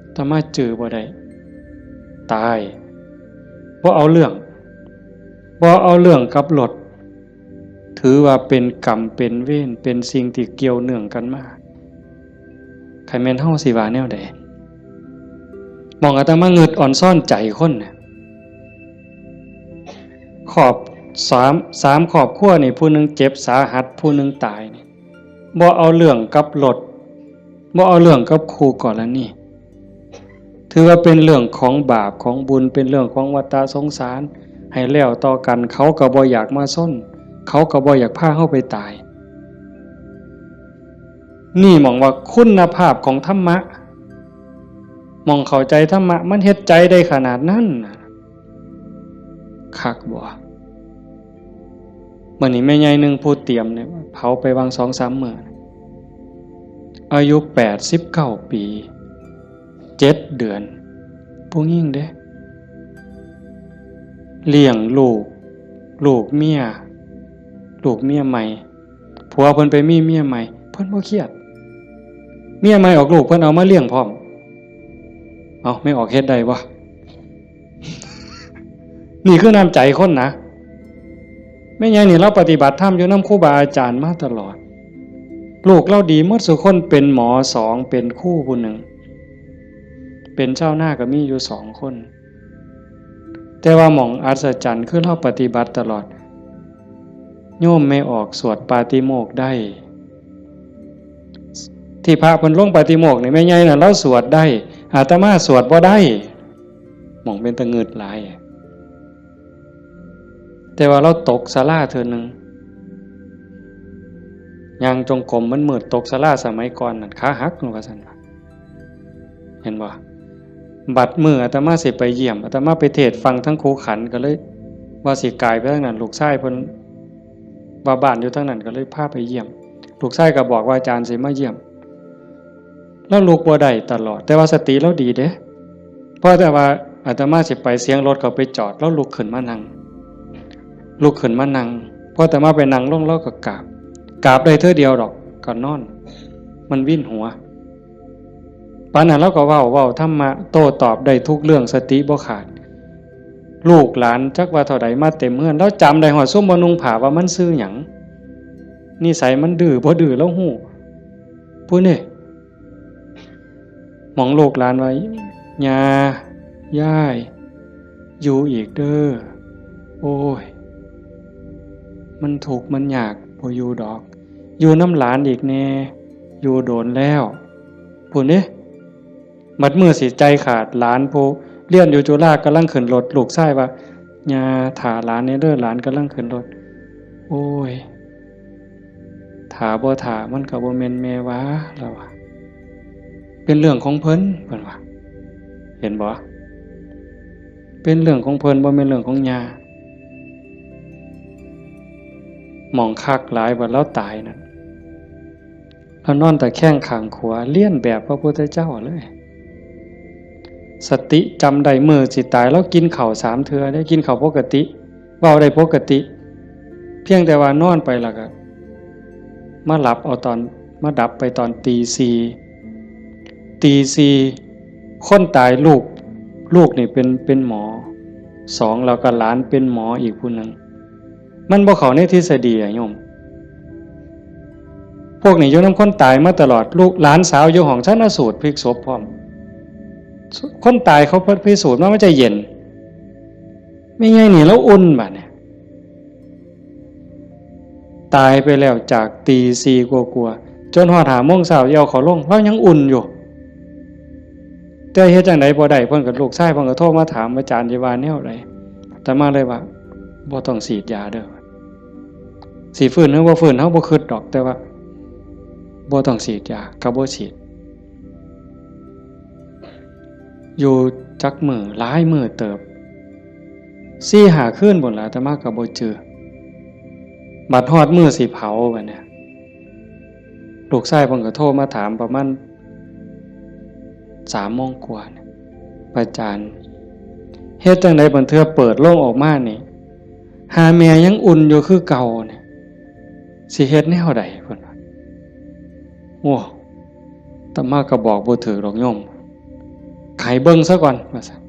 อาตมาจื่อบ่ได้ ตาย บ่เอาเรื่อง บ่เอาเรื่องกับรถ ถือว่าเป็นกรรมเป็นเวร เป็นสิ่งที่เกี่ยวเนื่องกันมา คันแม่นเฮาสิว่าแนวใด หม่องอาตมาเงิดอ่อนซ่อนใจคนน่ะ ครอบ สาม สามครอบครัวนี่ ผู้หนึ่งเจ็บสาหัส ผู้หนึ่งตายนี่ บ่เอาเรื่องกับรถ บ่เอาเรื่องกับคู่กรณี ถือว่าเป็นเรื่องของบาปของบุญ เป็นเรื่องของวัฏฏะสงสาร ให้แล้วต่อกัน เขาก็บ่อยากมาชน เขาก็บ่อยากพาเฮาไปตาย นี่หม่องว่าคุณภาพของธรรมะ หม่องเข้าใจธรรมะ มันเฮ็ดใจได้ขนาดนั้นน่ะ คักบ่ มื้อนี้แม่ใหญ่หนึ่งผู้เตรียมเนี่ย เผาไปวางสองสามมื้อ อายุแปดสิบเก้าปี เจ็ดเดือน ผู้หญิงเด้ เลี้ยงลูก ลูกเมีย ลูกเมียใหม่ ผัวเพิ่นไปมีเมียใหม่ เพิ่นบ่เครียด เมียใหม่ออกลูก เพิ่นเอามาเลี้ยงพร้อม เอ้า แม่ออกเฮ็ดได้บ่ นี่คือน้ำใจคนนะ แม่ใหญ่นี่ลาวปฏิบัติธรรมอยู่นำครูบาอาจารย์มาตลอด ลูกลาวดีหมดซุคน เป็นหมอสอง เป็นครูผู้หนึ่ง เป็นชาวนาก็มีอยู่สองคน แต่ว่าหม่องอัศจรรย์คือลาวปฏิบัติตลอด โยมแม่ออกสวดปาติโมกข์ได้ ที่พระเพิ่นลงปาติโมกข์นี่ แม่ใหญ่น่ะลาวสวดได้ อาตมาสวดบ่ได้ หม่องเป็นตะงึดหลาย แต่ว่าลาวตกศาลาเทื่อหนึ่ง ย่างจงกรมมันมืด ตกศาลาสมัยก่อนนั่น ขาหักว่าซั่น เห็นบ่ บัดมื้ออาตมาสิไปเยี่ยม อาตมาไปเทศน์ฟังทั้งครูขัน ก็เลยว่าสิกายไปทางนั้น ลูกชายเพิ่น ว่าบ้านอยู่ทางนั้น ก็เลยพาไปเยี่ยม ลูกชายก็บอกว่าอาจารย์สิมาเยี่ยม ลาวลุกบ่ได้ตลอด แต่ว่าสติลาวดีเด้ พอแต่ว่าอาตมาสิไป เสียงรถเขาไปจอด ลาวลุกขึ้นมานั่ง ลุกขึ้นมานั่ง พออาตมาไปนั่งลง ลาวก็กราบ กราบได้เทื่อเดียวดอก ก็นอน มันวินหัว ปานนั้นลาวก็เว้า เว้าธรรมะ โต้ตอบได้ทุกเรื่อง สติบ่ขาด ลูกหลานจักว่าเท่าใดมาเต็มเฮือน ลาวจำได้ฮอดซุมบ่นุ่งผ้าว่ามันชื่อหยัง นิสัยมันดื้อบ่ดื้อลาวฮู้ ผู้นี่ หม่องลูกหลานว่า ย่า ยาย อยู่อีกเด้อ โอ้ย มันทุกข์มันยาก บ่อยู่ดอก อยู่นำหลานอีกแน่ อยู่โดนแล้ว พู้นเด้ บัดมื้อสิใจขาด หลานผู้เรียนอยู่จุฬากำลังขึ้นรถ ลูกชายว่า ย่า ถ่าหลานแน่เด้อ หลานกำลังขึ้นรถ โอ้ย ถ่าบ่ถ่า มันก็บ่แม่นแม่ว่า ลาวว่า เป็นเรื่องของเพิ่น เพิ่นว่า เห็นบ่ เป็นเรื่องของเพิ่น บ่แม่นเรื่องของย่า หม่องคักหลาย บัดลาวตายนั่น ลาวนอนตะแคงข้างขวา เลียนแบบพระพุทธเจ้าเลย สติจำได้ มื้อสิตาย ลาวกินข้าวสามเทื่อเด้ กินข้าวปกติ เว้าได้ปกติ เพียงแต่ว่านอนไปแล้วก็ มาหลับเอาตอน มาดับไปตอนตีสี่ ตีสี่ คนตายลูก ลูกนี่เป็น เป็นหมอ สอง แล้วก็หลานเป็นหมออีกผู้หนึ่ง มันบ่เข้าในทฤษฎีอะโยม พวกนี้อยู่นำคนตายมาตลอด ลูกหลานสาวอยู่ห้องชันสูตรพลิกศพพร้อม คนตายเขาพิสูจน์มา มันจะเย็น แม่ใหญ่นี่ลาวอุ่นบัดเนี่ย ตายไปแล้วจากตีสี่กว่าๆ จนฮอดห้าโมงเช้า เอาเขาลง ลาวยังอุ่นอยู่ แต่เฮ็ดจั่งใดบ่ได้ เพิ่นก็ ลูกชายเพิ่นก็โทรมาถาม อาจารย์สิว่าแนวใด อาตมาเลยว่า บ่ต้องฉีดยาเด้อ สิฟื้นหรือบ่ฟื้น เฮาบ่คิดดอก แต่ว่า บ่ต้องฉีดยา ก็บ่ฉีด อยู่จักมื้อ หลายมื้อเติบ สี่ห้าคืนพู้นล่ะ อาตมาก็บ่จื่อ บัดฮอดมื้อสิเผาบัดเนี่ย ลูกชายเพิ่นก็โทรมาถามประมาณสามโมงกว่าเนี่ย อาจารย์ เฮ็ดจั่งใดบัดเทื่อเปิดโลงออกมานี่ หาแม่ยังอุ่นอยู่คือเก่าเนี่ย สิเฮ็ดแนวใด เพิ่นว่า โอ้ อาตมาก็บอกบ่ถืกดอกโยม ให้เบิ่งซะก่อน ว่าซั่น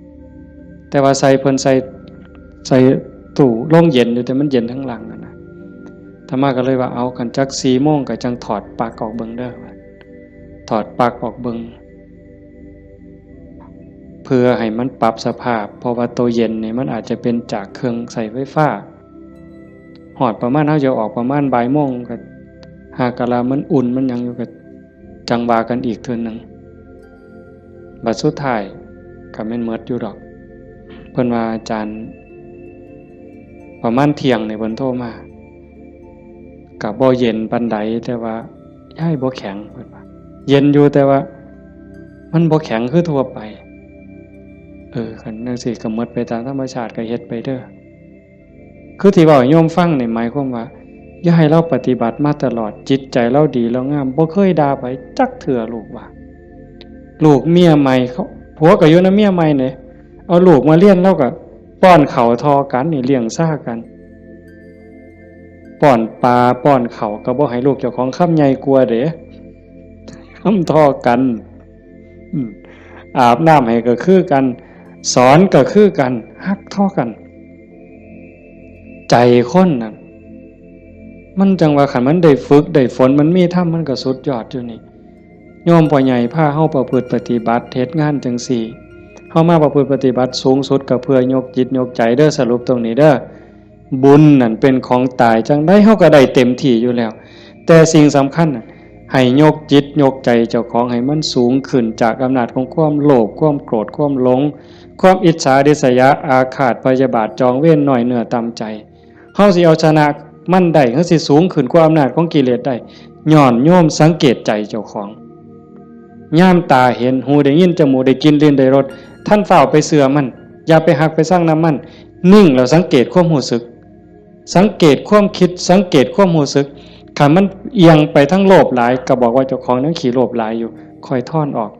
แต่ว่าใส่เพิ่นใส่ ใส่ตู้โรงเย็นอยู่ แต่มันเย็นทั้งหลังนั่นนะ อาตมาก็เลยว่า เอา คันจักสี่โมงก็จั่งถอดปลั๊กออกเบิ่งเด้อ ถอดปลั๊กออกเบิ่ง เพื่อให้มันปรับสภาพ เพราะว่าตัวเย็นนี่มันอาจจะเป็นจากเครื่องใช้ไฟฟ้า ฮอดประมาณ เฮาจะออกประมาณบ่ายโมง ก็หากะลามันอุ่นมันหยังอยู่ ก็จั่งว่ากันอีกเทื่อหนึ่ง บัดสุดท้ายก็แม่นหมดอยู่ดอก เพิ่นว่า อาจารย์ ประมาณเที่ยงนี่เพิ่นโทรมา ก็บ่เย็นปานใด แต่ว่ายายบ่แข็ง เพิ่นว่า เย็นอยู่ แต่ว่ามันบ่แข็งคือทั่วไป เออ คันจั่งซี้ก็หมดไปตามธรรมชาติ ก็เฮ็ดไปเด้อ คือที่เว้าให้โยมฟังนี่หมายความว่า ยายลาวปฏิบัติมาตลอด จิตใจลาวดีลาวงาม บ่เคยด่าไผจักเทื่อ ลูกว่า ลูกเมียใหม่เขา ผัวก็อยู่นำเมียใหม่เด้ เอาลูกมาเรียน ลาวก็ป้อนข้าวท่อกันนี่ เลี้ยงซ่ากัน ป้อนปลาป้อนข้าวก็บ่ให้ลูกเจ้าของคำใหญ่กว่าเด้ คำท่อกัน อืม อาบน้ำให้ก็คือกัน สอนก็คือกัน ฮักท่อกัน ใจคนน่ะ มันจั่งว่าคันมันได้ฝึกได้ฝน มันมีธรรม มันก็สุดยอดอยู่นี่ โยมพ่อใหญ่พาเฮาประพฤติปฏิบัติ เฮ็ดงานจั่งซี้ เฮามาประพฤติปฏิบัติสูงสุดก็เพื่อยกจิตยกใจเด้อ สรุปตรงนี้เด้อ บุญนั่นเป็นของตาย จั่งใดเฮาก็ได้เต็มที่อยู่แล้ว แต่สิ่งสำคัญน่ะ ให้ยกจิตยกใจเจ้าของให้มันสูงขึ้นจากอำนาจของความโลภ ความโกรธ ความหลง ความอิจฉาริษยา อาฆาตพยาบาท จองเวร น้อยเนื้อต่ำใจ เฮาสิเอาชนะมันได้ เฮาสิสูงขึ้นกว่าอำนาจของกิเลสได้ ย้อนโยมสังเกตใจเจ้าของ ยามตาเห็น หูได้ยิน จมูกได้กลิ่น ลิ้นได้รส ท่านฟ้าวไปเชื่อมัน อย่าไปฮักไปซังนำมัน นิ่งแล้วสังเกตความรู้สึก สังเกตความคิด สังเกตความรู้สึก คันมันเอียงไปทางโลภหลาย ก็บอกว่าเจ้าของยังขี้โลภหลายอยู่ ค่อยถอนออก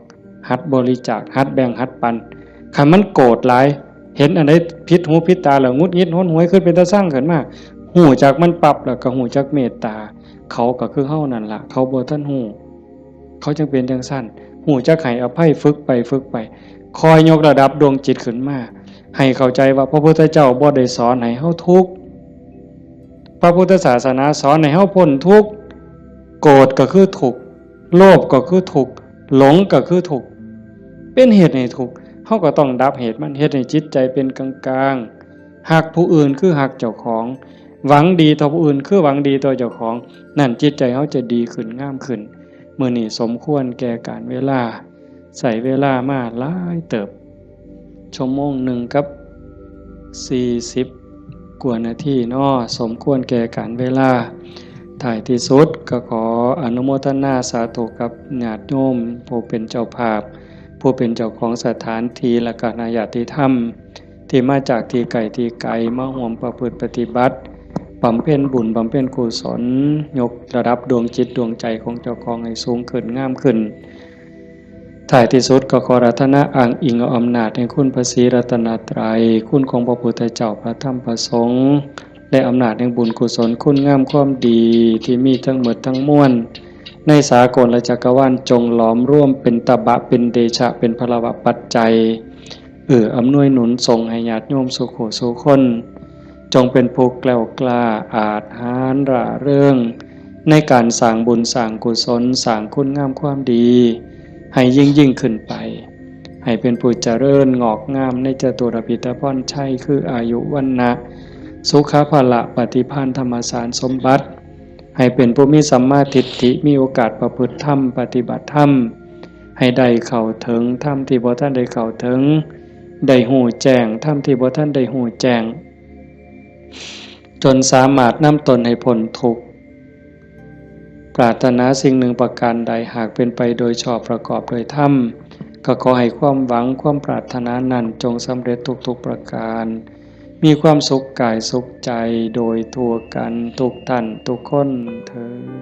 หัดบริจาค หัดแบ่ง หัดปัน คันมันโกรธหลาย เห็นอันใดผิดหูผิดตาแล้วหงุดหงิดหนหวย คิดเป็นตาซังขึ้นมา ฮู้จักมันปั๊บ แล้วก็ฮู้จักเมตตา เขาก็คือเฮานั่นล่ะ เขาบ่ทันฮู้ เขาจั่งเป็นจั่งซั้น ฮู้จักให้อภัย ฝึกไป ฝึกไป ค่อยยกระดับดวงจิตขึ้นมา ให้เข้าใจว่าพระพุทธเจ้าบ่ได้สอนให้เฮาทุกข์ พระพุทธศาสนาสอนให้เฮาพ้นทุกข์ โกรธก็คือทุกข์ โลภก็คือทุกข์ หลงก็คือทุกข์ เป็นเหตุให้ทุกข์ เฮาก็ต้องดับเหตุมัน เฮ็ดให้จิตใจเป็นกลางๆ ฮักผู้อื่นคือฮักเจ้าของ หวังดีต่อผู้อื่นคือหวังดีต่อเจ้าของ นั่นจิตใจเฮาจะดีขึ้น งามขึ้น มื้อนี้สมควรแก่กาลเวลา ใช้เวลามาหลายเติบ ชั่วโมงหนึ่งกับสี่สิบกว่านาทีเนาะ สมควรแก่กาลเวลา ท้ายที่สุดก็ขออนุโมทนาสาธุกับญาติโยมผู้เป็นเจ้าภาพ ผู้เป็นเจ้าของสถานที่ และคณะญาติธรรม ที่มาจากที่ไกลที่ไกล มาร่วมประพฤติปฏิบัติ บำเพ็ญบุญ บำเพ็ญกุศล ยกระดับดวงจิตดวงใจของเจ้าของให้สูงขึ้น งามขึ้น ท้ายที่สุดก็ขออาราธนาอ้างอิงเอาอำนาจแห่งคุณพระศรีรัตนตรัย คุณของพระพุทธเจ้า พระธรรม พระสงฆ์ และอำนาจแห่งบุญกุศล คุณงามความดีที่มีทั้งหมดทั้งมวล ในสากลและจักรวาล จงหลอมรวมเป็นตบะ เป็นเดชะ เป็นพลวะปัจจัย เอื้ออำนวยหนุนส่งให้ญาติโยมสู่ผู้สู่คน จงเป็นผู้แกล้วกล้า อาจหาญร่าเริง ในการสร้างบุญสร้างกุศล สร้างคุณงามความดี ให้ยิ่งยิ่งขึ้นไป ให้เป็นผู้เจริญงอกงามในจตุรพิธพรชัย คืออายุ วรรณะ สุขะ พละ ปฏิภาณ ธรรมสารสมบัติ ให้เป็นผู้มีสัมมาทิฏฐิ มีโอกาสประพฤติธรรม ปฏิบัติธรรม ให้ได้เข้าถึงธรรมที่บ่ทันได้เข้าถึง ได้ฮู้แจ้งธรรมที่บ่ทันได้ฮู้แจ้ง จนสามารถนำตนให้พ้นทุกข์ ปรารถนาสิ่งหนึ่งประการใด หากเป็นไปโดยชอบประกอบโดยธรรม ก็ขอให้ความหวังความปรารถนานั้นจงสำเร็จทุกๆประการ มีความสุขกายสุขใจโดยทั่วกันทุกท่านทุกคนเทอญ